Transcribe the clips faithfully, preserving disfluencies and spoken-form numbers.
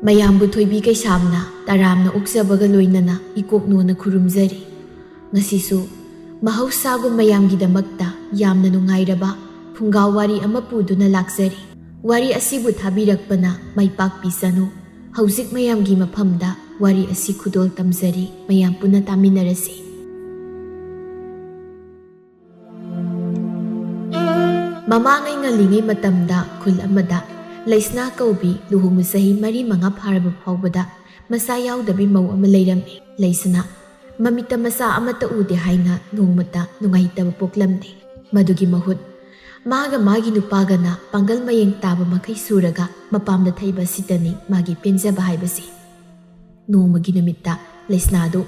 ꯃꯌꯥꯝꯕꯨ ꯊꯣꯏꯕꯤ ꯀꯩꯁꯥꯝꯅ ꯇꯔꯥꯝꯅ ꯑꯣꯛꯆꯕꯒ ꯂꯣꯏꯅꯅ ꯏꯀꯣꯛꯅꯣꯅ ꯈꯨꯔꯨꯝꯖꯔꯤ꯫ ꯉꯁꯤꯁꯨ ꯃꯍꯧꯁꯥꯒꯨꯝ ꯃꯌꯥꯝꯒꯤꯗꯃꯛꯇ ꯌꯥꯝꯅ ꯅꯨꯡꯉꯥꯏꯔꯕ ꯐꯨꯡꯒꯥ ꯋꯥꯔꯤ ꯑꯃ ꯄꯨꯗꯨꯅ ꯂꯥꯛꯆꯔꯤ꯫ ꯋꯥꯔꯤ ꯑꯁꯤꯕꯨ ꯊꯥꯕꯤꯔꯛꯄꯅ ꯃꯥꯏ ꯄꯥꯛꯄꯤꯁꯅꯨ꯫ ꯍꯧꯖꯤꯛ ꯃꯌꯥꯝꯒꯤ ꯃꯐꯝꯗ ꯋꯥꯔꯤ ꯑꯁꯤ ꯈꯨꯗꯣꯜ ꯇꯝꯖꯔꯤ, ꯃꯌꯥꯝ ꯄꯨꯟꯅ ꯇꯥꯃꯤꯟꯅꯔꯁꯤ꯫ ꯃꯃꯥꯡꯉꯩ ꯉꯜꯂꯤꯉꯩ ꯃꯇꯝꯗ ꯈꯨꯜ ꯑꯃꯗ ꯂꯩꯁꯅꯥ ꯀꯧꯕꯤ ꯂꯨꯍꯣꯡꯕ ꯆꯍꯤ ꯃꯔꯤ ꯃꯉꯥ ꯐꯥꯔꯕ ꯐꯥꯎꯕꯗ ꯃꯆꯥ ꯌꯥꯎꯗꯕꯤ ꯃꯧ ꯑꯃ ꯂꯩꯔꯝꯃꯤ꯫ ꯂꯩꯁꯅꯥ ꯃꯃꯤꯠꯇ ꯃꯆꯥ ꯑꯃꯠꯇ ꯎꯗꯦ ꯍꯥꯏꯅ ꯅꯣꯡꯃꯇ ꯅꯨꯡꯉꯥꯏꯇꯕ ꯄꯣꯛꯂꯝꯗꯦ꯫ ꯃꯗꯨꯒꯤ ꯃꯍꯨꯠ ꯃꯥꯒ ꯃꯥꯒꯤ ꯅꯨꯄꯥꯒꯅ ꯄꯥꯡꯒꯜ ꯃꯌꯦꯡ ꯇꯥꯕ ꯃꯈꯩ ꯁꯨꯔꯒ ꯃꯄꯥꯝꯗ ꯊꯩꯕ ꯑꯁꯤꯇꯅꯤ ꯃꯥꯒꯤ ꯄꯦꯟꯖꯕ ꯍꯥꯏꯕꯁꯤ꯫ ꯅꯣꯡꯃꯒꯤ ꯅꯨꯃꯤꯠꯇ ꯂꯩꯁꯅꯥꯗꯨ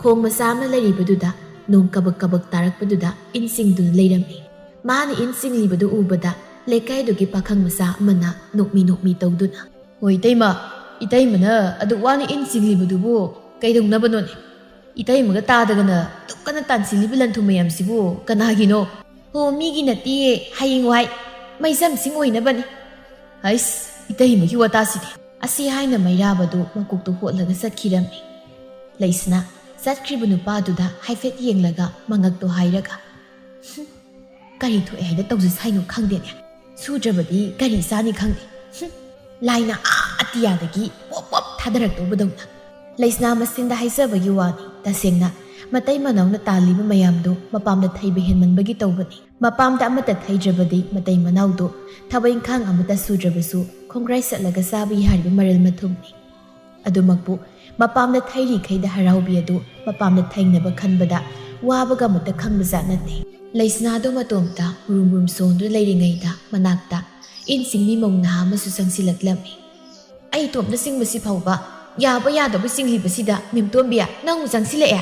ꯈꯣꯡ ꯃꯆꯥ ꯑꯃ ꯂꯩꯔꯤꯕꯗꯨꯗ ꯅꯣꯡ ꯀꯕꯛ ꯀꯕꯛ ꯇꯥꯔꯛꯄꯗꯨꯗ ꯏꯟ ꯆꯤꯡꯗꯨꯅ ꯂꯩꯔꯝꯃꯤ꯫ ꯃꯥꯅ ꯏꯟ ꯆꯤꯡꯂꯤꯕꯗꯨ ꯎꯕꯗ ꯂꯩꯀꯥꯏꯗꯨꯒꯤ ꯄꯥꯈꯪ ꯃꯆꯥ ꯑꯃꯅ ꯅꯣꯛꯃꯤ ꯅꯣꯛꯃꯤ ꯇꯧꯗꯨꯅ, "ꯍꯣꯏ ꯏꯇꯩꯃ, ꯏꯇꯩꯃꯅ ꯑꯗꯨꯛ ꯋꯥꯅ ꯏꯟ ꯆꯤꯡꯂꯤꯕꯗꯨꯕꯨ ꯀꯩꯗꯧꯅꯕꯅꯣꯅꯦ? ꯏꯇꯩꯃꯒ ꯇꯥꯗꯒꯅ ꯑꯗꯨꯛ ꯀꯟꯅ ꯇꯥꯟꯁꯤꯜꯂꯤꯕ ꯂꯟ ꯊꯨꯝ ꯃꯌꯥꯝꯁꯤꯕꯨ ꯀꯅꯥꯒꯤꯅꯣ?" "ꯍꯣ, ꯃꯤꯒꯤ ꯅꯠꯇꯤꯌꯦ, ꯍꯌꯦꯡꯋꯥꯏ ꯃꯩꯖꯝꯁꯤꯡ ꯑꯣꯏꯅꯕꯅꯤ꯫" "ꯍꯩꯁ, ꯏꯇꯩꯃꯒꯤ ꯋꯥꯇꯥꯁꯤꯗꯤ!" ꯑꯁꯤ ꯍꯥꯏꯅ ꯃꯩꯔꯥꯕꯗꯨ ꯃꯀꯣꯛꯇꯨ ꯍꯣꯠꯂꯒ ꯆꯠꯈꯤꯔꯝꯃꯤ꯫ ꯂꯩꯁꯅꯥ ꯆꯠꯈ꯭ꯔꯤꯕ ꯅꯨꯄꯥꯗꯨꯗ ꯍꯥꯏꯐꯦꯠ ꯌꯦꯡꯂꯒ ꯃꯉꯛꯇꯨ ꯍꯥꯏꯔꯒ, "ꯍꯨꯝ, ꯀꯔꯤ ꯊꯣꯛꯑꯦ ꯍꯥꯏꯅ ꯇꯧꯖꯁ ꯍꯥꯏꯅꯣ ꯈꯪꯗꯦꯅꯦ꯫ ꯁꯨꯗ꯭ꯔꯕꯗꯤ ꯀꯔꯤ ꯆꯥꯅꯤ ꯈꯪꯗꯦ꯫ ꯍꯨꯝ, ꯂꯥꯏꯅ ꯑꯥ ꯑꯇꯤꯌꯥꯗꯒꯤ ꯄꯣꯞ ꯄꯣꯞ ꯊꯥꯗꯔꯛꯇꯧꯕꯗꯧꯅ꯫" ꯂꯩꯁꯅꯥ ꯃꯁꯤꯟꯗ ꯍꯥꯏꯖꯕꯒꯤ ꯋꯥꯅꯤ, ꯇꯁꯦꯡꯅ ꯃꯇꯩ ꯃꯅꯥꯎꯅ ꯇꯥꯜꯂꯤꯕ ꯃꯌꯥꯝꯗꯨ ꯃꯄꯥꯝꯗ ꯊꯩꯕ ꯍꯦꯟꯃꯟꯕꯒꯤ ꯇꯧꯕꯅꯤ꯫ ꯃꯄꯥꯝꯗ ꯑꯃꯠꯇ ꯊꯩꯗ꯭ꯔꯕꯗꯤ ꯃꯇꯩ ꯃꯅꯥꯎꯗꯨ ꯊꯕꯛ ꯏꯪꯈꯥꯡ ꯑꯃꯠꯇ ꯁꯨꯗ꯭ꯔꯕꯁꯨ ꯈꯣꯡꯒ꯭ꯔꯥꯏ ꯆꯠꯂꯒ ꯆꯥꯕ ꯌꯥꯔꯤꯕ ꯃꯔꯜ ꯃꯊꯨꯝꯅꯤ꯫ ꯑꯗꯨꯃꯛꯄꯨ ꯃꯄꯥꯝꯗ ꯊꯩꯔꯤꯈꯩꯗ ꯍꯔꯥꯎꯕꯤ ꯑꯗꯨ ꯃꯄꯥꯝꯗ ꯊꯩꯅꯕ ꯈꯟꯕꯗ ꯋꯥꯕꯒ ꯑꯃꯠꯇ ꯈꯪꯕꯖꯥꯠ ꯅꯠꯇꯦ꯫ ꯂꯩꯁꯅꯥꯗꯨ ꯃꯇꯣꯝꯇ ꯃꯨꯔꯨꯝ ꯃꯨꯔꯨꯝ ꯁꯣꯟꯗꯨꯅ ꯂꯩꯔꯤꯉꯩꯗ ꯃꯅꯥꯛꯇ ꯏꯟ ꯆꯤꯡꯃꯤ ꯃꯧ ꯅꯍꯥ ꯑꯃꯁꯨ ꯆꯪꯁꯤꯜꯂꯛꯂꯝꯃꯤ꯫ "ꯑꯩ ꯏꯇꯣꯝꯇ ꯆꯤꯡꯕꯁꯤ ꯐꯥꯎꯕ ꯌꯥꯕ ꯌꯥꯗꯕ ꯆꯤꯡꯂꯤꯕꯁꯤꯗ ꯃꯦꯝꯇꯣꯝꯕꯤ, ꯅꯪ ꯑꯃꯨꯛ ꯆꯪꯁꯤꯜꯂꯛꯑꯦ?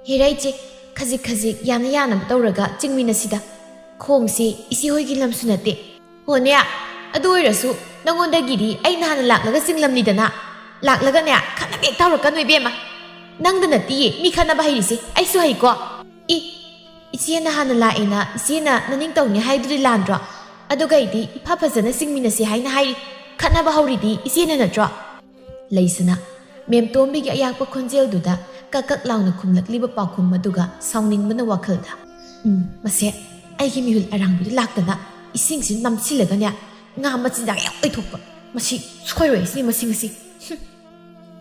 ꯍꯦꯔꯥ ꯏꯆꯦ, ꯈꯖꯤꯛ ꯈꯖꯤꯛ ꯌꯥꯅ ꯌꯥꯅꯕ ꯇꯧꯔꯒ ꯆꯤꯡꯃꯤꯟꯅꯁꯤꯗ꯫ ꯈꯣꯡꯁꯤ ꯏꯆꯦ ꯍꯣꯏꯒꯤ ꯂꯝꯁꯨ ꯅꯠꯇꯦ꯫" "ꯍꯣꯅꯦ, ꯑꯗꯨ ꯑꯣꯏꯔꯁꯨ ꯅꯪꯉꯣꯟꯗꯒꯤꯗꯤ ꯑꯩꯅ ꯍꯥꯟꯅ ꯂꯥꯛꯂꯒ ꯆꯤꯡꯂꯝꯂꯤꯗꯅ꯫ ꯂꯥꯛꯂꯒꯅꯦ, ꯈꯠꯅꯕ ꯍꯦꯛ ꯇꯧꯔꯛꯀꯅꯨ ꯏꯕꯦꯝꯃ꯫ ꯅꯪꯗ ꯅꯠꯇꯤꯌꯦ ꯃꯤ ꯈꯠꯅꯕ ꯍꯩꯔꯤꯁꯦ, ꯑꯩꯁꯨ ꯍꯩꯀꯣ꯫" "ꯏ, ꯏꯆꯦꯅ ꯍꯥꯟꯅ ꯂꯥꯛꯑꯦꯅ ꯏꯆꯦꯅ ꯅꯅꯤꯡ ꯇꯧꯅꯤ ꯍꯥꯏꯗꯨꯗꯤ ꯂꯥꯟꯗ꯭ꯔꯣ? ꯑꯗꯨꯒ ꯑꯩꯗꯤ ꯏꯐ ꯐꯖꯅ ꯆꯤꯡꯃꯤꯟꯅꯁꯤ ꯍꯥꯏꯅ ꯍꯥꯏꯔꯤ꯫ ꯈꯠꯅꯕ ꯍꯧꯔꯤꯗꯤ ꯏꯆꯦꯅ ꯅꯠꯇ꯭ꯔꯣ?" ꯂꯩꯁꯅꯥ, ꯃꯦꯝꯇꯣꯝꯕꯤꯒꯤ ꯑꯌꯥꯛꯄ ꯈꯣꯟꯖꯦꯜꯗꯨꯗ ꯀꯛ ꯀꯛ ꯂꯥꯎꯅ ꯈꯨꯝꯂꯛꯂꯤꯕ ꯄꯥꯎꯈꯨꯝ ꯑꯗꯨꯒ ꯁꯥꯎꯅꯤꯡꯕꯅ ꯋꯥꯈꯜꯗ, "ꯎꯝ, ꯃꯁꯦ, ꯑꯩꯒꯤ ꯃꯤꯍꯨꯜ ꯑꯔꯥꯡꯕꯤꯗꯨ ꯂꯥꯛꯇꯅ ꯏꯁꯤꯡꯁꯤ ꯅꯝꯁꯤꯜꯂꯒꯅꯦ, ꯉꯥ ꯃꯆꯤꯟꯖꯥꯛ ꯌꯥꯝ ꯑꯣꯏꯊꯣꯛꯄ꯫ ꯃꯁꯤ ꯁꯣꯏꯔꯣꯏ ꯁꯤꯅꯤ, ꯃꯁꯤ ꯉꯁꯤ꯫ ꯍꯨꯝ!"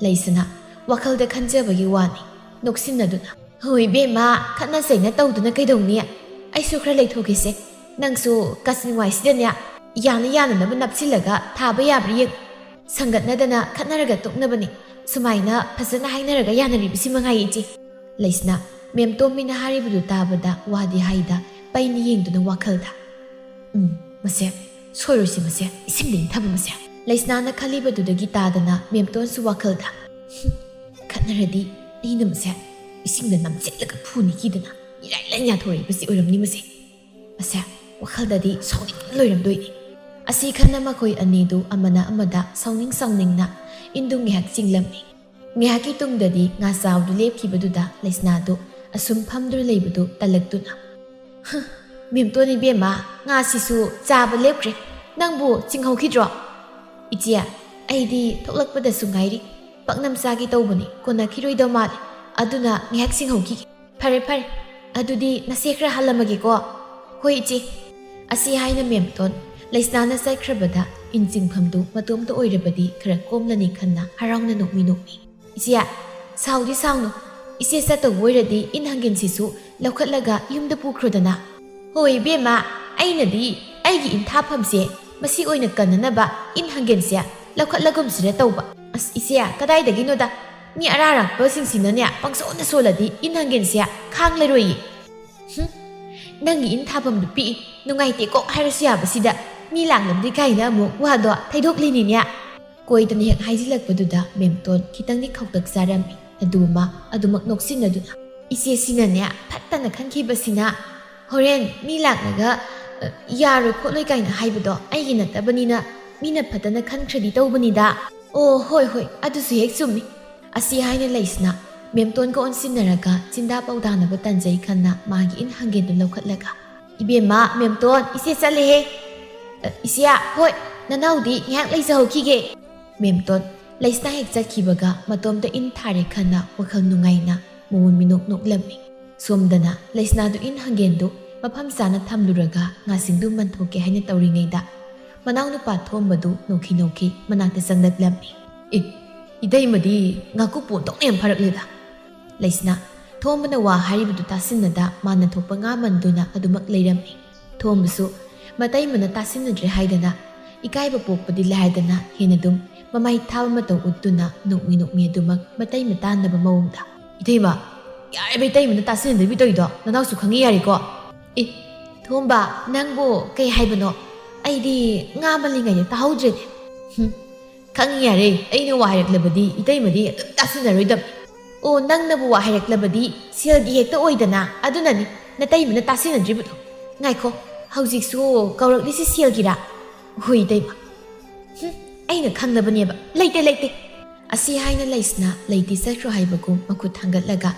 ꯂꯩꯁꯅꯥ ꯋꯥꯈꯜꯗ ꯈꯟꯖꯕꯒꯤ ꯋꯥꯅꯤ, ꯅꯣꯛꯁꯤꯟꯅꯗꯨꯅ, "ꯍꯣ ꯏꯕꯦꯝꯃ, ꯈꯠꯅ ꯆꯩꯅ ꯇꯧꯗꯨꯅ ꯀꯩꯗꯧꯅꯤ? ꯑꯩꯁꯨ ꯈꯔ ꯂꯩꯊꯣꯛꯀꯦꯁꯦ꯫ ꯅꯪꯁꯨ ꯀꯥꯆꯤꯟ ꯋꯥꯏꯁꯤꯗꯅꯦ, ꯌꯥꯅ ꯌꯥꯅꯅꯕ ꯅꯞꯁꯤꯜꯂꯒ ꯊꯥꯕ ꯌꯥꯕ꯭ꯔꯥ ꯌꯦꯡ꯫ ꯁꯪꯒꯠꯅꯗꯅ ꯈꯠꯅꯔꯒ ꯇꯣꯛꯅꯕꯅꯤ꯫ ꯁꯨꯃꯥꯏꯅ ꯐꯖꯅ ꯍꯥꯏꯅꯔꯒ ꯌꯥꯅꯔꯤꯕꯁꯤ ꯃꯉꯥꯏ, ꯏꯆꯦ꯫" ꯂꯩꯁꯅꯥ ꯃꯦꯝꯇꯣꯝꯕꯤꯅ ꯍꯥꯏꯔꯤꯕꯗꯨ ꯇꯥꯕꯗ ꯋꯥꯗꯤ ꯍꯥꯏꯗ ꯄꯩꯅ ꯌꯦꯡꯗꯨꯅ ꯋꯥꯈꯜꯗ, "ꯎꯝ, ꯃꯁꯦ, ꯁꯣꯏꯔꯣꯏꯁꯤ ꯃꯁꯦ, ꯏꯁꯤꯡꯗ ꯏꯟꯊꯕ ꯃꯁꯦ꯫" ꯂꯩꯁꯅꯥꯅ ꯈꯜꯂꯤꯕꯗꯨꯗꯒꯤ ꯇꯥꯗꯅ ꯃꯦꯝꯇꯣꯟꯁꯨ ꯋꯥꯈꯜꯗ, "ꯍꯨꯝ, ꯈꯠꯅꯔꯗꯤ ꯑꯩꯅ ꯃꯁꯦ ꯏꯁꯤꯡꯗ ꯅꯝꯁꯤꯜꯂꯒ ꯐꯨꯅꯤ ꯀꯤꯗꯅ ꯏꯔꯥꯏ ꯂꯥꯏꯅ ꯌꯥꯊꯣꯔꯛꯏꯕꯁꯤ ꯑꯣꯏꯔꯝꯅꯤ ꯃꯁꯦ꯫ ꯃꯁꯦ ꯋꯥꯈꯜꯗꯗꯤ ꯁꯥꯎꯅꯤꯡ ꯂꯣꯏꯔꯝꯗꯣꯏꯅꯤ꯫" ꯑꯁꯤ ꯈꯟꯅ ꯃꯈꯣꯏ ꯑꯅꯤꯗꯨ ꯑꯃꯅ ꯑꯃꯗ ꯁꯥꯎꯅꯤꯡ ꯁꯥꯎꯅꯤꯡꯅ ꯏꯟꯗꯨ ꯉꯥꯏꯍꯥꯛ ꯆꯤꯡꯂꯝꯃꯤ꯫ ꯉꯥꯏꯍꯥꯛꯀꯤ ꯇꯨꯡꯗꯗꯤ ꯉꯥ ꯆꯥꯎꯗꯨ ꯂꯦꯞꯈꯤꯕꯗꯨꯗ ꯂꯩꯁꯅꯥꯗꯨ ꯑꯁꯨꯝ ꯐꯝꯗꯨꯅ ꯂꯩꯕꯗꯨ ꯇꯜꯂꯛꯇꯨꯅ, "ꯍ, ꯃꯦꯝꯇꯣꯟ ꯏꯕꯦꯝꯃ, ꯉꯥꯁꯤꯁꯨ ꯆꯥꯕ ꯂꯦꯞꯈ꯭ꯔꯦ꯫ ꯅꯪꯕꯨ ꯆꯤꯡꯍꯧꯈꯤꯗ꯭ꯔꯣ?" "ꯏꯆꯦ, ꯑꯩꯗꯤ ꯊꯣꯛꯂꯛꯄꯗꯁꯨ ꯉꯥꯏꯔꯤ꯫ ꯄꯥꯛꯅꯝ ꯆꯥꯒꯦ ꯇꯧꯕꯅꯤ, ꯀꯣꯟꯅꯈꯤꯔꯣꯏꯗꯧ ꯃꯥꯜꯂꯦ꯫ ꯑꯗꯨꯅ ꯉꯥꯏꯍꯥꯛ ꯆꯤꯡꯍꯧꯈꯤꯒꯦ꯫" "ꯐꯔꯦ, ꯐꯔꯦ꯫ ꯑꯗꯨꯗꯤ ꯅꯁꯦ ꯈꯔ ꯍꯜꯂꯝꯃꯒꯦꯀꯣ꯫" "ꯍꯣꯏ, ꯏꯆꯦ꯫" ꯑꯁꯤ ꯍꯥꯏꯅ ꯃꯦꯝꯇꯣꯟ ꯂꯩꯁꯅꯥꯅ ꯆꯠꯈ꯭ꯔꯕꯗ ꯏꯟ ꯆꯤꯡꯐꯝꯗꯨ ꯃꯇꯣꯝꯇ ꯑꯣꯏꯔꯕꯗꯤ ꯈꯔ ꯀꯣꯝꯂꯅꯤ ꯈꯟꯅ ꯍꯔꯥꯎꯅ ꯅꯣꯛꯃꯤ ꯅꯣꯛꯃꯤ, "ꯏꯆꯦ, ꯁꯥꯎꯗꯤ ꯁꯥꯎꯅꯨ꯫ ꯏꯆꯦ ꯆꯠꯇꯧꯕ ꯑꯣꯏꯔꯗꯤ ꯏꯟ ꯍꯪꯒꯦꯟꯁꯤꯁꯨ ꯂꯧꯈꯠꯂꯒ ꯌꯨꯝꯗ ꯄꯨꯈ꯭ꯔꯣꯗꯅ꯫" "ꯍꯣꯏ ꯏꯕꯦꯝꯃ, ꯑꯩꯅꯗꯤ ꯑꯩꯒꯤ ꯏꯟ ꯊꯥꯐꯝꯁꯦ ꯃꯁꯤ ꯑꯣꯏꯅ ꯀꯟꯅꯅꯕ ꯏꯟ ꯍꯪꯒꯦꯟꯁꯦ ꯂꯧꯈꯠꯂꯒꯨꯝꯁꯤꯔ ꯇꯧꯕ꯫ ꯑꯁ ꯏꯆꯦ, ꯀꯗꯥꯏꯗꯒꯤꯅꯣꯗ, ꯃꯤ ꯑꯔꯥ ꯑꯔꯥꯛꯄꯁꯤꯡꯁꯤꯅꯅꯦ ꯄꯪꯁꯣꯟꯗ ꯁꯣꯜꯂꯗꯤ ꯏꯟ ꯍꯪꯒꯦꯟꯁꯦ ꯈꯥꯡꯂꯔꯣꯏꯌꯦ꯫" "ꯍꯨꯝ, ꯅꯪꯒꯤ ꯏꯟ ꯊꯥꯐꯝꯗꯨ ꯄꯤꯛꯏ, ꯅꯨꯡꯉꯥꯏꯇꯦ ꯀꯣꯛ ꯍꯥꯏꯔꯁꯨ ꯌꯥꯕꯁꯤꯗ, ꯃꯤ ꯂꯥꯛꯂꯝꯗ꯭ꯔꯤ ꯀꯥꯏꯅ ꯑꯃꯨꯛ ꯋꯥꯗꯣ ꯊꯩꯗꯣꯛꯂꯤꯅꯤꯅꯦ꯫" ꯀꯣꯏꯗꯅ ꯍꯦꯛ ꯍꯥꯏꯖꯤꯜꯂꯛꯄꯗꯨꯗ ꯃꯦꯝꯇꯣꯟ ꯈꯤꯇꯪꯗꯤ ꯈꯧꯇꯛ ꯆꯥꯔꯝꯃꯤ꯫ ꯑꯗꯨꯃ ꯑꯗꯨꯃꯛ ꯅꯣꯛꯁꯤꯟꯅꯗꯨꯅ, "ꯏꯆꯦꯁꯤꯅꯅꯦ ꯐꯠꯇꯅ ꯈꯟꯈꯤꯕꯁꯤꯅ, ꯍꯣꯔꯦꯟ ꯃꯤ ꯂꯥꯛꯂꯒ, ꯑ, ꯌꯥꯔꯣꯏ ꯈꯣꯠꯂꯣꯏ ꯀꯥꯏꯅ ꯍꯥꯏꯕꯗꯣ ꯑꯩꯒꯤ ꯅꯠꯇꯕꯅꯤꯅ ꯃꯤꯅ ꯐꯠꯇꯅ ꯈꯟꯈ꯭ꯔꯗꯤ ꯇꯧꯕꯅꯤꯗ꯫" "ꯑꯣ, ꯍꯣꯏ, ꯍꯣꯏ, ꯑꯗꯨꯁꯨ ꯍꯦꯛ ꯆꯨꯝꯃꯤ꯫" ꯑꯁꯤ ꯍꯥꯏꯅ ꯂꯩꯁꯅꯥ ꯃꯦꯝꯇꯣꯟꯒ ꯑꯣꯟꯁꯤꯟꯅꯔꯒ ꯆꯤꯟꯗꯥ ꯄꯧꯗꯥꯅꯕ ꯇꯟꯖꯩ ꯈꯟꯅ ꯃꯥꯒꯤ ꯏꯟ ꯍꯪꯒꯦꯟꯗꯨ ꯂꯧꯈꯠꯂꯒ, "ꯏꯕꯦꯝꯃ, ꯃꯦꯝꯇꯣꯟ, ꯏꯆꯦ ꯆꯠꯂꯦꯍꯦ꯫" "ꯑ, ꯏꯆꯦ, ꯍꯣꯏ, ꯅꯅꯥꯎꯗꯤ ꯉꯥꯏꯍꯥꯛ ꯂꯩꯖꯍꯧꯈꯤꯒꯦ꯫" ꯃꯦꯝꯇꯣꯟ ꯂꯩꯁꯅꯥ ꯍꯦꯛ ꯆꯠꯈꯤꯕꯒ ꯃꯇꯣꯝꯇ ꯏꯟ ꯊꯥꯔꯦ ꯈꯟꯅ ꯋꯥꯈꯜ ꯅꯨꯡꯉꯥꯏꯅ ꯃꯣꯃꯣꯟ ꯃꯤꯅꯣꯛ ꯅꯣꯛꯂꯝꯃꯤ꯫ ꯁꯣꯝꯗꯅ ꯂꯩꯁꯅꯥꯗꯨ ꯏꯟ ꯍꯪꯒꯦꯟꯗꯨ ꯃꯐꯝ ꯆꯥꯅ ꯊꯝꯂꯨꯔꯒ ꯉꯥꯁꯤꯡꯗꯨ ꯃꯟꯊꯣꯛꯀꯦ ꯍꯥꯏꯅ ꯇꯧꯔꯤꯉꯩꯗ ꯃꯅꯥꯎꯅꯨꯄꯥ ꯊꯣꯝꯕꯗꯨ ꯅꯣꯛꯈꯤ ꯅꯣꯛꯈꯤ ꯃꯅꯥꯛꯇ ꯆꯪꯂꯛꯂꯝꯃꯤ꯫ "ꯑꯦ, ꯏꯇꯩꯃꯗꯤ ꯉꯥꯀꯨꯞꯄꯨ ꯑꯣꯟꯊꯣꯛꯅ ꯌꯥꯝ ꯐꯔꯛꯂꯦꯗ꯫" ꯂꯩꯁꯅꯥ ꯊꯣꯝꯕꯅ ꯋꯥ ꯍꯥꯏꯔꯤꯕꯗꯨ ꯇꯥꯁꯤꯟꯅꯗ ꯃꯥꯅ ꯊꯣꯛꯄ ꯉꯥ ꯃꯟꯗꯨꯅ ꯑꯗꯨꯃꯛ ꯂꯩꯔꯝꯃꯤ꯫ ꯊꯣꯝꯕꯁꯨ ꯃꯇꯩꯃꯅ ꯇꯥꯁꯤꯟꯅꯗ꯭ꯔꯦ ꯍꯥꯏꯗꯅ ꯏꯀꯥꯏꯕ ꯄꯣꯛꯄꯗꯤ ꯂꯥꯏꯔꯗꯅ ꯍꯦꯟꯅ ꯑꯗꯨꯝ ꯃꯃꯥꯏ ꯊꯥꯕ ꯃꯇꯧ ꯎꯠꯇꯨꯅ ꯅꯣꯛꯃꯤ ꯅꯣꯛꯃꯤ ꯑꯗꯨꯃꯛ ꯃꯇꯩꯃ ꯇꯥꯟꯅꯕ ꯃꯑꯣꯡꯗ, "ꯏꯇꯩꯃ, ꯌꯥꯔꯦꯕ ꯏꯇꯩꯃꯅ ꯇꯥꯁꯤꯟꯅꯗꯕꯤ ꯇꯧꯔꯤꯗꯣ, ꯅꯅꯥꯎꯁꯨ ꯈꯪꯉꯤ ꯌꯥꯔꯦꯀꯣ?" "ꯑꯦ, ꯊꯣꯝꯕ, ꯅꯪꯕꯨ ꯀꯩ ꯍꯥꯏꯕꯅꯣ? ꯑꯩꯗꯤ ꯉꯥ ꯃꯜꯂꯤꯉꯩꯗ ꯇꯥꯍꯧꯗ꯭ꯔꯦꯅꯦ꯫" "ꯍꯨꯝ, ꯈꯪꯉꯤ ꯌꯥꯔꯦ, ꯑꯩꯅ ꯋꯥ ꯍꯥꯏꯔꯛꯂꯕꯗꯤ ꯏꯇꯩꯃꯗꯤ ꯑꯗꯨꯝ ꯇꯥꯁꯤꯟꯅꯔꯣꯏꯗꯕ꯫" "ꯑꯣ, ꯅꯪꯅꯕꯨ ꯋꯥ ꯍꯥꯏꯔꯛꯂꯕꯗꯤ ꯁꯦꯜꯒꯤ ꯍꯦꯛꯇ ꯑꯣꯏꯗꯅ, ꯑꯗꯨꯅꯅꯤ ꯅꯇꯩꯃꯅ ꯇꯥꯁꯤꯟꯅꯗ꯭ꯔꯤꯕꯗꯣ꯫ ꯉꯥꯏꯈꯣ, ꯍꯧꯖꯤꯛꯁꯨ ꯀꯧꯔꯛꯂꯤꯁꯤ ꯁꯦꯜꯒꯤꯔꯥ? ꯍꯣꯏ, ꯏꯇꯩꯃ꯫" "ꯍꯨꯝ, ꯑꯩꯅ ꯈꯪꯂꯕꯅꯦꯕ꯫ ꯂꯩꯇꯦ, ꯂꯩꯇꯦ꯫" ꯑꯁꯤ ꯍꯥꯏꯅ ꯂꯩꯁꯅ ꯂꯩꯇꯦ ꯆꯠꯈ꯭ꯔꯣ ꯍꯥꯏꯕꯒꯨꯝ ꯃꯈꯨꯠ ꯊꯥꯡꯒꯠꯂꯒ,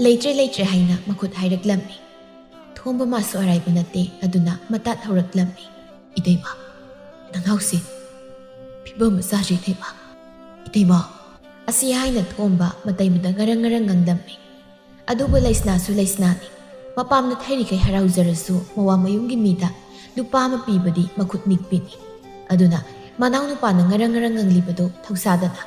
"ꯂꯩꯇ꯭ꯔꯦ, ꯂꯩꯇ꯭ꯔꯦ" ꯍꯥꯏꯅ ꯃꯈꯨꯠ ꯍꯥꯏꯔꯛꯂꯝꯃꯤ꯫ ꯊꯣꯝꯕ ꯃꯥꯁꯨ ꯑꯔꯥꯏꯕ ꯅꯠꯇꯦ, ꯑꯗꯨꯅ ꯃꯇꯥꯠ ꯍꯧꯔꯛꯂꯝꯃꯤ꯫ "ꯏꯇꯩꯃ, ꯅꯅꯥꯎꯁꯦ ꯐꯤꯕꯝ ꯑꯃ ꯆꯥꯗ꯭ꯔꯦ, ꯏꯇꯩꯃ, ꯏꯇꯩꯃ꯫" ꯑꯁꯤ ꯍꯥꯏꯅ ꯊꯣꯝꯕ ꯃꯇꯩꯃꯗ ꯉꯔꯪ ꯉꯔꯪ ꯉꯥꯡꯂꯝꯃꯤ꯫ ꯑꯗꯨꯕꯨ ꯂꯩꯁꯅꯥꯁꯨ ꯂꯩꯁꯅꯥꯅꯤ꯫ ꯃꯄꯥꯝꯗ ꯊꯩꯔꯤꯈꯩ ꯍꯔꯥꯎꯖꯔꯁꯨ ꯃꯋꯥ ꯃꯌꯨꯝꯒꯤ ꯃꯤꯗ ꯂꯨꯄꯥ ꯑꯃ ꯄꯤꯕꯗꯤ ꯃꯈꯨꯠ ꯅꯤꯛꯄꯤꯅꯤ꯫ ꯑꯗꯨꯅ ꯃꯅꯥꯎꯅꯨꯄꯥꯅ ꯉꯔꯪ ꯉꯔꯪ ꯉꯪꯂꯤꯕꯗꯨ ꯊꯧꯁꯥꯗꯅ,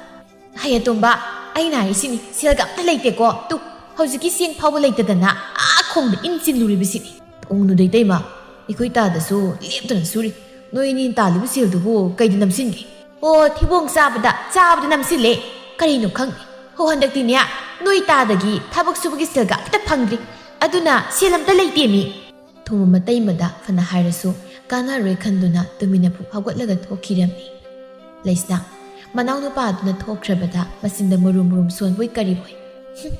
"ꯍꯩ ꯑꯇꯣꯝꯕ, ꯑꯩꯅ ꯍꯥꯏꯔꯤꯁꯤꯅꯤ, ꯁꯦꯜꯒ ꯑꯝꯇ ꯂꯩꯇꯦꯀꯣ꯫ ꯇꯨ, ꯍꯧꯖꯤꯛꯀꯤ ꯆꯦꯡ ꯐꯥꯎꯕ ꯂꯩꯇꯗꯅ ꯑꯥ ꯈꯣꯡꯗ ꯏꯟ ꯆꯤꯜꯂꯨꯔꯤꯕꯁꯤꯅꯤ꯫" "ꯄꯨꯡꯅꯨꯗ ꯏꯇꯩꯃ, ꯑꯩꯈꯣꯏ ꯇꯥꯗꯁꯨ ꯂꯦꯞꯇꯅ ꯁꯨꯔꯤ꯫ ꯅꯣꯏ ꯑꯅꯤ ꯇꯥꯜꯂꯤꯕ ꯁꯦꯜꯗꯨꯕꯨ ꯀꯩꯗ ꯅꯝꯁꯤꯟꯒꯦ?" "ꯑꯣ, ꯊꯤꯕꯣꯡ ꯆꯥꯕꯗ, ꯆꯥꯕꯗ ꯅꯝꯁꯤꯜꯂꯦ꯫ ꯀꯔꯤꯅꯣ ꯈꯪꯗꯦ꯫ ꯍꯣ, ꯍꯟꯗꯛꯇꯤꯅꯦ, ꯅꯣꯏ ꯇꯥꯗꯒꯤ ꯊꯕꯛ ꯁꯨꯕꯒꯤ ꯁꯦꯜꯒ ꯑꯝꯇ ꯐꯪꯗ꯭ꯔꯤ꯫ ꯑꯗꯨꯅ ꯁꯦꯜ ꯑꯝꯇ ꯂꯩꯇꯦꯃꯤ꯫" ꯊꯣꯝꯕ ꯃꯇꯩꯃꯗ ꯐꯅ ꯍꯥꯏꯔꯁꯨ ꯀꯥꯟꯅꯔꯣꯏ ꯈꯟꯗꯨꯅ ꯇꯨꯃꯤꯟꯅ ꯐꯨꯛ ꯍꯧꯒꯠꯂꯒ ꯊꯣꯛꯈꯤꯔꯝꯃꯤ꯫ ꯂꯩꯁꯅꯥ, ꯃꯅꯥꯎꯅꯨꯄꯥ ꯑꯗꯨꯅ ꯊꯣꯛꯈ꯭ꯔꯕꯗ ꯃꯆꯤꯟꯗ ꯃꯨꯔꯨꯝ ꯃꯨꯔꯨꯝ ꯁꯣꯟꯕꯣꯏ ꯀꯔꯤꯕꯣꯏ꯫ "ꯍꯨꯝ,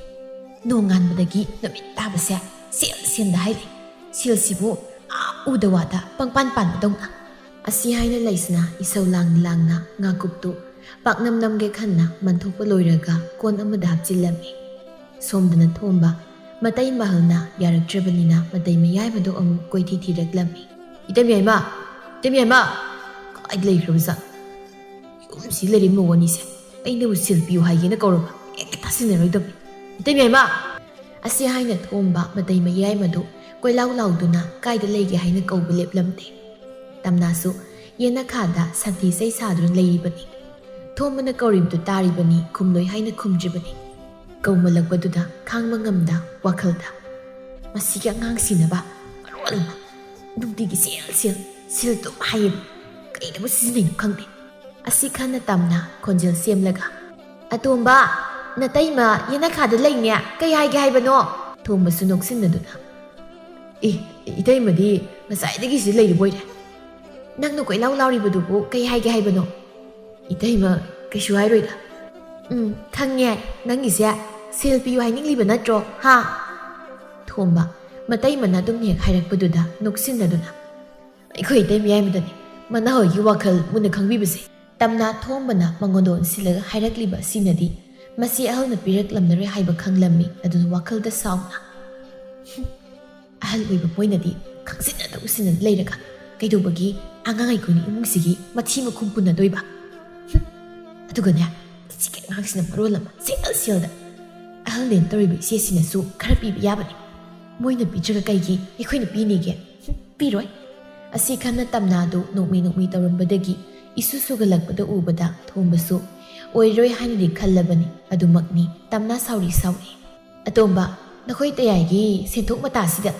ꯅꯣꯡꯉꯥꯟꯕꯗꯒꯤ ꯅꯨꯃꯤꯠ ꯇꯥꯕꯁꯦ ꯁꯦꯜ, ꯁꯦꯜꯗ ꯍꯥꯏꯔꯤ꯫ ꯁꯦꯜꯁꯤꯕꯨ ꯑꯥ ꯎꯗ ꯋꯥꯗ ꯄꯪꯄꯥꯟ ꯄꯥꯟꯕꯗꯧꯅ꯫" ꯑꯁꯤ ꯍꯥꯏꯅ ꯂꯩꯁꯅ ꯏꯁꯧ ꯂꯥꯡꯅ ꯂꯥꯡꯅ ꯉꯥꯀꯨꯞꯇꯨ ꯄꯥꯛꯅꯝ ꯅꯝꯒꯦ ꯈꯟꯅ ꯃꯟꯊꯣꯛꯄ ꯂꯣꯏꯔꯒ ꯀꯣꯟ ꯑꯃꯗ ꯍꯥꯞꯆꯤꯜꯂꯝꯃꯤ꯫ ꯁꯣꯝꯗꯅ ꯊꯣꯝꯕ ꯃꯇꯩ ꯃꯍꯜꯅ ꯌꯥꯔꯛꯇ꯭ꯔꯕꯅꯤꯅ ꯃꯇꯩ ꯃꯌꯥꯏꯃꯗꯨ ꯑꯃꯨꯛ ꯀꯣꯏꯊꯤ ꯊꯤꯔꯛꯂꯝꯃꯤ꯫ "ꯏꯇꯩ ꯃꯌꯥꯏꯃ, ꯏꯇꯩ ꯃꯌꯥꯏꯃ, ꯀꯥꯏ ꯂꯩꯈ꯭ꯔꯕꯖꯥꯠꯅꯣ? ꯌꯨꯝꯁꯤ ꯂꯩꯔꯤ ꯃꯧ ꯑꯅꯤꯁꯦ꯫ ꯑꯩꯅꯕꯨ ꯁꯤꯜ ꯄꯤꯌꯨ ꯍꯥꯏꯒꯦꯅ ꯀꯧꯔꯕ? ꯍꯦꯛꯇ ꯇꯥꯁꯤꯟꯅꯔꯣꯏꯗꯕꯅꯤ꯫ ꯏꯇꯩꯃ ꯍꯩꯃꯥ! ꯑꯁꯤ ꯍꯥꯏꯅ ꯊꯣꯝꯕ ꯃꯇꯩ ꯃꯌꯥꯏ ꯃꯗꯨ ꯀꯣꯏꯂꯥꯎ ꯂꯥꯎꯗꯨꯅ ꯀꯥꯏꯗ ꯂꯩꯒꯦ ꯍꯥꯏꯅ ꯀꯧꯕ ꯂꯦꯞꯂꯝꯗꯦ꯫ ꯇꯝꯅꯥꯁꯨ ꯌꯦꯅꯈꯥꯗ ꯁꯟꯊꯤ ꯆꯩ ꯁꯥꯗꯨꯅ ꯂꯩꯔꯤꯕꯅꯤ꯫ ꯊꯣꯝꯕꯅ ꯀꯧꯔꯤꯕꯗꯨ ꯇꯥꯔꯤꯕꯅꯤ, ꯈꯨꯝꯂꯣꯏ ꯍꯥꯏꯅ ꯈꯨꯝꯗ꯭ꯔꯤꯕꯅꯤ꯫ ꯀꯧꯃꯜꯂꯛꯄꯗꯨꯗ ꯈꯥꯡꯕ ꯉꯝꯗ ꯋꯥꯈꯜꯗ, "ꯃꯁꯤꯒꯤ ꯑꯉꯥꯡꯁꯤꯅꯕ ꯃꯔꯣꯜ ꯑꯃ ꯅꯨꯡꯇꯤꯒꯤ ꯁꯦꯜ, ꯁꯦꯜ, ꯁꯦꯜ ꯑꯗꯨꯝ ꯍꯥꯏꯌꯦꯕ꯫ ꯀꯩꯗꯕꯨ ꯁꯤꯖꯤꯟꯅꯩꯅꯣ ꯈꯪꯗꯦ"꯫ ꯑꯁꯤ ꯈꯟꯅ ꯇꯝꯅ ꯈꯣꯟꯖꯦꯜ ꯁꯦꯝꯂꯒ, "ꯑꯇꯣꯝꯕ, ꯅꯇꯩꯃ ꯌꯦꯅꯈꯥꯗ ꯂꯩꯅꯦ, ꯀꯩ ꯍꯥꯏꯒꯦ ꯍꯥꯏꯕꯅꯣ?" ꯊꯣꯝꯕꯁꯨ ꯅꯣꯛꯁꯤꯟꯅꯗꯨꯅ, "ꯑꯦ, ꯏꯇꯩꯃꯗꯤ ꯉꯁꯥꯏꯗꯒꯤ ꯁꯤꯗ ꯂꯩꯔꯤꯕ ꯑꯣꯏꯔꯦ꯫ ꯅꯪꯅ ꯀꯣꯏꯂꯥꯎ ꯂꯥꯎꯔꯤꯕꯗꯨꯕꯨ ꯀꯩ ꯍꯥꯏꯒꯦ ꯍꯥꯏꯕꯅꯣ?" "ꯏꯇꯩꯃ, ꯀꯩꯁꯨ ꯍꯥꯏꯔꯣꯏꯗ"꯫ "ꯎꯝ, ꯈꯪꯉꯦ, ꯅꯪꯒꯤꯁꯦ ꯁꯦꯜ ꯄꯤꯌꯨ ꯍꯥꯏꯅꯤꯡꯂꯤꯕ ꯅꯠꯇ꯭ꯔꯣ, ꯍꯥ?" ꯊꯣꯝꯕ ꯃꯇꯩꯃꯅ ꯑꯗꯨꯝ ꯍꯦꯛ ꯍꯥꯏꯔꯛꯄꯗꯨꯗ ꯅꯣꯛꯁꯤꯟꯅꯗꯨꯅ, "ꯑꯩꯈꯣꯏ ꯏꯇꯩ ꯃꯌꯥꯏꯃꯗꯅꯤ ꯃꯅꯥ ꯍꯣꯏꯒꯤ ꯋꯥꯈꯜ ꯃꯨꯟꯅ ꯈꯪꯕꯤꯕꯁꯦ"꯫ ꯇꯝꯅ ꯊꯣꯝꯕꯅ ꯃꯉꯣꯟꯗ ꯑꯣꯟꯁꯤꯜꯂꯒ ꯍꯥꯏꯔꯛꯂꯤꯕ ꯑꯁꯤꯅꯗꯤ ꯃꯁꯤ ꯑꯍꯜꯅ ꯄꯤꯔꯛꯂꯝꯂꯔꯣꯏ ꯍꯥꯏꯕ ꯈꯪꯂꯝꯃꯤ꯫ ꯑꯗꯨꯅ ꯋꯥꯈꯜꯗ ꯁꯥꯎꯅ, "ꯍꯨꯝ, ꯑꯍꯜ ꯑꯣꯏꯕ ꯃꯣꯏꯅꯗꯤ ꯈꯪꯖꯤꯟꯅꯗ ꯎꯁꯤꯟꯅꯗ ꯂꯩꯔꯒ ꯀꯩꯗꯧꯕꯒꯤ ꯑꯉꯥꯡ ꯑꯩꯈꯣꯏꯅ ꯏꯃꯨꯡꯁꯤꯒꯤ ꯃꯊꯤ ꯃꯈꯨꯝ ꯄꯨꯟꯅꯗꯣꯏꯕ? ꯍꯨꯝ, ꯑꯗꯨꯒꯅꯦ, ꯁꯤꯒꯤ ꯑꯉꯥꯡꯁꯤꯅ ꯃꯔꯣꯜ ꯑꯃ ꯁꯦꯜ ꯁꯦꯜꯗ꯫ ꯑꯍꯜꯅꯦꯅ ꯇꯧꯔꯤꯕ ꯏꯆꯦꯁꯤꯅꯁꯨ ꯈꯔ ꯄꯤꯕ ꯌꯥꯕꯅꯤ꯫ ꯃꯣꯏꯅ ꯄꯤꯗ꯭ꯔꯒ ꯀꯩꯒꯤ ꯑꯩꯈꯣꯏꯅ ꯄꯤꯅꯤꯒꯦ? ꯍꯨꯝ, ꯄꯤꯔꯣꯏ"꯫ ꯑꯁꯤ ꯈꯟꯅ ꯇꯝꯅꯥꯗꯨ ꯅꯣꯛꯃꯤ ꯅꯣꯛꯃꯤ ꯇꯧꯔꯝꯕꯗꯒꯤ ꯏꯁꯨ ꯁꯨꯒꯠꯂꯛꯄꯗ ꯎꯕꯗ ꯊꯣꯝꯕꯁꯨ ꯑꯣꯏꯔꯣꯏ ꯍꯥꯏꯅꯗꯤ ꯈꯜꯂꯕꯅꯤ꯫ ꯑꯗꯨꯃꯛꯅꯤ ꯇꯝꯅꯥ ꯁꯥꯎꯔꯤ ꯁꯥꯎꯔꯤ꯫ "ꯑꯇꯣꯝꯕ, ꯅꯈꯣꯏ ꯇꯌꯥꯏꯒꯤ ꯁꯦꯟꯊꯣꯛ ꯃꯇꯥꯁꯤꯗ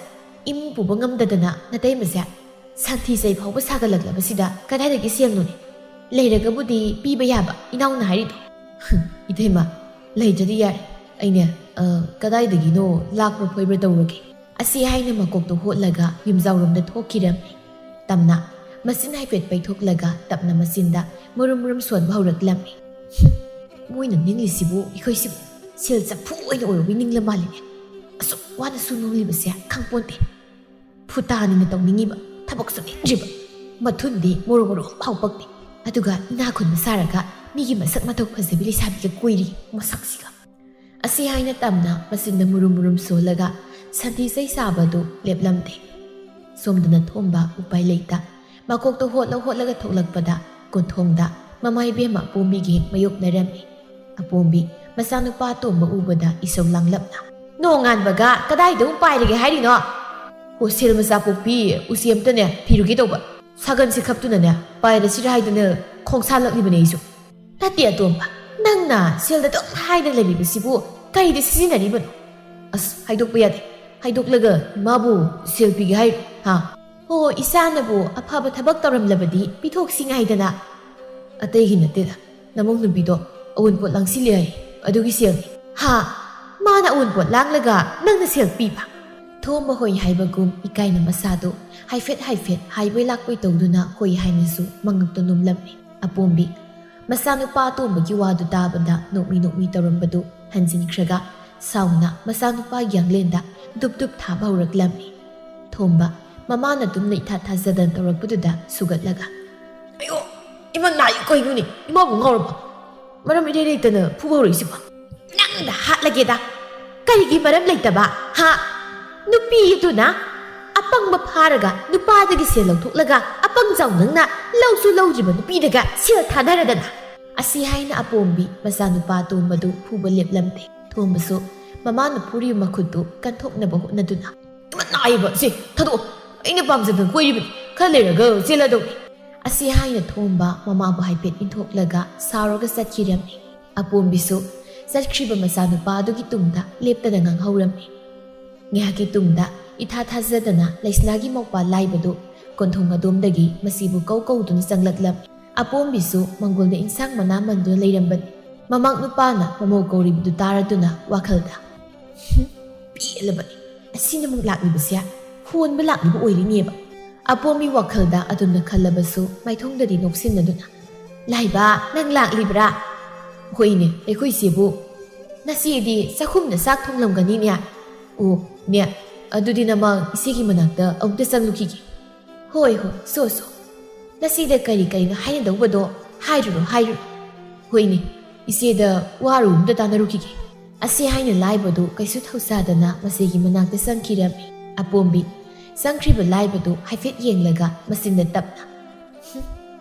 ꯏꯃꯨꯡ ꯄꯨꯕ ꯉꯝꯗꯗꯅ ꯅꯇꯩꯃꯁꯦ ꯁꯟꯊꯤ ꯆꯩ ꯐꯥꯎꯕ ꯁꯥꯒꯠꯂꯛꯂꯕꯁꯤꯗ ꯀꯗꯥꯏꯗꯒꯤ ꯁꯦꯜꯅꯣꯅꯦ? ꯂꯩꯔꯒꯕꯨꯗꯤ ꯄꯤꯕ ꯌꯥꯕ, ꯏꯅꯥꯎꯅ ꯍꯥꯏꯔꯤꯗꯣ"꯫ "ꯍꯨꯝ, ꯏꯇꯩꯃ, ꯂꯩꯇ꯭ꯔꯗꯤ ꯌꯥꯔꯦ꯫ ꯑꯩꯅꯦ, ꯑ, ꯀꯗꯥꯏꯗꯒꯤꯅꯣ ꯂꯥꯛꯄ꯭ꯔꯥ ꯐꯣꯏꯕ꯭ꯔꯥ ꯇꯧꯔꯒꯦ"꯫ ꯑꯁꯤ ꯍꯥꯏꯅ ꯃꯀꯣꯛꯇꯣ ꯍꯣꯠꯂꯒ ꯌꯨꯝꯖꯥꯎꯔꯣꯝꯗ ꯊꯣꯛꯈꯤꯔꯝꯃꯤ꯫ ꯇꯝꯅ ꯃꯆꯤꯟ ꯍꯥꯏꯐꯦꯠ ꯄꯩꯊꯣꯛꯂꯒ ꯇꯞꯅ ꯃꯆꯤꯟꯗ ꯃꯨꯔꯨꯝ ꯃꯨꯔꯨꯝ ꯁꯣꯟꯕ ꯍꯧꯔꯛꯂꯝꯃꯤ꯫ "ꯍꯨꯝ, ꯃꯣꯏꯅ ꯅꯤꯡꯂꯤꯁꯤꯕꯨ ꯑꯩꯈꯣꯏꯁꯤꯕꯨ ꯁꯦꯜ ꯆꯐꯨ ꯑꯣꯏꯅ ꯑꯣꯏꯔꯨꯕꯩ ꯅꯤꯡꯂ ꯃꯥꯜꯂꯤꯅꯦ꯫ ꯑꯁꯨꯛ ꯋꯥꯅ ꯁꯨ ꯅꯣꯝꯂꯤꯕꯁꯦ ꯈꯪꯄꯣꯟꯇꯦ꯫ ꯐꯨꯇꯥꯅꯤꯅ ꯇꯧꯅꯤꯡꯉꯤꯕ ꯊꯕꯛ ꯁꯨꯅꯤꯡꯗ꯭ꯔꯤꯕ꯫ ꯃꯊꯨꯟꯗꯤ ꯃꯣꯔꯣꯛ ꯃꯔꯨ ꯑꯃꯐꯥꯎ ꯄꯛꯇꯦ꯫ ꯑꯗꯨꯒ ꯏꯅꯥ ꯈꯨꯟꯕ ꯁꯥꯔꯒ ꯃꯤꯒꯤ ꯃꯁꯛ ꯃꯇꯧ ꯐꯖꯕꯤ ꯂꯩꯁꯥꯕꯤꯒ ꯀꯣꯏꯔꯤ ꯃꯁꯛꯁꯤꯒ"꯫ ꯑꯁꯤ ꯍꯥꯏꯅ ꯇꯝꯅ ꯃꯆꯤꯟꯗ ꯃꯨꯔꯨꯝ ꯃꯨꯔꯨꯝ ꯁꯣꯜꯂꯒ ꯁꯟꯊꯤ ꯆꯩ ꯁꯥꯕꯗꯨ ꯂꯦꯞꯂꯝꯗꯦ꯫ ꯁꯣꯝꯗꯅ ꯊꯣꯝꯕ ꯎꯄꯥꯏ ꯂꯩꯇ ꯃꯀꯣꯛꯇ ꯍꯣꯠꯂ ꯍꯣꯠꯂꯒ ꯊꯣꯛꯂꯛꯄꯗ ꯀꯣꯟꯊꯣꯡꯗ ꯃꯃꯥ ꯏꯕꯦꯝꯃ ꯑꯄꯣꯝꯕꯤꯒ ꯍꯦꯛ ꯃꯥꯌꯣꯛꯅꯔꯝꯃꯤ꯫ ꯑꯄꯣꯝꯕꯤ ꯃꯆꯥꯅꯨꯄꯥ ꯑꯇꯣꯝꯕ ꯎꯕꯗ ꯏꯁꯧ ꯂꯥꯡꯂꯞꯅ, "ꯅꯣꯡꯉꯥꯟꯕꯒ ꯀꯗꯥꯏꯗ ꯑꯃꯨꯛ ꯄꯥꯏꯔꯒꯦ ꯍꯥꯏꯔꯤꯅꯣ? ꯍꯣ, ꯁꯦꯜ ꯃꯆꯥ ꯄꯣꯛꯄꯤ, ꯎꯆꯦ ꯑꯝꯇꯅꯦ ꯊꯤꯔꯨꯒꯦ ꯇꯧꯕ꯫ ꯁꯥꯒꯟꯁꯦ ꯈꯞꯇꯨꯅꯅꯦ ꯄꯥꯏꯔꯁꯤꯔ ꯍꯥꯏꯗꯅ ꯈꯣꯡꯁꯥꯜꯂꯛꯂꯤꯕꯅꯦ ꯑꯩꯁꯨ꯫ ꯅꯠꯇꯦ ꯑꯇꯣꯝꯕ, ꯅꯪꯅ ꯁꯦꯜꯗ ꯑꯗꯨꯝ ꯍꯥꯏꯗꯅ ꯂꯩꯕꯤꯕꯁꯤꯕꯨ ꯀꯔꯤꯗ ꯁꯤꯖꯤꯟꯅꯔꯤꯕꯅꯣ?" "ꯑꯁ, ꯍꯥꯏꯗꯣꯛꯄ ꯌꯥꯗꯦ꯫ ꯍꯥꯏꯗꯣꯛꯂꯒ ꯏꯃꯥꯕꯨ ꯁꯦꯜ ꯄꯤꯒꯦ ꯍꯥꯏꯔꯣ, ꯍꯥ?" "ꯍꯣ, ꯏꯆꯥꯅꯕꯨ ꯑꯐꯕ ꯊꯕꯛ ꯇꯧꯔꯝꯂꯕꯗꯤ ꯄꯤꯊꯣꯛꯁꯤ ꯉꯥꯏꯗꯅ꯫ ꯑꯇꯩꯒꯤ ꯅꯠꯇꯦꯗ, ꯅꯃꯧ ꯅꯨꯄꯤꯗꯣ ꯑꯋꯨꯟꯄꯣꯠ ꯂꯥꯡꯁꯤꯜꯂꯤ ꯍꯥꯏ, ꯑꯗꯨꯒꯤ ꯁꯦꯜꯅꯤ꯫" "ꯍꯥ? ꯃꯥꯅ ꯑꯋꯨꯟꯄꯣꯠ ꯂꯥꯡꯂꯒ ꯅꯪꯅ ꯁꯦꯜ ꯄꯤꯕ?" ꯊꯣꯝꯕ ꯍꯣꯏ ꯍꯥꯏꯕꯒꯨꯝ ꯏꯀꯥꯏꯅ ꯃꯁꯥꯗꯨ ꯍꯥꯏꯐꯦꯠ ꯍꯥꯏꯐꯦꯠ ꯍꯥꯏꯕꯣꯏ ꯂꯥꯛꯄꯣꯏ ꯇꯧꯗꯨꯅ ꯍꯣꯏ ꯍꯥꯏꯅꯁꯨ ꯃꯉꯛꯇ ꯅꯣꯝꯂꯝꯃꯤ꯫ ꯑꯄꯣꯝꯕꯤ ꯃꯆꯥꯅꯨꯄꯥ ꯑꯇꯣꯝꯕꯒꯤ ꯋꯥꯗꯨ ꯇꯥꯕꯗ ꯅꯣꯛꯃꯤ ꯅꯣꯛꯃꯤ ꯇꯧꯔꯝꯕꯗꯨ ꯍꯟꯖꯤꯟꯈ꯭ꯔꯒ ꯁꯥꯎꯅ ꯃꯆꯥꯅꯨꯄꯥꯒꯤ ꯌꯥꯡꯂꯦꯟꯗ ꯗꯨꯞ ꯗꯨꯞ ꯊꯥꯕ ꯍꯧꯔꯛꯂꯝꯃꯤ꯫ ꯊꯣꯝꯕ ꯃꯃꯥꯅ ꯇꯨꯝꯅ ꯏꯊꯥ ꯊꯥꯖꯗꯅ ꯇꯧꯔꯛꯄꯗꯨꯗ ꯁꯨꯒꯠꯂꯒ, "ꯑꯌꯣ, ꯏꯃꯥ ꯅꯥꯏ ꯀꯩꯅꯣꯅꯦ, ꯏꯃꯥꯕꯨ ꯉꯥꯎꯔꯕ? ꯃꯔꯝ ꯏꯔꯩ ꯂꯩꯇꯅ ꯐꯨꯕ ꯍꯧꯔꯛꯏꯁꯤꯕꯣ?" "ꯅꯪꯗ ꯍꯥꯠꯂꯒꯦꯗ꯫ ꯀꯔꯤꯒꯤ ꯃꯔꯝ ꯂꯩꯇꯕ, ꯍꯥ? ꯅꯨꯄꯤ ꯑꯗꯨꯅ ꯑꯄꯪꯕ ꯐꯥꯔꯒ ꯅꯨꯄꯥꯗꯒꯤ ꯁꯦꯜ ꯂꯧꯊꯣꯛꯂꯒ ꯑꯄꯪ ꯆꯥꯎ ꯅꯪꯅ ꯂꯧꯁꯨ ꯂꯧꯗ꯭ꯔꯤꯕ ꯅꯨꯄꯤꯗꯒ ꯁꯦꯜ ꯊꯥꯅꯔꯗꯅ?" ꯑꯁꯤ ꯍꯥꯏꯅ ꯑꯄꯣꯝꯕꯤ ꯃꯆꯥꯅꯨꯄꯥ ꯑꯇꯣꯝꯕꯗꯨ ꯐꯨꯕ ꯂꯦꯞꯂꯝꯗꯦ꯫ ꯊꯣꯝꯕꯁꯨ ꯃꯃꯥꯅ ꯐꯨꯔꯤꯕ ꯃꯈꯨꯠꯇꯨ ꯀꯟꯊꯣꯛꯅꯕ ꯍꯣꯠꯅꯗꯨꯅ, "ꯏꯃꯥ ꯅꯥꯏꯕ, ꯁꯤ ꯊꯥꯗꯣꯛꯑꯣ, ꯑꯩꯅ ꯄꯥꯝꯖꯗꯅ ꯀꯣꯏꯔꯤꯕꯅꯤ, ꯈꯔ ꯂꯩꯔꯒ ꯆꯦꯜꯂꯗꯧꯅꯤ꯫" ꯑꯁꯤ ꯍꯥꯏꯅ ꯊꯣꯝꯕ ꯃꯃꯥꯕꯨ ꯍꯥꯏꯐꯦꯠ ꯏꯟꯊꯣꯛꯂꯒ ꯁꯥꯎꯔꯒ ꯆꯠꯈꯤꯔꯝꯃꯤ꯫ ꯑꯄꯣꯝꯕꯤꯁꯨ ꯆꯠꯈ꯭ꯔꯤꯕ ꯃꯆꯥꯅꯨꯄꯥ ꯑꯗꯨꯒꯤ ꯇꯨꯡꯗ ꯂꯦꯞꯇꯅ ꯉꯥꯡꯍꯧꯔꯝꯃꯤ꯫ ꯉꯥꯏꯍꯥꯛꯀꯤ ꯇꯨꯡꯗ ꯏꯊꯥ ꯊꯥꯖꯗꯅ ꯂꯩꯁꯅꯥꯒꯤ ꯃꯧꯄꯥ ꯂꯥꯏꯕꯗꯨ ꯀꯣꯟꯊꯣꯡ ꯑꯗꯣꯝꯗꯒꯤ ꯃꯁꯤꯕꯨ ꯀꯧ ꯀꯧꯗꯨꯅ ꯆꯪꯂꯛꯂꯝꯃꯤ꯫ ꯑꯄꯣꯝꯕꯤꯁꯨ ꯃꯪꯒꯣꯜꯗ ꯏꯟꯁꯥꯡ ꯃꯅꯥ ꯃꯟꯗꯨꯅ ꯂꯩꯔꯝꯕꯅꯤ꯫ ꯃꯃꯥ ꯅꯨꯄꯥꯅ ꯃꯃꯧ ꯀꯧꯔꯤꯕꯗꯨ ꯇꯥꯔꯗꯨꯅ ꯋꯥꯈꯜꯗ, "ꯍꯨꯝ, ꯄꯦꯜꯂꯕꯅꯤ꯫ ꯑꯁꯤꯅ ꯑꯃꯨꯛ ꯂꯥꯛꯂꯤꯕꯁꯦ ꯍꯣꯟꯕ ꯂꯥꯛꯂꯤꯕ ꯑꯣꯏꯔꯤꯅꯦꯕ꯫" ꯑꯄꯣꯝꯕꯤ ꯋꯥꯈꯜꯗ ꯑꯗꯨꯝꯅ ꯈꯜꯂꯕꯁꯨ ꯃꯥꯏꯊꯣꯡꯗꯗꯤ ꯅꯣꯛꯁꯤꯟꯅꯗꯨꯅ, "ꯂꯥꯏꯕ, ꯅꯪ ꯂꯥꯛꯂꯤꯕ꯭ꯔꯥ? ꯍꯣꯏꯅꯦ, ꯑꯩꯈꯣꯏ ꯏꯆꯦꯕꯨ꯫ ꯅꯆꯦꯗꯤ ꯆꯥꯛꯈꯨꯝꯗ ꯆꯥꯛ ꯊꯣꯡꯂꯝꯒꯅꯤꯅꯦ꯫ ꯑꯣ, ꯅꯦ, ꯑꯗꯨꯗꯤ ꯅꯃꯥꯡ ꯏꯆꯦꯒꯤ ꯃꯅꯥꯛꯇ ꯑꯃꯨꯛꯇ ꯆꯪꯂꯨꯈꯤꯒꯦ꯫" "ꯍꯣꯏ, ꯍꯣꯏ, ꯁꯣ, ꯁꯣ꯫ ꯅꯆꯦꯗ ꯀꯔꯤ ꯀꯔꯤꯅꯣ ꯍꯥꯏꯅꯗꯧꯕꯗꯣ ꯍꯥꯏꯔꯨꯔꯣ, ꯍꯥꯏꯔꯨꯔꯣ꯫" "ꯍꯣꯏꯅꯦ, ꯏꯆꯦꯗ ꯋꯥꯔꯨ ꯑꯃꯇ ꯇꯥꯟꯅꯔꯨꯈꯤꯒꯦ꯫" ꯑꯁꯤ ꯍꯥꯏꯅ ꯂꯥꯏꯕꯗꯨ ꯀꯩꯁꯨ ꯊꯧꯁꯥꯗꯅ ꯃꯆꯦꯒꯤ ꯃꯅꯥꯛꯇ ꯆꯪꯈꯤꯔꯝꯃꯤ꯫ ꯑꯄꯣꯝꯕꯤ ꯆꯪꯈ꯭ꯔꯤꯕ ꯂꯥꯏꯕꯗꯨ ꯍꯥꯏꯐꯦꯠ ꯌꯦꯡꯂꯒ ꯃꯆꯤꯟꯗ ꯇꯞꯅ, "ꯍꯨꯝ,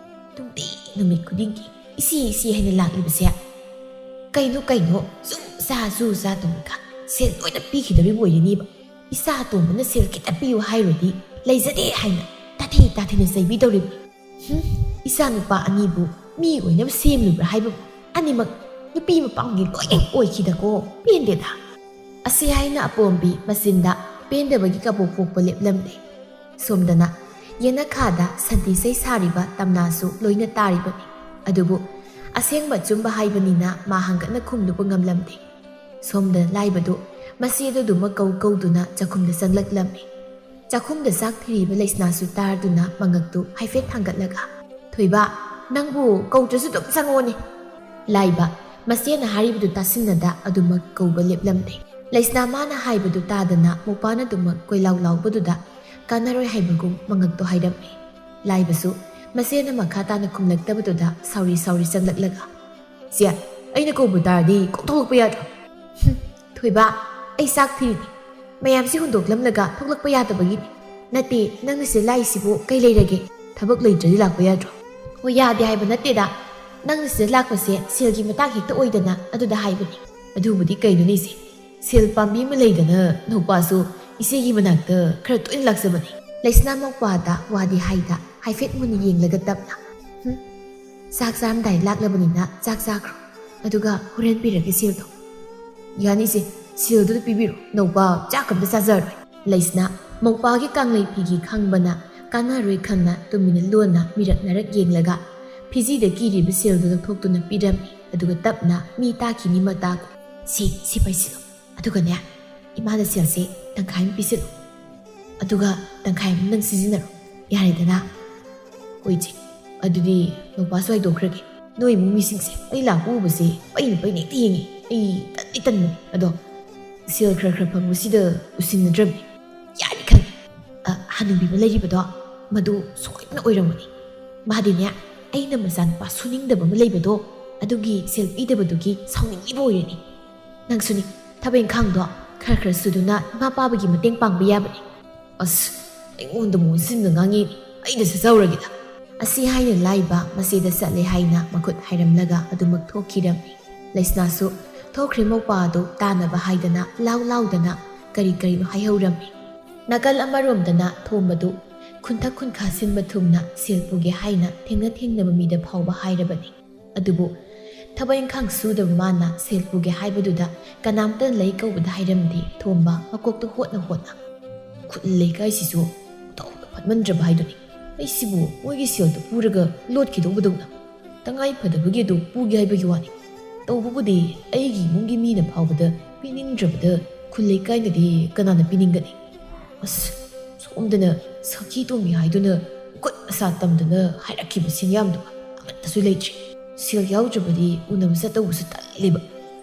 ꯇꯨꯝꯕꯤ ꯅꯨꯃꯤꯠ ꯈꯨꯗꯤꯡꯒꯤ ꯏꯁꯤ ꯏꯁꯤ ꯍꯥꯏꯅ ꯂꯥꯛꯂꯤꯕꯁꯦ? ꯀꯩꯅꯣ ꯀꯩꯅꯣ, ꯁꯨꯝ ꯆꯥ ꯁꯨ ꯆꯥ ꯇꯧꯔꯒ ꯁꯦꯜ ꯂꯣꯏꯅ ꯄꯤꯈꯤꯗꯧꯔꯤꯕ ꯑꯣꯏꯔꯤꯅꯤꯕ꯫ ꯏꯆꯥ ꯑꯇꯣꯝꯕꯅ ꯁꯦꯜ ꯈꯤꯇ ꯄꯤꯌꯨ ꯍꯥꯏꯔꯨꯔꯗꯤ ꯂꯩꯖꯗꯦ ꯍꯥꯏꯅ ꯇꯥꯊꯤ ꯇꯥꯊꯤꯅ ꯆꯩꯕꯤꯗꯧꯔꯤꯕꯅꯤ꯫ ꯍꯨꯝ, ꯏꯆꯥ ꯅꯨꯄꯥ ꯑꯅꯤꯕꯨ ꯃꯤ ꯑꯣꯏꯅꯕ ꯁꯦꯝꯂꯨꯕ꯭ꯔꯥ ꯍꯥꯏꯕꯕꯨ ꯑꯅꯤꯃꯛ ꯅꯨꯄꯤ ꯃꯄꯥꯝꯒꯤ ꯂꯣꯏꯅ ꯑꯣꯏꯈꯤꯗꯀꯣ꯫ ꯄꯦꯟꯗꯦꯗ꯫ ꯑꯁꯤ ꯍꯥꯏꯅ ꯑꯄꯣꯝꯕꯤ ꯃꯆꯤꯟꯗ ꯄꯦꯟꯗꯕꯒꯤ ꯀꯕꯣꯛ ꯄꯣꯛꯄ ꯂꯦꯞꯂꯝꯂꯦ꯫ ꯁꯣꯝꯗꯅ ꯌꯦꯅꯈꯥꯗ ꯁꯟꯊꯤ ꯏꯁꯩ ꯁꯥꯔꯤꯕ ꯇꯝꯅꯥꯁꯨ ꯂꯣꯏꯅ ꯇꯥꯔꯤꯕꯅꯤ꯫ ꯑꯗꯨꯕꯨ ꯑꯁꯦꯡꯕ ꯑꯆꯨꯝꯕ ꯍꯥꯏꯕꯅꯤꯅ ꯃꯥ ꯍꯪꯒꯠꯅ ꯈꯨꯝꯂꯨꯕ ꯉꯝꯂꯝꯗꯦ꯫ ꯁꯣꯝꯗ ꯂꯥꯏꯕꯗꯨ ꯃꯆꯦꯗꯨ ꯑꯗꯨꯃꯛ ꯀꯧ ꯀꯧꯗꯨꯅ ꯆꯥꯛꯈꯨꯝꯗ ꯆꯪꯂꯛꯂꯝꯃꯤ꯫ ꯆꯥꯛꯈꯨꯝꯗ ꯆꯥꯛ ꯊꯤꯔꯤꯕ ꯂꯩꯁꯅꯥꯁꯨ ꯇꯥꯔꯗꯨꯅ ꯃꯉꯛꯇꯨ ꯍꯥꯏꯐꯦꯠ ꯊꯥꯡꯒꯠꯂꯒ, "ꯊꯣꯏꯕ, ꯅꯪꯕꯨ ꯀꯧꯗ꯭ꯔꯁꯨ ꯑꯗꯨꯝ ꯆꯪꯉꯣꯅꯦ!" ꯂꯥꯏꯕ ꯃꯆꯦꯅ ꯍꯥꯏꯔꯤꯕꯗꯨ ꯇꯥꯁꯤꯟꯅꯗ ꯑꯗꯨꯃꯛ ꯀꯧꯕ ꯂꯦꯞꯂꯝꯂꯦ꯫ ꯂꯩꯁꯅꯥ ꯃꯥꯅ ꯍꯥꯏꯕꯗꯨ ꯇꯥꯗꯅ ꯃꯧꯄꯥꯅ ꯑꯗꯨꯃꯛ ꯀꯣꯏꯂꯥꯎ ꯂꯥꯎꯕꯗꯨꯗ ꯀꯥꯟꯅꯔꯣꯏ ꯍꯥꯏꯕꯒꯨꯝ ꯃꯉꯛꯇꯣ ꯍꯥꯏꯔꯝꯃꯤ꯫ ꯂꯥꯏꯕꯁꯨ ꯃꯆꯦꯅ ꯃꯈꯥ ꯇꯥꯅ ꯈꯨꯝꯂꯛꯇꯕꯗꯨꯗ ꯁꯥꯎꯔꯤ ꯁꯥꯎꯔꯤ ꯆꯪꯂꯛꯂꯒ, "ꯆꯦ, ꯑꯩꯅ ꯀꯧꯕ ꯇꯥꯔꯗꯤ ꯀꯣꯛ ꯊꯣꯛꯂꯛꯄ ꯌꯥꯗ꯭ꯔꯣ?" "ꯍꯨꯝ, ꯊꯣꯏꯕ, ꯑꯩ ꯆꯥꯛ ꯊꯤꯔꯤꯅꯤ꯫ ꯃꯌꯥꯝꯁꯤ ꯍꯨꯟꯗꯣꯛꯂꯝꯂꯒ ꯊꯣꯛꯂꯛꯄ ꯌꯥꯗꯕꯒꯤꯅꯤ꯫ ꯅꯠꯇꯦ, ꯅꯪꯅ ꯁꯤꯗ ꯂꯥꯛꯏꯁꯤꯕꯨ ꯀꯩ ꯂꯩꯔꯒꯦ? ꯊꯕꯛ ꯂꯩꯇ꯭ꯔꯗꯤ ꯂꯥꯛꯄ ꯌꯥꯗ꯭ꯔꯣ?" "ꯍꯣꯏ, ꯌꯥꯗꯦ ꯍꯥꯏꯕ ꯅꯠꯇꯦꯗ꯫ ꯅꯪꯅ ꯁꯤꯗ ꯂꯥꯛꯄꯁꯦ ꯁꯦꯜꯒꯤ ꯃꯇꯥꯡ ꯍꯦꯛꯇ ꯑꯣꯏꯗꯅ ꯑꯗꯨꯗ ꯍꯥꯏꯕꯅꯤ꯫ ꯑꯗꯨꯕꯨꯗꯤ ꯀꯩꯅꯣꯅꯦ ꯏꯆꯦ? ꯁꯦꯜ ꯄꯥꯝꯕꯤ ꯑꯃ ꯂꯩꯗꯅ ꯅꯧꯄꯥꯁꯨ ꯏꯆꯦꯒꯤ ꯃꯅꯥꯛꯇ ꯈꯔ ꯇꯣꯏꯅ ꯂꯥꯛꯆꯕꯅꯤ꯫" ꯂꯩꯁꯅꯥ ꯃꯧꯄꯥꯗ ꯋꯥꯗꯤ ꯍꯥꯏꯗ ꯍꯥꯏꯐꯦꯠ ꯃꯨꯟꯅ ꯌꯦꯡꯂꯒ ꯇꯞꯅ, "ꯍꯨꯝ, ꯆꯥꯛ ꯆꯥꯔꯝꯗꯥꯏ ꯂꯥꯛꯂꯕꯅꯤꯅ ꯆꯥꯛ ꯆꯥꯈ꯭ꯔꯣ꯫ ꯑꯗꯨꯒ ꯍꯣꯔꯦꯟ ꯄꯤꯔꯒꯦ ꯁꯦꯜꯗꯣ꯫" "ꯌꯥꯅꯤꯁꯦ, ꯁꯦꯜꯗꯨꯗ ꯄꯤꯕꯤꯔꯣ꯫ ꯅꯧꯄꯥ ꯆꯥꯛ ꯑꯝꯇ ꯆꯥꯖꯔꯣꯏ꯫" ꯂꯩꯁꯅꯥ ꯃꯧꯄꯥꯒꯤ ꯀꯥꯡꯂꯩ ꯐꯤꯒꯤ ꯈꯪꯕꯅ ꯀꯥꯟꯅꯔꯣꯏ ꯈꯪꯅ ꯇꯨꯃꯤꯟꯅ ꯂꯣꯟꯅ ꯃꯤꯔꯛ ꯅꯥꯔꯛ ꯌꯦꯡꯂꯒ ꯐꯤꯖꯤꯗ ꯀꯤꯔꯤꯕ ꯁꯦꯜꯗꯨ ꯂꯧꯊꯣꯛꯇꯨꯅ ꯄꯤꯔꯝꯃꯤ꯫ ꯑꯗꯨꯒ ꯇꯞꯅ ꯃꯤ ꯇꯥꯈꯤꯅꯤ ꯃꯇꯥꯒꯨꯝ, "ꯁꯤ, ꯁꯤ ꯄꯥꯏꯁꯤꯜꯂꯣ꯫ ꯑꯗꯨꯒꯅꯦ, ꯏꯃꯥꯗ ꯁꯦꯜꯁꯦ ꯇꯪꯈꯥꯏ ꯑꯃ ꯄꯤꯁꯤꯜꯂꯣ꯫ ꯑꯗꯨꯒ ꯇꯪꯈꯥꯏ ꯑꯃ ꯅꯪ ꯁꯤꯖꯤꯟꯅꯔꯣ꯫ ꯌꯥꯔꯦꯗꯅ?" "ꯍꯣꯏ ꯏꯆꯦ꯫ ꯑꯗꯨꯗꯤ ꯅꯧꯄꯥꯁꯨ ꯍꯥꯏꯗꯣꯛꯈ꯭ꯔꯒꯦ꯫ ꯅꯣꯏ ꯏꯃꯨꯡ ꯃꯤꯁꯤꯡꯁꯦ ꯑꯩ ꯂꯥꯛꯄ ꯎꯕꯁꯦ ꯄꯩꯅ ꯄꯩꯅ ꯍꯦꯛꯇ ꯌꯦꯡꯉꯤ꯫ ꯑꯩ ꯇꯟꯗꯤ ꯇꯟꯕꯅꯤ꯫ ꯑꯗꯣ ꯁꯦꯜ ꯈꯔ ꯈꯔ ꯐꯪꯕꯁꯤꯗ ꯎꯁꯤꯟꯅꯗ꯭ꯔꯕꯅꯤ꯫ ꯌꯥꯔꯦ ꯈꯪꯉꯦ꯫ ꯑ, ꯍꯅꯨꯕꯤ ꯑꯃ ꯂꯩꯔꯤꯕꯗꯣ, ꯃꯗꯨ ꯁꯣꯏꯗꯅ ꯑꯣꯏꯔꯝꯒꯅꯤ꯫ ꯃꯥꯗꯤꯅꯦ, ꯑꯩꯅ ꯃꯆꯥꯅꯨꯄꯥ ꯁꯨꯅꯤꯡꯗꯕ ꯑꯃ ꯂꯩꯕꯗꯣ, ꯑꯗꯨꯒꯤ ꯁꯦꯜ ꯄꯤꯗꯕꯗꯨꯒꯤ ꯁꯥꯎꯅꯤꯡꯉꯤꯕ ꯑꯣꯏꯔꯅꯤ꯫ ꯅꯪꯁꯨꯅꯤ, ꯊꯕꯛ ꯏꯪꯈꯥꯡꯗꯣ ꯈꯔ ꯈꯔ ꯁꯨꯗꯨꯅ ꯏꯃꯥ ꯄꯥꯕꯒꯤ ꯃꯇꯦꯡ ꯄꯥꯡꯕ ꯌꯥꯕꯅꯤ꯫" "ꯑꯁ, ꯑꯩꯉꯣꯟꯗ ꯑꯃꯨꯛ ꯑꯣꯟꯁꯤꯟꯅ ꯉꯥꯡꯉꯤ꯫ ꯑꯩꯗ ꯆꯠꯆꯍꯧꯔꯒꯦꯗ꯫" ꯑꯁꯤ ꯍꯥꯏꯅ ꯂꯥꯏꯕ ꯃꯆꯦꯗ ꯆꯠꯂꯦ ꯍꯥꯏꯅ ꯃꯈꯨꯠ ꯍꯥꯏꯔꯝꯂꯒ ꯑꯗꯨꯃꯛ ꯊꯣꯛꯈꯤꯔꯝꯃꯤ꯫ ꯂꯩꯁꯅꯥꯁꯨ ꯊꯣꯛꯈ꯭ꯔꯦ ꯃꯧꯄꯥ ꯑꯗꯨ ꯇꯥꯅꯕ ꯍꯥꯏꯗꯅ ꯂꯥꯎ ꯂꯥꯎꯗꯅ ꯀꯔꯤ ꯀꯔꯤꯅꯣ ꯍꯥꯏꯍꯧꯔꯝꯃꯤ꯫ ꯅꯥꯀꯜ ꯑꯃꯔꯣꯝꯗꯅ ꯊꯣꯝꯕꯗꯨ ꯈꯨꯟꯊꯛ ꯈꯨꯟꯈꯥ ꯁꯤꯟꯕ ꯊꯨꯡꯅ ꯁꯦꯜ ꯄꯨꯒꯦ ꯍꯥꯏꯅ ꯊꯦꯡꯅ ꯊꯦꯡꯅꯕ ꯃꯤꯗ ꯐꯥꯎꯕ ꯍꯥꯏꯔꯕꯅꯤ꯫ ꯑꯗꯨꯕꯨ ꯊꯕꯛ ꯏꯪꯈꯥꯡ ꯁꯨꯗꯕ ꯃꯥꯅ ꯁꯦꯜ ꯄꯨꯒꯦ ꯍꯥꯏꯕꯗꯨꯗ ꯀꯅꯥꯝꯇꯅ ꯂꯩ ꯀꯧꯕꯗ ꯍꯥꯏꯔꯝꯗꯦ ꯊꯣꯝꯕ ꯃꯀꯣꯛꯇ ꯍꯣꯠꯅ ꯍꯣꯠꯅ꯫ ꯈꯨꯜ ꯂꯩꯀꯥꯏꯁꯤꯁꯨ ꯇꯧꯅ ꯐꯠꯃꯟꯗ꯭ꯔꯕ ꯍꯥꯏꯗꯨꯅꯤ꯫ ꯑꯩꯁꯤꯕꯨ ꯃꯣꯏꯒꯤ ꯁꯦꯜꯗꯨ ꯄꯨꯔꯒ ꯂꯣꯠꯈꯤꯗꯧꯕꯗꯧꯅ꯫ ꯇꯉꯥꯏ ꯐꯗꯕꯒꯤ ꯑꯗꯨ ꯄꯨꯒꯦ ꯍꯥꯏꯕꯒꯤ ꯋꯥꯅꯤ꯫ ꯇꯧꯕꯕꯨꯗꯤ ꯑꯩꯒꯤ ꯏꯃꯨꯡꯒꯤ ꯃꯤꯅ ꯐꯥꯎꯕꯗ ꯄꯤꯅꯤꯡꯗ꯭ꯔꯕꯗ ꯈꯨꯜ ꯂꯩꯀꯥꯏꯅꯗꯤ ꯀꯅꯥꯅ ꯄꯤꯅꯤꯡꯒꯅꯤ? ꯑꯁ, ꯁꯣꯝꯗꯅ ꯁꯈꯤ ꯇꯣꯝꯕꯤ ꯍꯥꯏꯗꯨꯅ ꯈꯨꯠ ꯑꯁꯥ ꯇꯝꯗꯨꯅ ꯍꯥꯏꯔꯛꯈꯤꯕ ꯁꯦꯟꯌꯥꯝꯗꯨ ꯑꯃꯠꯇꯁꯨ ꯂꯩꯇ꯭ꯔꯤ꯫ ꯁꯦꯜ ꯌꯥꯎꯗ꯭ꯔꯕꯗꯤ ꯎꯅꯕ ꯆꯠꯇꯧꯕꯁꯨ ꯇꯜꯂꯦꯕ꯫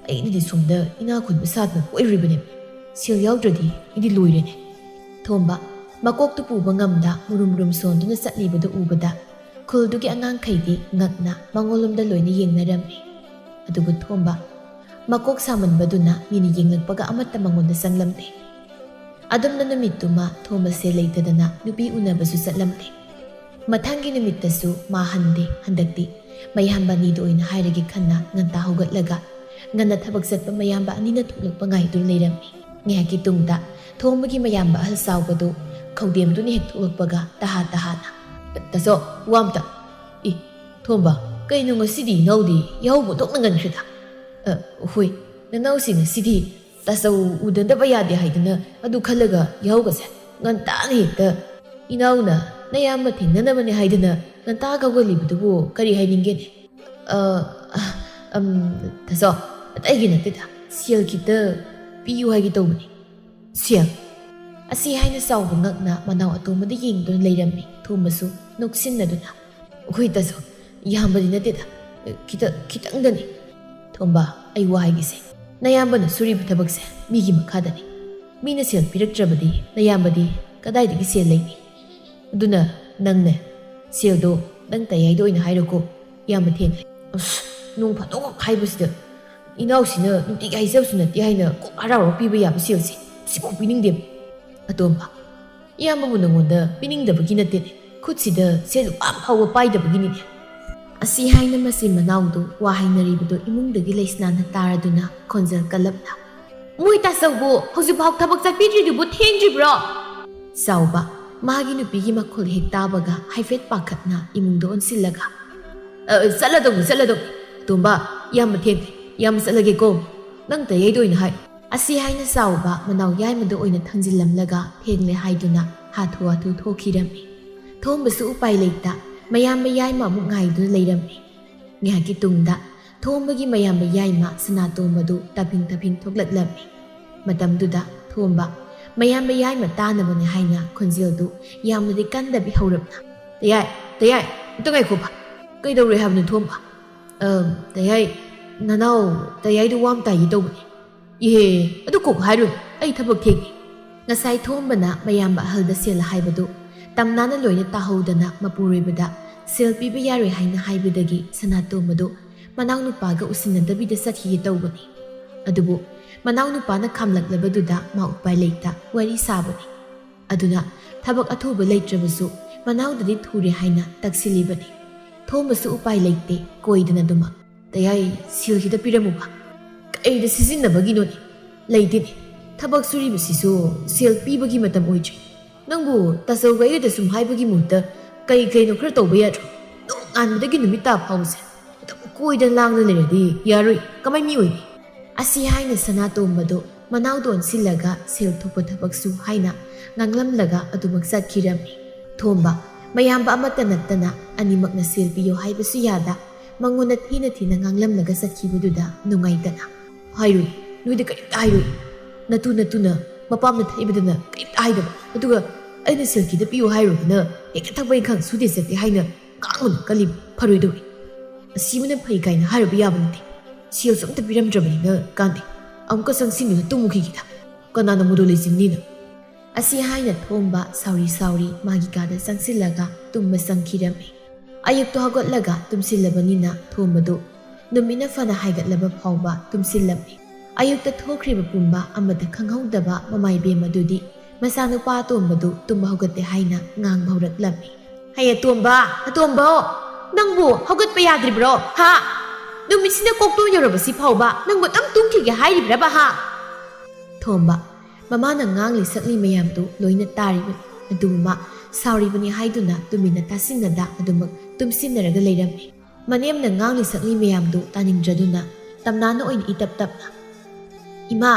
ꯑꯩꯅꯗꯤ ꯁꯣꯝꯗ ꯏꯅꯥ ꯈꯨꯟꯕ ꯁꯥꯗꯅ ꯀꯣꯏꯔꯨꯔꯤꯕꯅꯦꯕ꯫ ꯁꯦꯜ ꯌꯥꯎꯗ꯭ꯔꯗꯤ ꯑꯩꯗꯤ ꯂꯣꯏꯔꯦꯅꯦ꯫ ꯊꯣꯝꯕ ꯃꯀꯣꯛꯇꯨ ꯄꯨꯕ ꯉꯝꯗ ꯃꯨꯔꯨꯝ ꯃꯨꯔꯨꯝ ꯁꯣꯟꯗꯨꯅ ꯆꯠꯂꯤꯕꯗꯨ ꯎꯕꯗ ꯈꯨꯜꯗꯨꯒꯤ ꯑꯉꯥꯡꯈꯩꯗꯤ ꯉꯛꯅ ꯃꯉꯣꯟꯂꯣꯝꯗ ꯂꯣꯏꯅ ꯌꯦꯡꯅꯔꯝꯃꯤ꯫ ꯑꯗꯨꯕꯨ ꯊꯣꯝꯕ ꯃꯀꯣꯛ ꯁꯥꯃꯟꯕꯗꯨꯅ ꯃꯤꯅ ꯌꯦꯡꯂꯛꯄꯒ ꯑꯃꯠꯇ ꯃꯉꯣꯟꯗ ꯆꯪꯂꯝꯗꯦ꯫ ꯑꯗꯨꯝꯅ ꯅꯨꯃꯤꯠꯇꯨꯃ ꯊꯣꯝꯕꯁꯦ ꯂꯩꯇꯗꯅ ꯅꯨꯄꯤ ꯎꯅꯕꯁꯨ ꯆꯠꯂꯝꯗꯦ꯫ ꯃꯊꯪꯒꯤ ꯅꯨꯃꯤꯠꯇꯁꯨ ꯃꯥ ꯍꯟꯗꯦ꯫ ꯍꯟꯗꯛꯇꯤ ꯃꯌꯥꯝꯕ ꯑꯅꯤꯗ ꯑꯣꯏꯅ ꯍꯥꯏꯔꯒꯦ ꯈꯟꯅ ꯉꯟꯇꯥ ꯍꯧꯒꯠꯂꯒ ꯉꯟꯅ ꯊꯕꯛ ꯆꯠꯄ ꯃꯌꯥꯝꯕ ꯑꯅꯤꯅ ꯊꯣꯛꯂꯛꯄ ꯉꯥꯏꯗꯨꯅ ꯂꯩꯔꯝꯃꯤ꯫ ꯉꯥꯏꯍꯥꯛꯀꯤ ꯇꯨꯡꯗ ꯊꯣꯝꯕꯒꯤ ꯃꯌꯥꯝꯕ ꯑꯍꯜ ꯆꯥꯎꯕꯗꯨ ꯈꯧꯗꯦꯝꯗꯨꯅ ꯍꯦꯛ ꯊꯣꯛꯂꯛꯄꯒ ꯇꯍꯥ ꯇꯍꯥꯅ, "ꯇꯥꯆꯧ, ꯋꯥ ꯑꯝꯇ꯫ ꯏ, ꯊꯣꯝꯕ, ꯀꯩꯅꯣ ꯉꯁꯤꯗꯤ ꯏꯅꯥꯎꯗꯤ ꯌꯥꯍꯧ ꯄꯣꯟꯊꯣꯛꯅ ꯉꯟꯈ꯭ꯔꯦꯗ?" "ꯑ, ꯍꯣꯏ, ꯅꯅꯥꯎꯁꯤ ꯉꯁꯤꯗꯤ ꯇꯥꯆꯧ ꯎꯗꯅꯕ ꯌꯥꯗꯦ ꯍꯥꯏꯗꯅ ꯑꯗꯨ ꯈꯜꯂꯒ ꯌꯥꯍꯧꯒꯁꯦ ꯉꯟꯇꯥꯅ ꯍꯦꯛꯇ꯫ ꯏꯅꯥꯎꯅ ꯅꯌꯥꯝꯕ ꯊꯦꯡꯅꯅꯕꯅꯦ ꯍꯥꯏꯗꯅ ꯉꯟꯇꯥ ꯍꯧꯒꯠꯂꯤꯕꯗꯨꯕꯨ ꯀꯔꯤ ꯍꯥꯏꯅꯤꯡꯒꯦꯅꯦ?" "ꯑ, ꯑꯝ, ꯇꯥꯆꯧ, ꯑꯇꯩꯒꯤ ꯅꯠꯇꯦꯗ, ꯁꯦꯜ ꯈꯤꯇ ꯄꯤꯌꯨ ꯍꯥꯏꯒꯦ ꯇꯧꯕꯅꯤ꯫" "ꯁꯦꯜ?" ꯑꯁꯤ ꯍꯥꯏꯅ ꯆꯥꯎꯕ ꯉꯛꯅ ꯃꯅꯥꯎ ꯑꯇꯣꯝꯕꯗ ꯌꯦꯡꯗꯨꯅ ꯂꯩꯔꯝꯃꯤ꯫ ꯊꯣꯝꯕꯁꯨ ꯅꯣꯛꯁꯤꯟꯅꯗꯨꯅ, "ꯑꯩꯈꯣꯏ ꯇꯥꯆꯧ, ꯌꯥꯝꯕꯗꯤ ꯅꯠꯇꯦꯗ, ꯈꯤꯇ, ꯈꯤꯇꯪꯗꯅꯤ꯫" "ꯊꯣꯝꯕ, ꯑꯩ ꯋꯥ ꯍꯥꯏꯒꯦꯁꯦ, ꯅꯌꯥꯝꯕꯅ ꯁꯨꯔꯤꯕ ꯊꯕꯛꯁꯦ ꯃꯤꯒꯤ ꯃꯈꯥꯗꯅꯤ꯫ ꯃꯤꯅ ꯁꯦꯜ ꯄꯤꯔꯛꯇ꯭ꯔꯕꯗꯤ ꯅꯌꯥꯝꯕꯗꯤ ꯀꯗꯥꯏꯗꯒꯤ ꯁꯦꯜ ꯂꯩꯅꯤ? ꯑꯗꯨꯅ ꯅꯪꯅꯦ, ꯁꯦꯜꯗꯣ ꯅꯪ ꯇꯌꯥꯏꯗ ꯑꯣꯏꯅ ꯍꯥꯏꯔꯣꯀꯣ, ꯌꯥꯝꯕ ꯊꯦꯡꯂꯦ꯫" "ꯑꯁ, ꯅꯣꯡ ꯐꯥꯗꯣꯛ ꯍꯥꯏꯕꯁꯤꯗ ꯏꯅꯥꯎꯁꯤꯅ ꯅꯨꯡꯇꯤꯒꯤ ꯍꯥꯏꯖꯕꯁꯨ ꯅꯠꯇꯦ ꯍꯥꯏꯅ ꯀꯣꯛ ꯍꯔꯥꯎꯔ ꯄꯤꯕ ꯌꯥꯕ ꯁꯦꯜꯁꯦ ꯁꯤꯐꯥꯎ ꯄꯤꯅꯤꯡꯗꯦꯕ꯫" "ꯑꯇꯣꯝꯕ, ꯏꯌꯥꯝꯕꯕꯨ ꯅꯪꯉꯣꯟꯗ ꯄꯤꯅꯤꯡꯗꯕꯒꯤ ꯅꯠꯇꯦꯅꯦ꯫ ꯈꯨꯠꯁꯤꯗ ꯁꯦꯜ ꯂꯨꯄꯥ ꯑꯃ ꯐꯥꯎꯕ ꯄꯥꯏꯗꯕꯒꯤꯅꯤꯅꯦ꯫ ꯑꯁꯤ ꯍꯥꯏꯅ ꯃꯆꯤꯟ ꯃꯅꯥꯎꯗꯨ ꯋꯥ ꯍꯥꯏꯅꯔꯤꯕꯗꯨ ꯏꯃꯨꯡꯗꯒꯤ ꯂꯩꯁꯅꯥꯅ ꯇꯥꯔꯗꯨꯅ ꯈꯣꯟꯖꯦꯜ ꯀꯜꯂꯞꯅ, "ꯃꯣꯏ ꯇꯥꯆꯧꯕꯨ ꯍꯧꯖꯤꯛꯐꯥꯎ ꯊꯕꯛ ꯆꯠꯄꯤꯗ꯭ꯔꯤꯗꯨꯕꯨ ꯊꯦꯡꯗ꯭ꯔꯤꯕ꯭ꯔꯣ?" ꯆꯥꯎꯕ ꯃꯥꯒꯤ ꯅꯨꯄꯤꯒꯤ ꯃꯈꯣꯜ ꯍꯦꯛ ꯇꯥꯕꯒ ꯍꯥꯏꯐꯦꯠ ꯄꯥꯈꯠꯅ ꯏꯃꯨꯡꯗ ꯑꯣꯟꯁꯤꯜꯂꯒ, "ꯑ, ꯆꯠꯂꯗꯧꯅꯤ, ꯆꯠꯂꯗꯧꯅꯤ꯫ ꯇꯣꯝꯕ, ꯌꯥꯝꯅ ꯊꯦꯡꯂꯦ꯫ ꯌꯥꯝꯅ ꯆꯠꯂꯒꯦꯀꯣ꯫ ꯅꯪ ꯇꯌꯥꯏꯗ ꯑꯣꯏꯅ ꯍꯥꯏ꯫" ꯑꯁꯤ ꯍꯥꯏꯅ ꯆꯥꯎꯕ ꯃꯅꯥꯎ ꯌꯥꯏꯃꯗ ꯑꯣꯏꯅ ꯊꯥꯡꯖꯤꯜꯂꯝꯂꯒ ꯊꯦꯡꯂꯦ ꯍꯥꯏꯗꯨꯅ ꯍꯥꯊꯨ ꯍꯥꯊꯨ ꯊꯣꯛꯈꯤꯔꯝꯃꯤ꯫ ꯊꯣꯝꯕꯁꯨ ꯎꯄꯥꯏ ꯂꯩꯇ ꯃꯌꯥꯝꯕ ꯌꯥꯏꯃ ꯑꯃꯨꯛ ꯉꯥꯏꯗꯨꯅ ꯂꯩꯔꯝꯃꯤ꯫ ꯉꯥꯏꯍꯥꯛꯀꯤ ꯇꯨꯡꯗ ꯊꯣꯝꯕꯒꯤ ꯃꯌꯥꯝꯕ ꯌꯥꯏꯃ ꯁꯅꯥꯇꯣꯝꯕꯗꯨ ꯇꯥꯐꯤꯡ ꯇꯥꯐꯤꯡ ꯊꯣꯛꯂꯛꯂꯝꯃꯤ꯫ ꯃꯇꯝꯗꯨꯗ ꯊꯣꯝꯕ ꯃꯌꯥꯝꯕ ꯌꯥꯏꯃ ꯇꯥꯅꯕꯅꯤ ꯍꯥꯏꯅ ꯈꯣꯟꯖꯦꯜꯗꯨ ꯌꯥꯝꯅꯗꯤ ꯀꯟꯗꯕꯤ ꯍꯧꯔꯞꯅ, "ꯇꯌꯥꯏ, ꯇꯌꯥꯏ, ꯑꯝꯇ ꯉꯥꯏꯈꯣꯕ꯫ ꯀꯩꯗꯧꯔꯦ ꯍꯥꯏꯕꯅꯣ ꯊꯣꯝꯕ?" "ꯑꯝ, ꯇꯌꯥꯏ, ꯅꯅꯥꯎ ꯇꯌꯥꯏꯗꯨ ꯋꯥ ꯑꯃ ꯇꯥꯏꯒꯦ ꯇꯧꯕꯅꯤ꯫" "ꯏꯍꯦ, ꯑꯗꯨ ꯀꯣꯛ ꯍꯥꯏꯔꯨ, ꯑꯩ ꯊꯕꯛ ꯊꯦꯡꯉꯤ꯫" ꯉꯁꯥꯏ ꯊꯣꯝꯕꯅ ꯃꯌꯥꯝꯕ ꯑꯍꯜꯗ ꯁꯦꯜ ꯍꯥꯏꯕꯗꯨ ꯇꯝꯅꯥꯅ ꯂꯣꯏꯅ ꯇꯥꯍꯧꯗꯅ ꯃꯄꯨꯔꯣꯏꯕꯗ ꯁꯦꯜ ꯄꯤꯕ ꯌꯥꯔꯣꯏ ꯍꯥꯏꯅ ꯍꯥꯏꯕꯗꯒꯤ ꯁꯅꯥꯇꯣꯝꯕꯗꯨ ꯃꯅꯥꯎꯅꯨꯄꯥꯒ ꯎꯁꯤꯟꯅꯗꯕꯤꯗ ꯆꯠꯈꯤꯒꯦ ꯇꯧꯕꯅꯤ꯫ ꯑꯗꯨꯕꯨ ꯃꯅꯥꯎꯅꯨꯄꯥꯅ ꯈꯥꯝꯂꯛꯂꯕꯗꯨꯗ ꯃꯥ ꯎꯄꯥꯏ ꯂꯩꯇ ꯋꯥꯔꯤ ꯁꯥꯕꯅꯤ꯫ ꯑꯗꯨꯅ ꯊꯕꯛ ꯑꯊꯨꯕ ꯂꯩꯇ꯭ꯔꯕꯁꯨ ꯃꯅꯥꯎꯗꯗꯤ ꯊꯨꯔꯦ ꯍꯥꯏꯅ ꯇꯛꯁꯤꯜꯂꯤꯕꯅꯤ꯫ ꯊꯣꯝꯕꯁꯨ ꯎꯄꯥꯏ ꯂꯩꯇꯦ, ꯀꯣꯏꯗꯅ ꯑꯗꯨꯃꯛ, "ꯇꯌꯥꯏ, ꯁꯦꯜ ꯈꯤꯇ ꯄꯤꯔꯝꯃꯨꯕ꯫" "ꯀꯩꯗ ꯁꯤꯖꯤꯟꯅꯕꯒꯤꯅꯣꯅꯦ? ꯂꯩꯇꯦꯅꯦ꯫ ꯊꯕꯛ ꯁꯨꯔꯤꯕꯁꯤꯁꯨ ꯁꯦꯜ ꯄꯤꯕꯒꯤ ꯃꯇꯝ ꯑꯣꯏꯗ꯭ꯔꯤ꯫ ꯅꯪꯕꯨ ꯇꯥꯆꯧꯒ ꯑꯩꯒꯗ ꯁꯨꯝ ꯍꯥꯏꯕꯒꯤ ꯃꯍꯨꯠꯇ ꯀꯩ ꯀꯩꯅꯣ ꯈꯔ ꯇꯧꯕ ꯌꯥꯗ꯭ꯔꯣ? ꯅꯣꯡꯉꯥꯟꯕꯗꯒꯤ ꯅꯨꯃꯤꯠ ꯇꯥ ꯐꯥꯎꯕꯁꯦ ꯑꯗꯨꯝ ꯀꯣꯏꯗꯅ ꯂꯥꯡꯗꯅ ꯂꯩꯔꯗꯤ ꯌꯥꯔꯣꯏ꯫ ꯀꯃꯥꯏ ꯃꯤ ꯑꯣꯏꯅꯤ?" ꯑꯁꯤ ꯍꯥꯏꯅ ꯁꯅꯥꯇꯣꯝꯕꯗꯨ ꯃꯅꯥꯎꯗ ꯑꯣꯟꯁꯤꯜꯂꯒ ꯁꯦꯜ ꯊꯣꯛꯄ ꯊꯕꯛꯁꯨ ꯍꯥꯏꯅ ꯉꯥꯡꯂꯝꯂꯒ ꯑꯗꯨꯃꯛ ꯆꯠꯈꯤꯔꯝꯃꯤ꯫ ꯊꯣꯝꯕ ꯃꯌꯥꯝꯕ ꯑꯃꯠꯇ ꯅꯠꯇꯅ ꯑꯅꯤꯃꯛꯅ ꯁꯦꯜ ꯄꯤꯌꯣ ꯍꯥꯏꯕꯁꯨ ꯌꯥꯗ ꯃꯉꯣꯟꯗ ꯊꯤꯅ ꯊꯤꯅ ꯉꯥꯡꯂꯝꯂꯒ ꯆꯠꯈꯤꯕꯗꯨꯗ ꯅꯨꯡꯉꯥꯏꯇꯅ, "ꯍꯥꯏꯔꯣꯏ, ꯅꯣꯏꯗ ꯀꯔꯤꯝꯇ ꯍꯥꯏꯔꯣꯏ꯫ ꯅꯇꯨ ꯅꯇꯨꯅ ꯃꯄꯥꯝꯅ ꯊꯛꯏꯕꯗꯅ ꯀꯔꯤꯝꯇ ꯍꯥꯏꯗꯕ, ꯑꯗꯨꯒ ꯑꯩꯅ ꯁꯦꯜ ꯈꯤꯇ ꯄꯤꯌꯨ ꯍꯥꯏꯔꯨꯔꯒꯅ ꯍꯦꯛꯇ ꯊꯛꯄ ꯏꯟꯈꯥꯡ ꯁꯨꯗꯦ ꯆꯠꯇꯦ ꯍꯥꯏꯅ ꯉꯥꯡꯕꯅ ꯀꯜꯂꯤ, ꯐꯔꯣꯏꯗꯧꯔꯤ꯫ ꯑꯁꯤꯕꯅ ꯐꯩ ꯀꯥꯏꯅ ꯍꯥꯏꯔꯨꯕ ꯌꯥꯕ ꯅꯠꯇꯦ꯫ ꯁꯦꯜꯁꯨ ꯑꯝꯇ ꯄꯤꯔꯝꯗ꯭ꯔꯕꯅꯤꯅ ꯀꯥꯟꯗꯦ꯫ ꯑꯃꯨꯛꯀ ꯆꯪꯁꯤꯟꯗꯨꯅ ꯇꯨꯝꯃꯨꯈꯤꯒꯦꯗ꯫ ꯀꯅꯥꯅ ꯃꯗꯨ ꯂꯩꯁꯤꯟꯅꯤꯅ?" ꯑꯁꯤ ꯍꯥꯏꯅ ꯊꯣꯝꯕ ꯁꯥꯎꯔꯤ ꯁꯥꯎꯔꯤ ꯃꯥꯒꯤ ꯀꯥꯗ ꯆꯪꯁꯤꯜꯂꯒ ꯇꯨꯝꯕ ꯆꯪꯈꯤꯔꯝꯃꯤ꯫ ꯑꯌꯨꯛꯇ ꯍꯧꯒꯠꯂꯒ ꯇꯨꯝꯁꯤꯜꯂꯕꯅꯤꯅ ꯊꯣꯝꯕꯗꯨ ꯅꯨꯃꯤꯠꯅ ꯐꯅ ꯍꯥꯏꯒꯠꯂꯕ ꯐꯥꯎꯕ ꯇꯨꯝꯁꯤꯜꯂꯝꯃꯤ꯫ ꯑꯌꯨꯛꯇ ꯊꯣꯛꯈ꯭ꯔꯤꯕ ꯄꯨꯝꯕ ꯑꯃꯠꯇ ꯈꯪꯍꯧꯗꯕ ꯃꯃꯥ ꯏꯕꯦꯝ ꯑꯗꯨꯗꯤ ꯃꯆꯥꯅꯨꯄꯥ ꯑꯇꯣꯝꯕꯗꯨ ꯇꯨꯝꯕ ꯍꯧꯒꯠꯇꯦ ꯍꯥꯏꯅ ꯉꯥꯡꯕ ꯍꯧꯔꯛꯂꯝꯃꯤ꯫ "ꯍꯩ ꯑꯇꯣꯝꯕ, ꯑꯇꯣꯝꯕ, ꯅꯪꯕꯨ ꯍꯧꯒꯠꯄ ꯌꯥꯗ꯭ꯔꯤꯕ꯭ꯔꯣ? ꯍꯥ? ꯅꯨꯃꯤꯠꯁꯤꯅ ꯀꯣꯛꯇꯣꯟ ꯌꯧꯔꯕꯁꯤ ꯐꯥꯎꯕ ꯅꯪꯕꯨ ꯑꯗꯨꯝ ꯇꯨꯝꯈꯤꯒꯦ ꯍꯥꯏꯔꯤꯕ꯭ꯔꯕ, ꯍꯥ?" ꯊꯣꯝꯕ, ꯃꯃꯥꯅ ꯉꯥꯡꯂꯤ ꯁꯛꯂꯤ ꯃꯌꯥꯝꯗꯨ ꯂꯣꯏꯅ ꯇꯥꯔꯤꯕꯅꯤ꯫ ꯑꯗꯨꯕꯨ ꯃꯥ ꯁꯥꯎꯔꯤꯕꯅꯤ ꯍꯥꯏꯗꯨꯅ ꯇꯨꯃꯤꯟꯅ ꯇꯥꯁꯤꯟꯅꯗ ꯑꯗꯨꯃꯛ ꯇꯨꯝꯁꯤꯟꯅꯔꯒ ꯂꯩꯔꯝꯃꯤ꯫ ꯃꯅꯦꯝꯅ ꯉꯥꯡꯂꯤ ꯁꯛꯂꯤ ꯃꯌꯥꯝꯗꯨ ꯇꯥꯅꯤꯡꯗ꯭ꯔꯗꯨꯅ ꯇꯝꯅꯥꯅ ꯑꯣꯏꯅ ꯏꯇꯞ ꯇꯞꯅ, "ꯏꯃꯥ,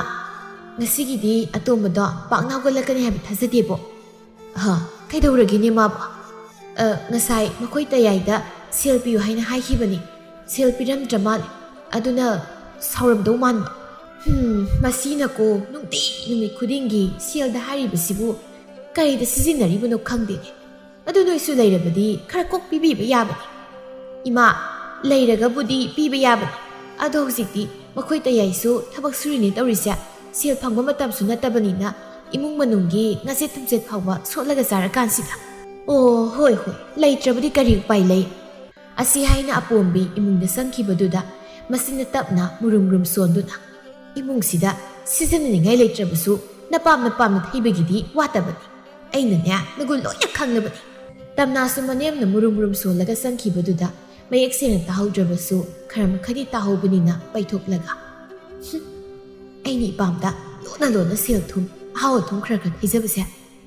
ꯉꯁꯤꯒꯤꯗꯤ ꯑꯇꯣꯝꯕꯗꯣ ꯄꯥꯛꯅ ꯍꯧꯒꯠꯂꯛꯀꯅꯤ ꯍꯥꯏꯕ ꯊꯥꯖꯗꯦꯕꯣ?" "ꯍꯥ, ꯀꯩꯗꯧꯔꯒꯦꯅꯦ ꯃꯥꯕꯣ?" "ꯑ, ꯉꯁꯥꯏ ꯃꯈꯣꯏ ꯇꯌꯥꯏꯗ ꯁꯦꯜ ꯄꯤꯌꯨ ꯍꯥꯏꯅ ꯍꯥꯏꯈꯤꯕꯅꯤ꯫ ꯁꯦꯜ ꯄꯤꯔꯝꯗ꯭ꯔ ꯃꯥꯜꯂꯦ꯫ ꯑꯗꯨꯅ ꯁꯥꯎꯔꯝꯗꯧ ꯃꯥꯟꯕ꯫ ꯍꯨꯝ, ꯃꯁꯤꯅꯀꯣ ꯅꯨꯡꯇꯤ ꯅꯨꯃꯤꯠ ꯈꯨꯗꯤꯡꯒꯤ ꯁꯦꯜꯗ ꯍꯥꯏꯔꯤꯕꯁꯤꯕꯨ ꯀꯔꯤꯗ ꯁꯤꯖꯤꯟꯅꯔꯤꯕꯅꯣ ꯈꯪꯗꯦꯅꯦ꯫ ꯑꯗꯨ ꯅꯣꯏꯁꯨ ꯂꯩꯔꯕꯗꯤ ꯈꯔ ꯀꯣꯛ ꯄꯤꯕꯤꯕ ꯌꯥꯕꯅꯤ꯫ ꯏꯃꯥ, ꯂꯩꯔꯒꯕꯨꯗꯤ ꯄꯤꯕ ꯌꯥꯕꯅꯤ꯫ ꯑꯗꯣ ꯍꯧꯖꯤꯛꯇꯤ ꯃꯈꯣꯏ ꯇꯌꯥꯏꯁꯨ ꯊꯕꯛ ꯁꯨꯔꯤꯅꯦ ꯇꯧꯔꯤꯁꯦ꯫ ꯁꯦꯜ ꯐꯪꯕ ꯃꯇꯝꯁꯨ ꯅꯠꯇꯕꯅꯤꯅ ꯏꯃꯨꯡ ꯃꯅꯨꯡꯒꯤ ꯉꯥꯆꯦꯠ ꯊꯨꯝꯆꯦꯠ ꯐꯥꯎꯕ ꯁꯣꯠꯂꯒ ꯆꯥꯔꯀꯥꯟꯁꯤꯗ꯫ ꯑꯣ, ꯍꯣꯏ, ꯍꯣꯏ, ꯂꯩꯇ꯭ꯔꯕꯗꯤ ꯀꯔꯤ ꯎꯄꯥꯏ ꯂꯩ?" ꯑꯁꯤ ꯍꯥꯏꯅ ꯑꯄꯣꯝꯕꯤ ꯏꯃꯨꯡꯗ ꯆꯪꯈꯤꯕꯗꯨꯗ ꯃꯆꯤꯟꯅ ꯇꯞꯅ ꯃꯨꯔꯨꯝ ꯃꯨꯔꯨꯝ ꯁꯣꯟꯗꯨꯅ, "ꯏꯃꯨꯡꯁꯤꯗ ꯁꯤꯖꯤꯟꯅꯅꯤꯡꯉꯥꯏ ꯂꯩꯇ꯭ꯔꯕꯁꯨ ꯅꯄꯥꯝ ꯅꯄꯥꯝꯅ ꯊꯩꯕꯒꯤꯗꯤ ꯋꯥꯠꯇꯕꯅꯤ꯫ ꯑꯩꯅꯅꯦ ꯅꯒꯨꯟ ꯂꯣꯏꯅ ꯈꯪꯂꯕꯅꯤ꯫" ꯇꯝꯅꯥꯁꯨ ꯃꯅꯦꯝꯅ ꯃꯨꯔꯨꯝ ꯃꯨꯔꯨꯝ ꯁꯣꯜꯂꯒ ꯆꯪꯈꯤꯕꯗꯨꯗ ꯃꯌꯦꯛ ꯁꯦꯡꯅ ꯇꯥꯍꯧꯗ꯭ꯔꯕꯁꯨ ꯈꯔ ꯃꯈꯩꯗꯤ ꯇꯥꯍꯧꯕꯅꯤꯅ ꯄꯩꯊꯣꯛꯂꯒ, "ꯍꯨꯝ, ꯑꯩꯅ ꯏꯄꯥꯝꯗ ꯂꯣꯟꯅ ꯂꯣꯟꯅ ꯁꯦꯜ ꯊꯨꯝ, ꯑꯍꯥꯎ ꯑꯊꯨꯝ ꯈꯔ ꯈꯔ ꯄꯤꯖꯕꯁꯦ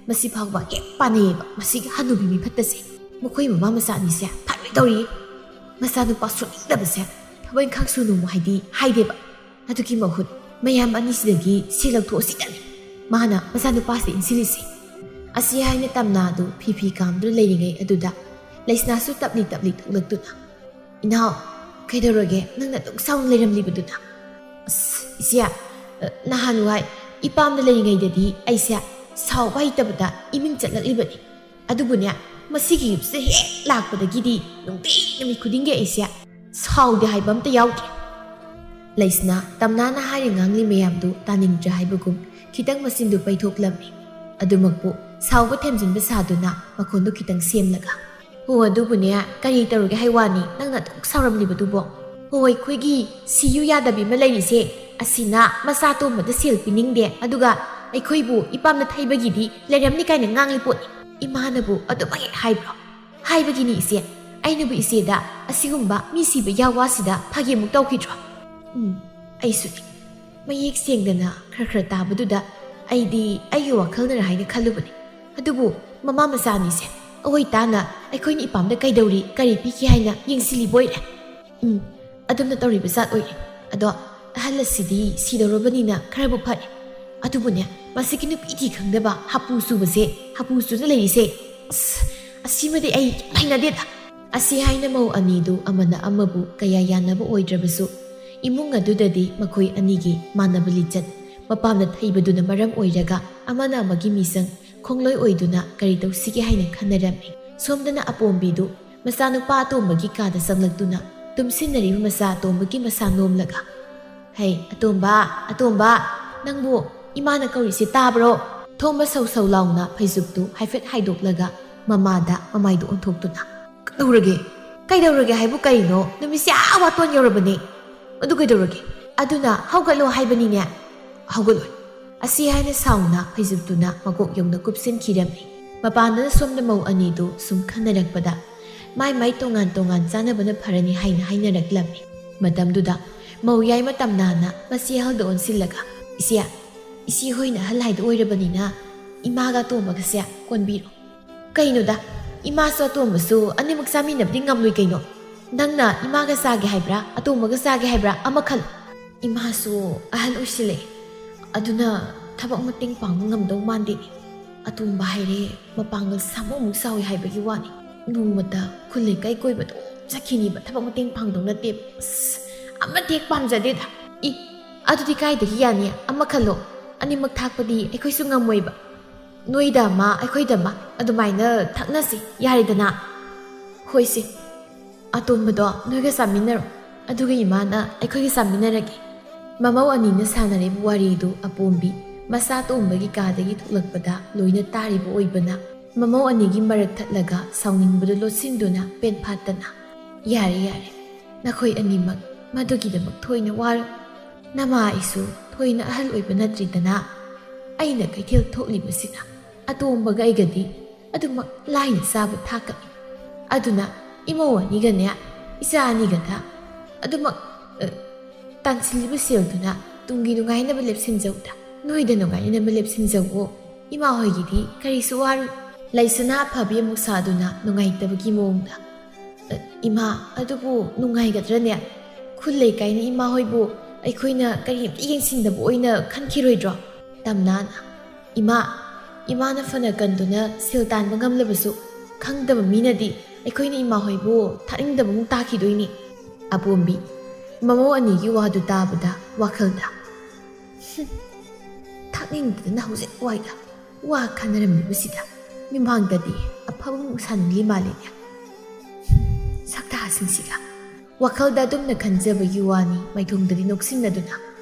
ꯃꯁꯤ ꯐꯥꯎꯕ ꯍꯦꯛ ꯄꯥꯅꯩꯌꯦꯕ꯫ ꯃꯁꯤꯒꯤ ꯍꯅꯨꯕꯤ ꯃꯤꯐꯠꯇꯁꯦ, ꯃꯈꯣꯏ ꯃꯃꯥ ꯃꯆꯥ ꯑꯅꯤꯁꯦ ꯐꯔꯣꯏ ꯇꯧꯔꯤ꯫ ꯃꯆꯥꯅꯨꯄꯥ ꯁꯣꯟꯅꯤꯡꯗꯕꯁꯦ ꯊꯕꯛ ꯏꯪꯈꯥꯡ ꯁꯨꯅꯨ ꯍꯥꯏꯗꯤ ꯍꯥꯏꯗꯦꯕ꯫ ꯑꯗꯨꯒꯤ ꯃꯍꯨꯠ ꯃꯌꯥꯝ ꯑꯅꯤꯁꯤꯗꯒꯤ ꯁꯦꯜ ꯂꯧꯊꯣꯛꯑꯁꯤꯗꯅꯤ ꯃꯥꯅ ꯃꯆꯥꯅꯨꯄꯥꯁꯦ ꯏꯟꯁꯤꯜꯂꯤꯁꯦ꯫" ꯑꯁꯤ ꯍꯥꯏꯅ ꯇꯝꯅꯥꯗꯨ ꯐꯤ ꯐꯤ ꯀꯥꯝꯗꯨꯅ ꯂꯩꯔꯤꯉꯩ ꯑꯗꯨꯗ ꯂꯩꯁꯅꯥꯁꯨ ꯇꯞꯂꯤ ꯇꯞꯂꯤ ꯊꯣꯛꯂꯛꯇꯨꯅ, "ꯏꯅꯥꯎ, ꯀꯩꯗꯧꯔꯒꯦ? ꯅꯪꯅ ꯑꯗꯨꯛ ꯁꯥꯎꯅ ꯂꯩꯔꯝꯂꯤꯕꯗꯨꯅ?" "ꯑꯁ, ꯏꯆꯦ, ꯅꯍꯥꯟꯋꯥꯏ ꯏꯄꯥꯝꯗ ꯂꯩꯔꯤꯉꯩꯗꯗꯤ ꯑꯩꯁꯦ ꯁꯥꯎꯕ ꯍꯩꯇꯕꯗ ꯏꯃꯤꯡ ꯆꯠꯂꯛꯂꯤꯕꯅꯤ꯫ ꯑꯗꯨꯕꯨꯅꯦ, ꯃꯁꯤꯒꯤ ꯌꯨꯝꯁꯤꯗ ꯍꯦꯛ ꯂꯥꯛꯄꯗꯒꯤꯗꯤ ꯅꯨꯡꯇꯤ ꯅꯨꯃꯤꯠ ꯈꯨꯗꯤꯡꯒꯤ ꯑꯩꯁꯦ ꯁꯥꯎꯗꯦ ꯍꯥꯏꯕ ꯑꯝꯇ ꯌꯥꯎꯗ꯭ꯔꯦ꯫" ꯂꯩꯁꯅꯥ ꯇꯝꯅꯥꯅ ꯍꯥꯏꯔꯤ ꯉꯥꯡꯂꯤ ꯃꯌꯥꯝꯗꯨ ꯇꯥꯅꯤꯡꯗ꯭ꯔꯦ ꯍꯥꯏꯕꯒꯨꯝ ꯈꯤꯇꯪ ꯃꯆꯤꯟꯗꯨ ꯄꯩꯊꯣꯛꯂꯝꯃꯤ꯫ ꯑꯗꯨꯃꯛꯄꯨ ꯁꯥꯎꯕ ꯊꯦꯝꯖꯤꯟꯕ ꯁꯥꯗꯨꯅ ꯃꯈꯣꯟꯗꯨ ꯈꯤꯇꯪ ꯁꯦꯝꯂꯒ, "ꯍꯣ, ꯑꯗꯨꯕꯨꯅꯦ, ꯀꯔꯤ ꯇꯧꯔꯒꯦ ꯍꯥꯏ ꯋꯥꯅꯤ ꯅꯪꯅ ꯑꯗꯨꯛ ꯁꯥꯎꯔꯝꯂꯤꯕꯗꯨꯕꯣ? ꯍꯣ, ꯑꯩꯈꯣꯏꯒꯤ ꯁꯤꯌꯨ ꯌꯥꯗꯕꯤ ꯑꯃ ꯂꯩꯔꯤꯁꯦ, ꯑꯁꯤꯅ ꯃꯆꯥ ꯇꯣꯝꯕꯗ ꯁꯦꯜ ꯄꯤꯅꯤꯡꯗꯦ, ꯑꯗꯨꯒ ꯑꯩꯈꯣꯏꯕꯨ ꯏꯄꯥꯝꯗ ꯊꯩꯕꯒꯤꯗꯤ ꯂꯩꯔꯝꯅꯤ ꯀꯥꯏꯅ ꯉꯥꯡꯂꯤ ꯄꯣꯠꯅꯤ꯫ ꯏꯃꯥꯅꯕꯨ ꯑꯗꯨꯃꯛ ꯍꯦꯛ ꯍꯥꯏꯕ꯭ꯔꯣ?" ꯍꯥꯏꯕꯒꯤꯅꯤ ꯏꯆꯦ, ꯑꯩꯅꯕꯨ ꯏꯆꯦꯗ ꯑꯁꯤꯒꯨꯝꯕ ꯃꯤ ꯁꯤꯕ ꯌꯥꯋꯥꯁꯤꯗ ꯐꯥꯒꯤꯃꯨꯛ ꯇꯧꯈꯤꯗ꯭ꯔꯣ? ꯎꯝ, ꯑꯩꯁꯨꯅꯤ꯫ ꯃꯌꯦꯛ ꯁꯦꯡꯗꯅ ꯈꯔ ꯈꯔ ꯇꯥꯕꯗꯨꯗ ꯑꯩꯗꯤ ꯑꯩꯒꯤ ꯋꯥꯈꯜꯅꯔ ꯍꯥꯏꯅ ꯈꯜꯂꯨꯕꯅꯤ꯫ ꯑꯗꯨꯕꯨ ꯃꯃꯥ ꯃꯆꯥ ꯑꯅꯤꯁꯦ ꯑꯋꯣꯏ ꯇꯥꯅ ꯑꯩꯈꯣꯏꯅ ꯏꯄꯥꯝꯗ ꯀꯩꯗꯧꯔꯤ, ꯀꯔꯤ ꯄꯤꯒꯦ ꯍꯥꯏꯅ ꯌꯦꯡꯁꯤꯜꯂꯤꯕ ꯑꯣꯏꯔꯦ꯫ ꯎꯝ, ꯑꯗꯨꯝꯅ ꯇꯧꯔꯤꯕ ꯖꯥꯠ ꯑꯣꯏꯔꯦ꯫ ꯑꯗꯣ ꯑꯍꯜ ꯑꯁꯤꯗꯤ ꯁꯤꯗꯧꯔꯕꯅꯤꯅ ꯈꯔꯕꯨ ꯐꯔꯦ꯫ ꯑꯗꯨꯕꯨꯅꯦ, ꯃꯁꯤꯒꯤ ꯅꯨꯄꯤ ꯊꯤ ꯈꯪꯗꯕ ꯍꯥꯄꯨ ꯆꯨꯕꯁꯦ, ꯍꯥꯄꯨ ꯆꯨꯅ ꯂꯩꯔꯤꯁꯦ, ꯑꯁ, ꯑꯁꯤꯃꯗꯤ ꯑꯩ ꯌꯥꯝ ꯍꯩꯅꯗꯦꯗ꯫ ꯑꯁꯤ ꯍꯥꯏꯅ ꯃꯧ ꯑꯅꯤꯗꯨ ꯑꯃꯅ ꯑꯃꯕꯨ ꯀꯌꯥ ꯌꯥꯅꯕ ꯑꯣꯏꯗ꯭ꯔꯕꯁꯨ, ꯏꯃꯨꯡ ꯑꯗꯨꯗꯗꯤ ꯃꯈꯣꯏ ꯑꯅꯤꯒꯤ ꯃꯥꯟꯅꯕ ꯂꯤꯆꯠ, ꯃꯄꯥꯝꯗ ꯊꯩꯕꯗꯨꯅ ꯃꯔꯝ ꯑꯣꯏꯔꯒ ꯑꯃꯅ ꯑꯃꯒꯤ ꯃꯤꯆꯪ ꯈꯣꯡꯂꯣꯏ ꯑꯣꯏꯗꯨꯅ ꯀꯔꯤ ꯇꯧꯁꯤꯒꯦ ꯍꯥꯏꯅ ꯈꯟꯅꯔꯝꯃꯤ꯫ ꯁꯣꯝꯗꯅ ꯑꯄꯣꯝꯕꯤꯗꯨ ꯃꯆꯥꯅꯨꯄꯥ ꯑꯇꯣꯝꯕꯒꯤ ꯀꯥꯗ ꯆꯪꯂꯛꯇꯨꯅ ꯇꯨꯝꯁꯤꯟꯅꯔꯤꯕ ꯃꯆꯥ ꯑꯇꯣꯝꯕꯒꯤ ꯃꯁꯥ ꯅꯣꯝꯂꯒ, "ꯍꯩ, ꯑꯇꯣꯝꯕ, ꯑꯇꯣꯝꯕ, ꯅꯪꯕꯨ ꯏꯃꯥꯅ ꯀꯧꯔꯤꯁꯦ ꯇꯥꯕ꯭ꯔꯣ?" ꯊꯣꯝꯕ ꯁꯧ ꯁꯧ ꯂꯥꯎꯅ ꯐꯩꯖꯨꯞꯇꯨ ꯍꯥꯏꯐꯦꯠ ꯍꯥꯏꯗꯣꯛꯂꯒ ꯃꯃꯥꯗ ꯃꯃꯥꯏꯗꯨ ꯑꯣꯟꯊꯣꯛꯇꯨꯅ, "ꯀꯩꯗꯧꯔꯒꯦ? ꯀꯩꯗꯧꯔꯒꯦ ꯍꯥꯏꯕꯨ ꯀꯔꯤꯅꯣ? ꯅꯨꯃꯤꯠꯁꯦ ꯑꯥ ꯋꯥꯇꯣꯟ ꯌꯧꯔꯕꯅꯦ꯫ ꯑꯗꯨ ꯀꯩꯗꯧꯔꯒꯦ? ꯑꯗꯨꯅ ꯍꯧꯒꯠꯂꯣ ꯍꯥꯏꯕꯅꯤꯅꯦ꯫ ꯍꯧꯒꯠꯂꯣꯏ꯫" ꯑꯁꯤ ꯍꯥꯏꯅ ꯁꯥꯎꯅ ꯐꯩꯖꯨꯞꯇꯨꯅ ꯃꯀꯣꯛ ꯌꯧꯅ ꯀꯨꯞꯁꯤꯟꯈꯤꯔꯝꯃꯤ꯫ ꯃꯄꯥꯟꯗꯅ ꯁꯣꯝꯗ ꯃꯧ ꯑꯅꯤꯗꯨ ꯁꯨꯝ ꯈꯟꯅꯔꯛꯄꯗ, ꯃꯥꯏ ꯃꯥꯏ ꯇꯣꯉꯥꯟ ꯇꯣꯉꯥꯟ ꯆꯥꯅꯕꯅ ꯐꯔꯅꯤ ꯍꯥꯏꯅ ꯍꯥꯏꯅꯔꯛꯂꯝꯃꯤ꯫ ꯃꯇꯝꯗꯨꯗ ꯃꯧ ꯌꯥꯏꯃ ꯇꯝꯅꯥꯅ ꯃꯆꯦ ꯑꯍꯜꯗ ꯑꯣꯟꯁꯤꯜꯂꯒ, "ꯏꯆꯦ, ꯏꯆꯦ ꯍꯣꯏꯅ ꯑꯍꯜ ꯍꯥꯏꯗꯣ ꯑꯣꯏꯔꯕꯅꯤꯅ ꯏꯃꯥꯒ ꯑꯇꯣꯝꯕꯒꯁꯦ ꯀꯣꯟꯕꯤꯔꯣ꯫" "ꯀꯩꯅꯣꯗ, ꯏꯃꯥꯁꯨ ꯑꯇꯣꯝꯕꯁꯨ ꯑꯅꯤꯃꯛ ꯆꯥꯃꯤꯟꯅꯕꯗꯤ ꯉꯝꯂꯣꯏ ꯀꯩꯅꯣ꯫ ꯅꯪꯅ ꯏꯃꯥꯒ ꯆꯥꯒꯦ ꯍꯥꯏꯕ꯭ꯔꯥ, ꯑꯇꯣꯝꯕꯒ ꯆꯥꯒꯦ ꯍꯥꯏꯕ꯭ꯔꯥ, ꯑꯃ ꯈꯜꯂꯣ꯫" "ꯏꯃꯥꯁꯨ ꯑꯍꯜ ꯑꯣꯏꯁꯤꯜꯂꯛꯑꯦ, ꯑꯗꯨꯅ ꯊꯕꯛ ꯃꯇꯦꯡ ꯄꯥꯡꯕ ꯉꯝꯗꯧ ꯃꯥꯟꯗꯦ꯫ ꯑꯇꯣꯝꯕ ꯍꯥꯏꯔꯦ, ꯃꯄꯥꯡꯒꯜ ꯁꯥꯃꯨꯃꯨꯛ ꯆꯥꯎꯏ ꯍꯥꯏꯕꯒꯤ ꯋꯥꯅꯤ꯫ ꯅꯣꯡꯃꯇ ꯈꯨꯜ ꯂꯩꯀꯥꯏ ꯀꯣꯏꯕꯗꯣ ꯆꯠꯈꯤꯅꯤꯕ, ꯊꯕꯛ ꯃꯇꯦꯡ ꯄꯥꯡꯗꯧ ꯅꯠꯇꯦꯕ꯫ ꯑꯁ, ꯑꯃꯠꯇ ꯍꯦꯛ ꯄꯥꯝꯖꯗꯦꯗ꯫" "ꯏ, ꯑꯗꯨꯗꯤ ꯀꯥꯏꯗꯒꯤ ꯌꯥꯅꯤ? ꯑꯃ ꯈꯜꯂꯣ꯫ ꯑꯅꯤꯃꯛ ꯊꯥꯛꯄꯗꯤ ꯑꯩꯈꯣꯏꯁꯨ ꯉꯝꯃꯣꯏꯕ꯫ ꯅꯣꯏꯗ ꯑꯃ, ꯑꯩꯈꯣꯏꯗ ꯑꯃ, ꯑꯗꯨꯃꯥꯏꯅ ꯊꯛꯅꯁꯤ, ꯌꯥꯔꯦꯗꯅ?" "ꯍꯣꯏꯁꯦ, ꯑꯇꯣꯝꯕꯗꯣ ꯅꯣꯏꯒ ꯆꯥꯃꯤꯟꯅꯔꯣ, ꯑꯗꯨꯒ ꯏꯃꯥꯅ ꯑꯩꯈꯣꯏꯒ ꯆꯥꯃꯤꯟꯅꯔꯒꯦ꯫" ꯃꯃꯧ ꯑꯅꯤꯅ ꯁꯥꯟꯅꯔꯤꯕ ꯋꯥꯔꯤꯗꯨ ꯑꯄꯣꯝꯕꯤ ꯃꯆꯥ ꯇꯣꯝꯕꯒꯤ ꯀꯥꯗꯒꯤ ꯊꯣꯛꯂꯛꯄꯗ ꯂꯣꯏꯅ ꯇꯥꯔꯤꯕ ꯑꯣꯏꯕꯅ, ꯃꯃꯧ ꯑꯅꯤꯒꯤ ꯃꯔꯛ ꯊꯠꯂꯒ ꯁꯥꯎꯅꯤꯡꯕꯗꯨ ꯂꯣꯠꯁꯤꯟꯗꯨꯅ ꯄꯦꯟꯐꯥꯠꯇꯅ, "ꯌꯥꯔꯦ, ꯌꯥꯔꯦ, ꯅꯈꯣꯏ ꯑꯅꯤꯃꯛ ꯃꯗꯨꯒꯤꯗꯃꯛ ꯊꯣꯏꯅ ꯋꯥꯔꯨ꯫ ꯅꯃꯥ ꯑꯩꯁꯨ ꯊꯣꯏꯅ ꯑꯍꯜ ꯑꯣꯏꯕ ꯅꯠꯇ꯭ꯔꯤꯗꯅ꯫ ꯑꯩꯅ ꯀꯩꯊꯦꯜ ꯊꯣꯛꯂꯤꯕꯁꯤꯅ ꯑꯇꯣꯝꯕꯒ ꯑꯩꯒꯗꯤ ꯑꯗꯨꯃꯛ ꯂꯥꯏꯅ ꯆꯥꯕ ꯊꯥꯛꯀꯅꯤ꯫ ꯑꯗꯨꯅ ꯏꯃꯧ ꯑꯅꯤꯒꯅꯦ, ꯏꯆꯥ ꯑꯅꯤꯒꯗ ꯑꯗꯨꯃꯛ, ꯑ, ꯇꯥꯟꯁꯤꯜꯂꯤꯕ ꯁꯦꯜꯗꯨꯅ ꯇꯨꯡꯒꯤ ꯅꯨꯡꯉꯥꯏꯅꯕ ꯂꯦꯞꯁꯤꯟꯖꯧꯗ, ꯅꯣꯏꯗ ꯅꯨꯡꯉꯥꯏꯅꯕ ꯂꯦꯞꯁꯤꯟꯖꯧꯑꯣ꯫ ꯏꯃꯥ ꯍꯣꯏꯒꯤꯗꯤ ꯀꯔꯤꯁꯨ ꯋꯥꯔꯨ꯫ ꯂꯩꯁꯅꯥ ꯑꯐꯕꯤ ꯑꯃꯨꯛ ꯁꯥꯗꯨꯅ ꯅꯨꯡꯉꯥꯏꯇꯕꯒꯤ ꯃꯑꯣꯡꯗ, "ꯑ, ꯏꯃꯥ, ꯑꯗꯨꯕꯨ ꯅꯨꯡꯉꯥꯏꯒꯗ꯭ꯔꯅꯦ? ꯈꯨꯜ ꯂꯩꯀꯥꯏꯅ ꯏꯃꯥ ꯍꯣꯏꯕꯨ ꯑꯩꯈꯣꯏꯅ ꯀꯔꯤꯝꯇ ꯌꯦꯡꯁꯤꯟꯗꯕ ꯑꯣꯏꯅ ꯈꯟꯈꯤꯔꯣꯏꯗ꯭ꯔꯣ?" ꯇꯝꯅꯥꯅ, "ꯏꯃꯥ, ꯏꯃꯥꯅ ꯐꯅ ꯀꯟꯗꯨꯅ ꯁꯦꯜ ꯇꯥꯟꯕ ꯉꯝꯂꯕꯁꯨ, ꯈꯪꯗꯕ ꯃꯤꯅꯗꯤ ꯑꯩꯈꯣꯏꯅ ꯏꯃꯥ ꯍꯣꯏꯕꯨ ꯊꯥꯅꯤꯡꯗꯕ ꯑꯃꯨꯛ ꯇꯥꯈꯤꯗꯣꯏꯅꯤ꯫" ꯑꯄꯣꯝꯕꯤ, ꯃꯃꯧ ꯑꯅꯤꯒꯤ ꯋꯥꯗꯨ ꯇꯥꯕꯗ ꯋꯥꯈꯜꯗ, "ꯍꯨꯝ, ꯊꯥꯛꯅꯤꯡꯗꯗꯅ ꯍꯧꯖꯤꯛ ꯋꯥꯏꯗ ꯋꯥ ꯈꯟꯅꯔꯝꯂꯤꯕꯁꯤꯗ ꯃꯤꯃꯥꯡꯗꯗꯤ ꯑꯐꯕ ꯑꯃꯨꯛ ꯁꯥꯅꯤꯡꯂꯤ ꯃꯥꯜꯂꯤꯅꯦ꯫ ꯁꯛꯇꯥꯁꯤꯡꯁꯤꯒ꯫" ꯋꯥꯈꯜꯗ ꯑꯗꯨꯝꯅ ꯈꯟꯖꯕꯒꯤ ꯋꯥꯅꯤ, ꯃꯥꯏꯊꯣꯡꯗꯗꯤ ꯅꯣꯛꯁꯤꯟꯅꯗꯨꯅ,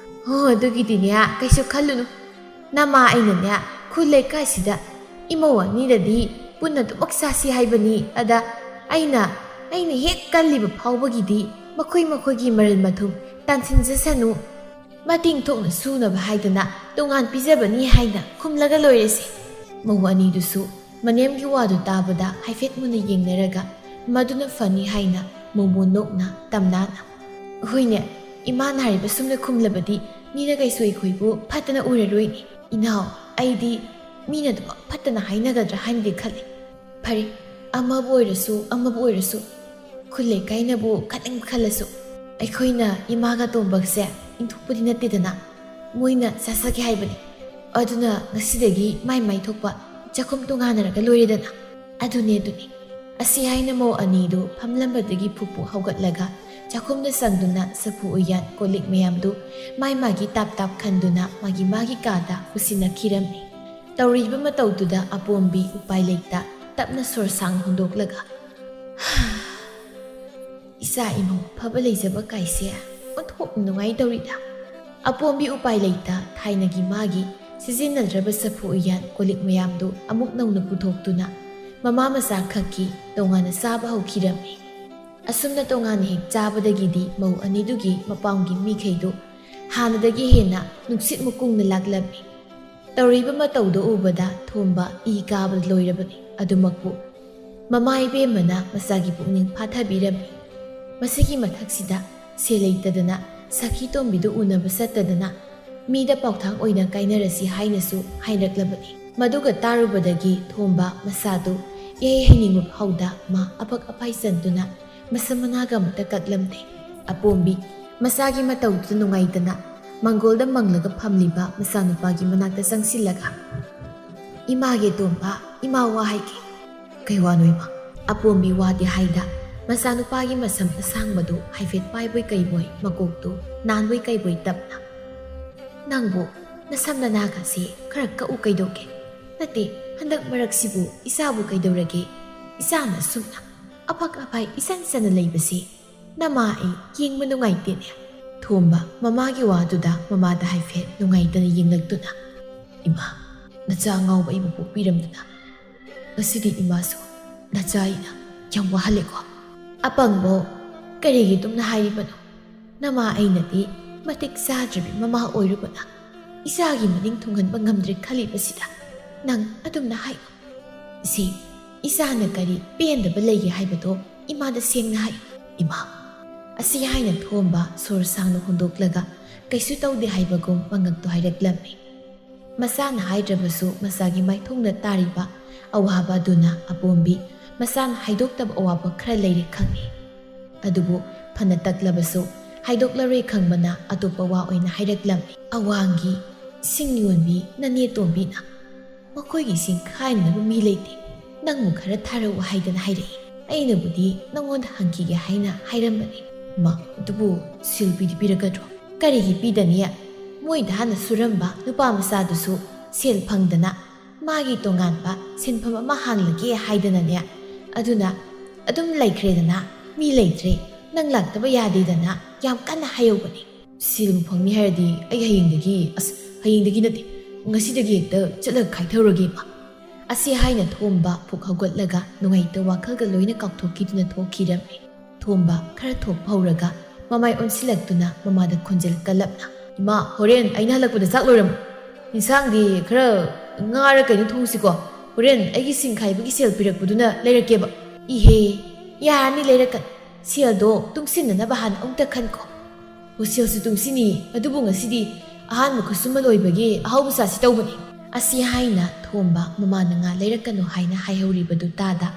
"ꯍꯣ, ꯑꯗꯨꯒꯤꯗꯤꯅꯦ, ꯀꯩꯁꯨ ꯈꯜꯂꯨꯅꯨ꯫ ꯅꯃꯥ ꯑꯩꯅꯅꯦ, ꯈꯨꯜ ꯂꯩꯀꯥꯏꯁꯤꯗ ꯏꯃꯧ ꯑꯅꯤꯗꯗꯤ ꯄꯨꯟꯅ ꯑꯗꯨꯃꯛ ꯆꯥꯁꯤ ꯍꯥꯏꯕꯅꯤ꯫ ꯑꯗ ꯑꯩꯅ, ꯑꯩꯅ ꯍꯦꯛ ꯀꯜꯂꯤꯕ ꯐꯥꯎꯕꯒꯤꯗꯤ ꯃꯈꯣꯏ ꯃꯈꯣꯏꯒꯤ ꯃꯔꯜ ꯃꯊꯨꯝ ꯇꯥꯟꯁꯤꯟꯖꯁꯅꯨ꯫ ꯃꯇꯦꯡ ꯊꯣꯛꯅ ꯁꯨꯅꯕ ꯍꯥꯏꯗꯅ ꯇꯣꯉꯥꯟ ꯄꯤꯖꯕꯅꯤ" ꯍꯥꯏꯅ ꯈꯨꯝꯂꯒ ꯂꯣꯏꯔꯁꯤ꯫ ꯃꯧ ꯑꯅꯤꯗꯨꯁꯨ ꯃꯅꯦꯝꯒꯤ ꯋꯥꯗꯨ ꯇꯥꯕꯗ ꯍꯥꯏꯐꯦꯠ ꯃꯨꯟꯅ ꯌꯦꯡꯅꯔꯒ, "ꯃꯗꯨꯅ ꯐꯅꯤ" ꯍꯥꯏꯅ ꯃꯣꯃꯣꯟ ꯅꯣꯛꯅ ꯇꯝꯅꯥꯅ, "ꯍꯣꯏꯅꯦ, ꯏꯃꯥꯅ ꯍꯥꯏꯔꯤꯕ ꯁꯨꯝꯅ ꯈꯨꯝꯂꯕꯗꯤ ꯃꯤꯅ ꯀꯩꯁꯨ ꯑꯩꯈꯣꯏꯕꯨ ꯐꯠꯇꯅ ꯎꯔꯔꯣꯏꯅꯦ꯫ ꯏꯅꯥꯎ, ꯑꯩꯗꯤ ꯃꯤꯅ ꯑꯗꯨꯃꯛ ꯐꯠꯇꯅ ꯍꯥꯏꯅꯒꯗ꯭ꯔꯥ ꯍꯥꯏꯅꯗꯤ ꯈꯜꯂꯤ꯫ ꯐꯔꯦ, ꯑꯃꯕꯨ ꯑꯣꯏꯔꯁꯨ ꯑꯃꯕꯨ ꯑꯣꯏꯔꯁꯨ, ꯈꯨꯜ ꯂꯩꯀꯥꯏꯅꯕꯨ ꯈꯠꯅꯤꯡꯕ ꯈꯜꯂꯁꯨ, ꯑꯩꯈꯣꯏꯅ ꯏꯃꯥꯒ ꯇꯣꯝꯕꯒꯁꯦ ꯏꯟꯊꯣꯛꯄꯗꯤ ꯅꯠꯇꯦꯗꯅ꯫ ꯃꯣꯏꯅ ꯆꯥꯖꯒꯦ ꯍꯥꯏꯕꯅꯤ꯫ ꯑꯗꯨꯅ ꯉꯁꯤꯗꯒꯤ ꯃꯥꯏ ꯃꯥꯏ ꯊꯣꯛꯄ ꯆꯥꯛꯈꯨꯝ ꯇꯣꯉꯥꯟꯅꯔꯒ ꯂꯣꯏꯔꯦꯗꯅ꯫" "ꯑꯗꯨꯅꯦ, ꯑꯗꯨꯅꯦ꯫" ꯑꯁꯤ ꯍꯥꯏꯅ ꯃꯧ ꯑꯅꯤꯗꯨ ꯐꯝꯂꯝꯕꯗꯒꯤ ꯐꯨꯛ ꯐꯨꯛ ꯍꯧꯒꯠꯂꯒ ꯆꯥꯛꯈꯨꯝꯗ ꯆꯪꯗꯨꯅ ꯆꯐꯨ ꯎꯌꯥꯟ ꯀꯣꯜ ꯂꯤꯛ ꯃꯌꯥꯝꯗꯨ ꯃꯥꯏ ꯃꯥꯒꯤ ꯇꯥꯞ ꯇꯥꯞ ꯈꯟꯗꯨꯅ ꯃꯥꯒꯤ ꯃꯥꯒꯤ ꯀꯥꯗ ꯄꯨꯁꯤꯟꯅꯈꯤꯔꯝꯃꯤ꯫ ꯇꯧꯔꯤꯕ ꯃꯇꯧꯗꯨꯗ ꯑꯄꯣꯝꯕꯤ ꯎꯄꯥꯏ ꯂꯩꯇ ꯇꯞꯅ ꯁꯣꯔ ꯁꯥꯡ ꯍꯣꯟꯗꯣꯛꯂꯒ, "ꯏꯆꯥ ꯏꯃꯧ ꯐꯕ ꯂꯩꯖꯕ ꯀꯥꯏꯁꯦ ꯑꯣꯟꯊꯣꯛꯅ ꯅꯨꯡꯉꯥꯏ ꯇꯧꯔꯤꯗ꯫" ꯑꯄꯣꯝꯕꯤ ꯎꯄꯥꯏ ꯂꯩꯇ ꯊꯥꯏꯅꯒꯤ ꯃꯥꯒꯤ ꯁꯤꯖꯤꯟꯅꯗ꯭ꯔꯕ ꯆꯐꯨ ꯎꯌꯥꯟ ꯀꯣꯜ ꯂꯤꯛ ꯃꯌꯥꯝꯗꯨ ꯑꯃꯨꯛ ꯅꯧꯅ ꯄꯨꯊꯣꯛꯇꯨꯅ ꯃꯃꯥ ꯃꯆꯥ ꯈꯛꯀꯤ ꯇꯣꯉꯥꯟꯅ ꯆꯥꯕ ꯍꯧꯈꯤꯔꯝꯃꯤ꯫ ꯑꯁꯨꯝꯅ ꯇꯣꯉꯥꯟꯅ ꯍꯦꯛ ꯆꯥꯕꯗꯒꯤꯗꯤ ꯃꯧ ꯑꯅꯤꯗꯨꯒꯤ ꯃꯄꯥꯝꯒꯤ ꯃꯤꯈꯩꯗꯨ ꯍꯥꯟꯅꯗꯒꯤ ꯍꯦꯟꯅ ꯅꯨꯡꯁꯤꯠ ꯃꯨꯀꯨꯡꯅ ꯂꯥꯛꯂꯝꯃꯤ꯫ ꯇꯧꯔꯤꯕ ꯃꯇꯧꯗꯨ ꯎꯕꯗ ꯊꯣꯝꯕ ꯏ ꯀꯥꯕꯗ ꯂꯣꯏꯔꯕꯅꯤ꯫ ꯑꯗꯨꯃꯛꯄꯨ ꯃꯃꯥ ꯏꯕꯦꯝꯃꯅ ꯃꯆꯥꯒꯤ ꯄꯨꯛꯅꯤꯡ ꯐꯥꯊꯕꯤꯔꯝꯃꯤ꯫ ꯃꯁꯤꯒꯤ ꯃꯊꯛꯁꯤꯗ ꯁꯦꯜ ꯂꯩꯇꯗꯅ ꯁꯈꯤ ꯇꯣꯝꯕꯤꯗꯨ ꯎꯅꯕ ꯆꯠꯇꯗꯅ ꯃꯤꯗ ꯄꯥꯎꯊꯥꯡ ꯑꯣꯏꯅ ꯀꯥꯏꯅꯔꯁꯤ ꯍꯥꯏꯅꯁꯨ ꯍꯥꯏꯔꯛꯂꯕꯅꯤ꯫ ꯃꯗꯨꯒ ꯇꯥꯔꯨꯕꯗꯒꯤ ꯊꯣꯝꯕ ꯃꯁꯥꯗꯨ ꯏꯍꯩ ꯍꯩꯅꯤꯡꯕ ꯐꯥꯎꯗ ꯃꯥ ꯑꯐꯛ ꯑꯐꯥꯏ ꯆꯟꯗꯨꯅ ꯃꯁꯝ ꯃꯅꯥꯒ ꯑꯃꯠꯇ ꯀꯛꯂꯝꯗꯦ꯫ ꯑꯄꯣꯝꯕꯤ ꯃꯆꯥꯒꯤ ꯃꯇꯧꯗꯨꯗ ꯅꯨꯡꯉꯥꯏꯇꯅ ꯃꯪꯒꯣꯜꯗ ꯃꯪꯂꯒ ꯐꯝꯂꯤꯕ ꯃꯆꯥꯅꯨꯄꯥꯒꯤ ꯃꯅꯥꯛꯇ ꯆꯪꯁꯤꯜꯂꯒ, "ꯏꯃꯥꯒꯤ ꯇꯣꯝꯕ, ꯏꯃꯥ ꯋꯥ ꯍꯥꯏꯒꯦ꯫" "ꯀꯩ ꯋꯥꯅꯣ ꯏꯃꯥ?" ꯑꯄꯣꯝꯕꯤ ꯋꯥꯗꯤ ꯍꯥꯏꯗ ꯃꯆꯥꯅꯨꯄꯥꯒꯤ ꯃꯁꯝ ꯑꯁꯥꯡꯕꯗꯨ ꯍꯥꯏꯐꯦꯠ ꯄꯥꯏꯕꯣꯏ ꯀꯩꯕꯣꯏ, ꯃꯀꯣꯛꯇꯨ ꯅꯥꯟꯕꯣꯏ ꯀꯩꯕꯣꯏ ꯇꯞꯅ, "ꯅꯪꯕꯨ ꯅꯁꯝ ꯅꯅꯥꯒꯁꯦ ꯈꯔ ꯀꯛꯎ ꯀꯩꯗꯧꯒꯦ? ꯅꯠꯇꯦ, ꯍꯟꯗꯛ ꯃꯔꯛꯁꯤꯕꯨ ꯏꯆꯥꯕꯨ ꯀꯩꯗꯧꯔꯒꯦ? ꯏꯆꯥꯅ ꯁꯨꯝꯅ ꯑꯐꯛ ꯑꯐꯥꯏ ꯏꯆꯟ ꯆꯟꯅ ꯂꯩꯕꯁꯦ ꯅꯃꯥ ꯑꯩ ꯌꯦꯡꯕ ꯅꯨꯡꯉꯥꯏꯇꯦꯅꯦ꯫" ꯊꯣꯝꯕ ꯃꯃꯥꯒꯤ ꯋꯥꯗꯨꯗ ꯃꯃꯥꯗ ꯍꯥꯏꯐꯦꯠ ꯅꯨꯡꯉꯥꯏꯇꯅ ꯌꯦꯡꯂꯛꯇꯨꯅ, "ꯏꯃꯥ, ꯅꯆꯥ ꯑꯉꯥꯎꯕ ꯑꯩꯕꯨ ꯄꯣꯛꯄꯤꯔꯝꯗꯅ ꯉꯁꯤꯗꯤ ꯏꯃꯥꯁꯨ ꯅꯆꯥ ꯑꯩꯅ ꯌꯥꯝ ꯋꯥꯍꯜꯂꯦꯀꯣ꯫" "ꯑꯄꯪꯕꯣ, ꯀꯔꯤꯒꯤ ꯑꯗꯨꯝꯅ ꯍꯥꯏꯔꯤꯕꯅꯣ? ꯅꯃꯥ ꯑꯩꯅꯗꯤ ꯃꯇꯤꯛ ꯆꯥꯗ꯭ꯔꯕꯤ ꯃꯃꯥ ꯑꯣꯏꯔꯨꯕꯅ ꯏꯆꯥꯒꯤ ꯃꯅꯤꯡ ꯊꯨꯡꯍꯟꯕ ꯉꯝꯗ꯭ꯔꯦ ꯈꯜꯂꯤꯕꯁꯤꯗ ꯅꯪ ꯑꯗꯨꯝꯅ ꯍꯥꯏ꯫ ꯏꯆꯦ, ꯏꯆꯥꯅ ꯀꯔꯤ ꯄꯦꯟꯗꯕ ꯂꯩꯒꯦ ꯍꯥꯏꯕꯗꯣ ꯏꯃꯥꯗ ꯁꯦꯡꯅ ꯍꯥꯏ꯫" "ꯏꯃꯥ꯫" ꯑꯁꯤ ꯍꯥꯏꯅ ꯊꯣꯝꯕ ꯁꯣꯔ ꯁꯥꯡꯅ ꯍꯣꯟꯗꯣꯛꯂꯒ ꯀꯩꯁꯨ ꯇꯧꯗꯦ ꯍꯥꯏꯕꯒꯨꯝ ꯃꯉꯛꯇꯨ ꯍꯥꯏꯔꯛꯂꯝꯃꯤ꯫ ꯃꯆꯥꯅ ꯍꯥꯏꯗ꯭ꯔꯕꯁꯨ ꯃꯆꯥꯒꯤ ꯃꯥꯏꯊꯣꯡꯗ ꯇꯥꯔꯤꯕ ꯑꯋꯥꯕ ꯑꯗꯨꯅ ꯑꯄꯣꯝꯕꯤ ꯃꯆꯥꯅ ꯍꯥꯏꯗꯣꯛꯇꯕ ꯑꯋꯥꯕ ꯈꯔ ꯂꯩꯔꯦ ꯈꯪꯉꯤ꯫ ꯑꯗꯨꯕꯨ ꯐꯅ ꯇꯛꯂꯕꯁꯨ ꯍꯥꯏꯗꯣꯛꯂꯔꯣꯏ ꯈꯪꯕꯅ ꯑꯇꯣꯞꯄ ꯋꯥ ꯑꯣꯏꯅ ꯍꯥꯏꯔꯛꯂꯝꯃꯤ꯫ "ꯑꯋꯥꯡꯒꯤ ꯁꯤꯡ ꯌꯣꯟꯕꯤ ꯅꯅꯦ ꯇꯣꯝꯕꯤꯅ ꯃꯈꯣꯏꯒꯤ ꯁꯤꯡ ꯈꯥꯏꯅꯕ ꯃꯤ ꯂꯩꯇꯦ, ꯅꯪꯕꯨ ꯈꯔ ꯊꯥꯔꯛꯎ ꯍꯥꯏꯗꯅ ꯍꯥꯏꯔꯛꯏ꯫ ꯑꯩꯅꯕꯨꯗꯤ ꯅꯪꯉꯣꯟꯗ ꯍꯪꯈꯤꯒꯦ ꯍꯥꯏꯅ ꯍꯥꯏꯔꯝꯕꯅꯤ꯫" "ꯃꯥ, ꯑꯗꯨꯕꯨ ꯁꯤꯜ ꯄꯤꯗꯤ ꯄꯤꯔꯛꯀꯗ꯭ꯔꯣ?" "ꯀꯔꯤꯒꯤ ꯄꯤꯗꯅꯤ? ꯃꯣꯏꯗ ꯍꯥꯟꯅ ꯁꯨꯔꯝꯕ ꯅꯨꯄꯥ ꯃꯆꯥꯗꯨꯁꯨ ꯁꯦꯜ ꯐꯪꯗꯅ ꯃꯥꯒꯤ ꯇꯣꯉꯥꯟꯕ ꯁꯤꯟꯐꯝ ꯑꯃ ꯍꯥꯡꯂꯒꯦ ꯍꯥꯏꯗꯅꯅꯦ꯫ ꯑꯗꯨꯅ ꯑꯗꯨꯝ ꯂꯩꯈ꯭ꯔꯦꯗꯅ, ꯃꯤ ꯂꯩꯇ꯭ꯔꯦ, ꯅꯪ ꯂꯥꯛꯇꯕ ꯌꯥꯗꯦꯗꯅ ꯌꯥꯝ ꯀꯟꯅ ꯍꯥꯏꯍꯧꯕꯅꯦ꯫" "ꯁꯤꯜꯕꯨ ꯐꯪꯅꯤ ꯍꯥꯏꯔꯗꯤ ꯑꯩ ꯍꯌꯦꯡꯗꯒꯤ, ꯑꯁ, ꯍꯌꯦꯡꯗꯒꯤ ꯅꯠꯇꯦ, ꯉꯁꯤꯗꯒꯤ ꯍꯦꯛꯇ ꯆꯠꯂꯒ ꯈꯥꯏꯊꯔꯨꯔꯒꯦ ꯏꯃꯥ꯫" ꯑꯁꯤ ꯍꯥꯏꯅ ꯊꯣꯝꯕ ꯐꯨꯛ ꯍꯧꯒꯠꯂꯒ ꯅꯨꯡꯉꯥꯏꯇ ꯋꯥꯈꯜꯒ ꯂꯣꯏꯅ ꯀꯥꯎꯊꯣꯛꯈꯤꯗꯨꯅ ꯊꯣꯛꯈꯤꯔꯝꯃꯤ꯫ ꯊꯣꯝꯕ ꯈꯔ ꯊꯣꯛꯄ ꯍꯧꯔꯒ ꯃꯃꯥꯏ ꯑꯣꯟꯁꯤꯜꯂꯛꯇꯨꯅ ꯃꯃꯥꯗ ꯈꯣꯟꯖꯦꯜ ꯀꯜꯂꯞꯅ, "ꯏꯃꯥ, ꯍꯣꯔꯦꯟ ꯑꯩꯅ ꯍꯜꯂꯛꯄꯗ ꯆꯥꯛ ꯂꯣꯏꯔꯝꯃꯣ꯫ ꯏꯟꯁꯥꯡꯗꯤ ꯈꯔ ꯉꯥꯔ ꯀꯩꯅꯣ ꯊꯣꯡꯁꯤꯀꯣ꯫ ꯍꯣꯔꯦꯟ ꯑꯩꯒꯤ ꯁꯤꯡ ꯈꯥꯏꯕꯒꯤ ꯁꯦꯜ ꯄꯤꯔꯛꯄꯗꯨꯅ ꯂꯩꯔꯛꯀꯦꯕ꯫ ꯏꯍꯦ, ꯌꯥꯔꯅꯤ, ꯂꯩꯔꯛꯀꯅꯤ꯫ ꯁꯦꯜꯗꯣ ꯇꯨꯡꯁꯤꯟꯅꯅꯕ ꯍꯥꯟꯅ ꯑꯃꯨꯛꯇ ꯈꯟꯈꯣ꯫ ꯍꯣ, ꯁꯦꯜꯁꯨ ꯇꯨꯡꯁꯤꯟꯅꯤ, ꯑꯗꯨꯕꯨ ꯉꯁꯤꯗꯤ ꯑꯍꯥꯟꯕ ꯈꯨꯠꯁꯨꯃꯟ ꯑꯣꯏꯕꯒꯤ ꯑꯍꯥꯎꯕ ꯆꯥꯁꯤ ꯇꯧꯕꯅꯤ꯫ ꯑꯁꯤ ꯍꯥꯏꯅ ꯊꯣꯝꯕ ꯃꯃꯥꯅ ꯉꯥ ꯂꯩꯔꯛꯀꯅꯨ ꯍꯥꯏꯅ ꯍꯥꯏꯍꯧꯔꯤꯕꯗꯨ ꯇꯥꯗ,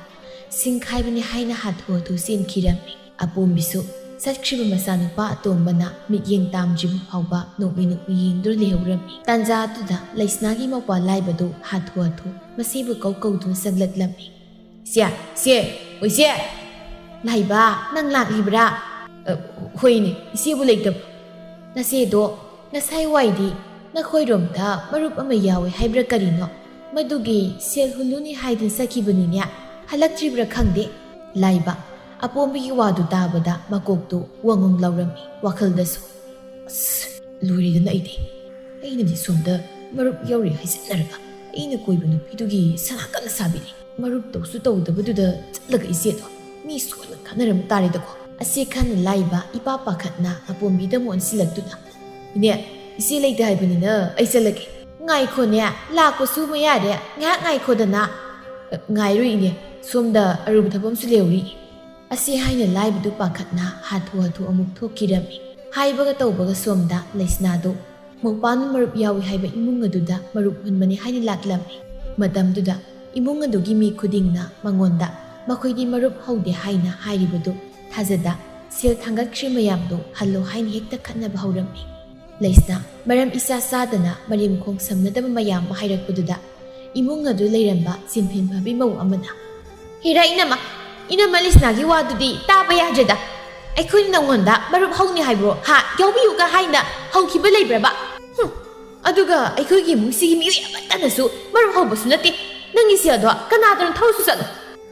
ꯁꯤꯡ ꯈꯥꯏꯕꯅꯤ ꯍꯥꯏꯅ ꯍꯥꯊꯨ ꯍꯥꯊꯨ ꯆꯦꯟꯈꯤꯔꯝꯃꯤ꯫ ꯑꯄꯣꯝꯕꯤꯁꯨ ꯆꯠꯈ꯭ꯔꯤꯕ ꯃꯆꯥꯅꯨꯄꯥ ꯑꯇꯣꯝꯕꯅ ꯃꯤꯠꯌꯦꯡ ꯇꯥꯝꯗ꯭ꯔꯤꯕ ꯐꯥꯎꯕ ꯅꯣꯛꯃꯤ ꯅꯣꯛꯃꯤ ꯌꯦꯡꯗꯨꯅ ꯂꯩꯍꯧꯔꯝꯃꯤ꯫ ꯇꯥꯟꯖꯥ ꯑꯗꯨꯗ ꯂꯩꯁꯅꯥꯒꯤ ꯃꯧꯄ꯭ꯋꯥ ꯂꯥꯏꯕꯗꯨ ꯍꯥꯊꯨ ꯍꯥꯊꯨ ꯃꯁꯤꯕꯨ ꯀꯧ ꯀꯧꯗꯨꯅ ꯆꯪꯂꯛꯂꯝꯃꯤ꯫ "ꯏꯆꯦ, ꯏꯆꯦ, ꯑꯣ ꯏꯆꯦ!" "ꯂꯥꯏꯕ, ꯅꯪ ꯂꯥꯛꯂꯤꯕ꯭ꯔꯥ?" "ꯑ, ꯍꯣꯏꯅꯦ, ꯏꯆꯦꯕꯨ ꯂꯩꯇꯕ?" "ꯅꯆꯦꯗꯣ ꯉꯁꯥꯏ ꯋꯥꯏꯗꯤ ꯅꯈꯣꯏꯔꯣꯝꯗ ꯃꯔꯨꯞ ꯑꯃ ꯌꯥꯎꯏ ꯍꯥꯏꯕ꯭ꯔꯥ ꯀꯔꯤꯅꯣ, ꯃꯗꯨꯒꯤ ꯁꯦꯜ ꯍꯨꯜꯂꯨꯅꯤ ꯍꯥꯏꯗꯨꯅ ꯆꯠꯈꯤꯕꯅꯤꯅꯦ, ꯍꯜꯂꯛꯇ꯭ꯔꯤꯕ꯭ꯔꯥ ꯈꯪꯗꯦ?" ꯂꯥꯏꯕ ꯑꯄꯣꯝꯕꯤꯒꯤ ꯋꯥꯗꯨ ꯇꯥꯕꯗ ꯃꯀꯣꯛꯇꯨ ꯋꯥꯉꯨꯡ ꯂꯥꯎꯔꯝꯃꯤ꯫ ꯋꯥꯈꯜꯗꯁꯨ, "ꯑꯁ, ꯂꯣꯏꯔꯦꯗꯅ ꯑꯩꯗꯤ꯫ ꯑꯩꯅꯗꯤ ꯁꯣꯝꯗ ꯃꯔꯨꯞ ꯌꯥꯎꯔꯤ ꯍꯥꯏꯖꯤꯟꯅꯔꯒ ꯑꯩꯅ ꯀꯣꯏꯕ ꯅꯨꯄꯤꯗꯨꯒꯤ ꯁꯅꯥ ꯀꯟꯅ ꯁꯥꯕꯤꯔꯤ꯫ ꯃꯔꯨꯞ ꯇꯧꯁꯨ ꯇꯧꯗꯕꯗꯨꯗ ꯆꯠꯂꯒ ꯏꯆꯦꯗꯣ ꯃꯤ ꯁꯣꯏꯅ ꯈꯠꯅꯔꯝ ꯇꯥꯔꯦꯗꯀꯣ?" ꯑꯁꯤ ꯈꯟꯅ ꯂꯥꯏꯕ ꯏꯄꯥ ꯄꯥꯈꯠꯅ ꯑꯄꯣꯝꯕꯤꯗ ꯑꯃꯨꯛ ꯑꯣꯟꯁꯤꯜꯂꯛꯇꯨꯅ, "ꯏꯅꯦ, ꯏꯆꯦ ꯂꯩꯇꯦ ꯍꯥꯏꯕꯅꯤꯅ ꯑꯩ ꯆꯠꯂꯒꯦ꯫" "ꯉꯥꯏꯈꯣꯅꯦ, ꯂꯥꯛꯄꯁꯨ ꯃꯌꯥꯔꯦ, ꯉꯥꯏꯍꯥꯛ ꯉꯥꯏꯈꯣꯗꯅ꯫" "ꯉꯥꯏꯔꯣꯏ ꯏꯅꯦ, ꯁꯣꯝꯗ ꯑꯔꯨꯕ ꯊꯕꯛ ꯑꯃꯁꯨ ꯂꯩꯍꯧꯔꯤ꯫" ꯑꯁꯤ ꯍꯥꯏꯅ ꯂꯥꯏꯕꯗꯨ ꯄꯥꯈꯠꯅ ꯍꯥꯊꯨ ꯍꯥꯊꯨ ꯑꯃꯨꯛ ꯊꯣꯛꯈꯤꯔꯝꯃꯤ꯫ ꯍꯥꯏꯕꯒ ꯇꯧꯕꯒ ꯁꯣꯝꯗ ꯂꯩꯁꯅꯥꯗꯨ ꯃꯧꯄꯥꯅ ꯃꯔꯨꯞ ꯌꯥꯎꯏ ꯍꯥꯏꯕ ꯏꯃꯨꯡ ꯑꯗꯨꯗ ꯃꯔꯨꯞ ꯍꯨꯟꯕꯅꯤ ꯍꯥꯏꯅ ꯂꯥꯛꯂꯝꯃꯤ꯫ ꯃꯇꯝꯗꯨꯗ ꯏꯃꯨꯡ ꯑꯗꯨꯒꯤ ꯃꯤ ꯈꯨꯗꯤꯡꯅ ꯃꯉꯣꯟꯗ ꯃꯈꯣꯏꯗꯤ ꯃꯔꯨꯞ ꯍꯧꯗꯦ ꯍꯥꯏꯅ ꯍꯥꯏꯔꯤꯕꯗꯨ ꯊꯥꯖꯗ, ꯁꯦꯜ ꯊꯥꯡꯒꯠꯈ꯭ꯔꯤ ꯃꯌꯥꯝꯗꯨ ꯍꯜꯂꯣ ꯍꯥꯏꯅ ꯍꯦꯛꯇ ꯈꯠꯅꯕ ꯍꯧꯔꯝꯃꯤ꯫ ꯂꯩꯁꯅꯥ ꯃꯔꯝ ꯏꯆꯥ ꯆꯥꯗꯅ ꯃꯔꯤꯝ ꯈꯣꯡ ꯁꯝꯅꯗꯕ ꯃꯌꯥꯝ ꯑꯃ ꯍꯥꯏꯔꯛꯄꯗꯨꯗ ꯏꯃꯨꯡ ꯑꯗꯨ ꯂꯩꯔꯝꯕ ꯁꯤꯟꯐꯦꯟ ꯐꯕꯤ ꯃꯧ ꯑꯃꯅ, "ꯍꯦꯔꯥ ꯏꯅꯝꯃ, ꯏꯅꯝꯃ ꯂꯩꯁꯅꯥꯒꯤ ꯋꯥꯗꯨꯗꯤ ꯇꯥꯕ ꯌꯥꯗ꯭ꯔꯦꯗ꯫ ꯑꯩꯈꯣꯏꯅ ꯅꯪꯉꯣꯟꯗ ꯃꯔꯨꯞ ꯍꯧꯅꯤ ꯍꯥꯏꯕ꯭ꯔꯣ? ꯍꯥ? ꯌꯥꯎꯕꯤꯌꯨꯒ ꯍꯥꯏꯅ ꯍꯧꯈꯤꯕ ꯂꯩꯕ꯭ꯔꯕ? ꯍꯨꯝ꯫ ꯑꯗꯨꯒ ꯑꯩꯈꯣꯏꯒꯤ ꯏꯃꯨꯡꯁꯤꯒꯤ ꯃꯤꯑꯣꯏ ꯑꯃꯠꯇꯅꯁꯨ ꯃꯔꯨꯞ ꯍꯧꯕꯁꯨ ꯅꯠꯇꯦ꯫ ꯅꯪꯒꯤ ꯁꯦꯜꯗꯣ ꯀꯅꯥꯗꯅꯣ ꯊꯧꯔꯁꯨ ꯆꯠꯂꯣ꯫"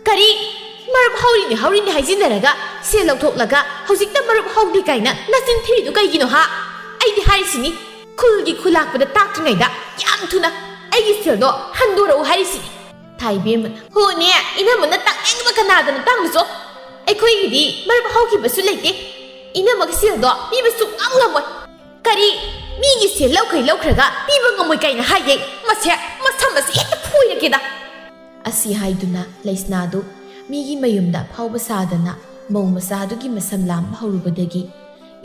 "ꯀꯔꯤ? ꯃꯔꯨꯞ ꯍꯧꯔꯤꯅꯤ ꯍꯧꯔꯤꯅꯤ ꯍꯥꯏꯖꯤꯟꯅꯔꯒ ꯁꯦꯜ ꯂꯧꯊꯣꯛꯂꯒ ꯍꯧꯖꯤꯛꯇ ꯃꯔꯨꯞ ꯍꯧꯗꯦ ꯀꯥꯏꯅ ꯅꯆꯤꯟ ꯊꯤꯔꯤꯗꯨ ꯀꯩꯒꯤꯅꯣ ꯍꯥ? ꯑꯩꯗꯤ ꯍꯥꯏꯔꯤꯁꯤꯅꯤ, ꯈꯨꯜꯒꯤ ꯈꯨꯂꯥꯛꯄꯗ ꯇꯥꯛꯇ꯭ꯔꯤꯉꯩꯗ ꯌꯥꯝ ꯊꯨꯅ ꯑꯩꯒꯤ ꯁꯦꯜꯗꯣ ꯍꯟꯗꯣꯔꯛꯎ ꯍꯥꯏꯔꯤꯁꯤꯅꯤ꯫" ꯊꯥꯏꯕꯦꯝꯃꯅ, "ꯍꯣꯅꯦ, ꯏꯅꯝꯃꯅ ꯇꯥꯛꯅꯤꯡꯕ ꯀꯅꯥꯗꯅ ꯇꯥꯛꯂꯨꯆꯣ? ꯑꯩꯈꯣꯏꯒꯤꯗꯤ ꯃꯔꯨꯞ ꯍꯧꯈꯤꯕꯁꯨ ꯂꯩꯇꯦ꯫ ꯏꯅꯝꯃꯒꯤ ꯁꯦꯜꯗꯣ ꯄꯤꯕ ꯁꯨꯡꯉꯝ ꯉꯝꯃꯣꯏ꯫" "ꯀꯔꯤ? ꯃꯤꯒꯤ ꯁꯦꯜ ꯂꯧꯈꯩ ꯂꯧꯈ꯭ꯔꯒ ꯄꯤꯕ ꯉꯝꯃꯣꯏ ꯀꯥꯏꯅ ꯍꯥꯏꯌꯦ? ꯃꯁꯦ, ꯃꯁꯝ ꯑꯁꯤ ꯍꯦꯛꯇ ꯐꯣꯏꯔꯒꯦꯗ꯫" ꯑꯁꯤ ꯍꯥꯏꯗꯨꯅ ꯂꯩꯁꯅꯥꯗꯨ ꯃꯤꯒꯤ ꯃꯌꯨꯝꯗ ꯑꯐꯥꯎꯕ ꯁꯥꯗꯅ ꯃꯧ ꯃꯆꯥꯗꯨꯒꯤ ꯃꯁꯝ ꯂꯥꯝꯕ ꯍꯧꯔꯨꯕꯗꯒꯤ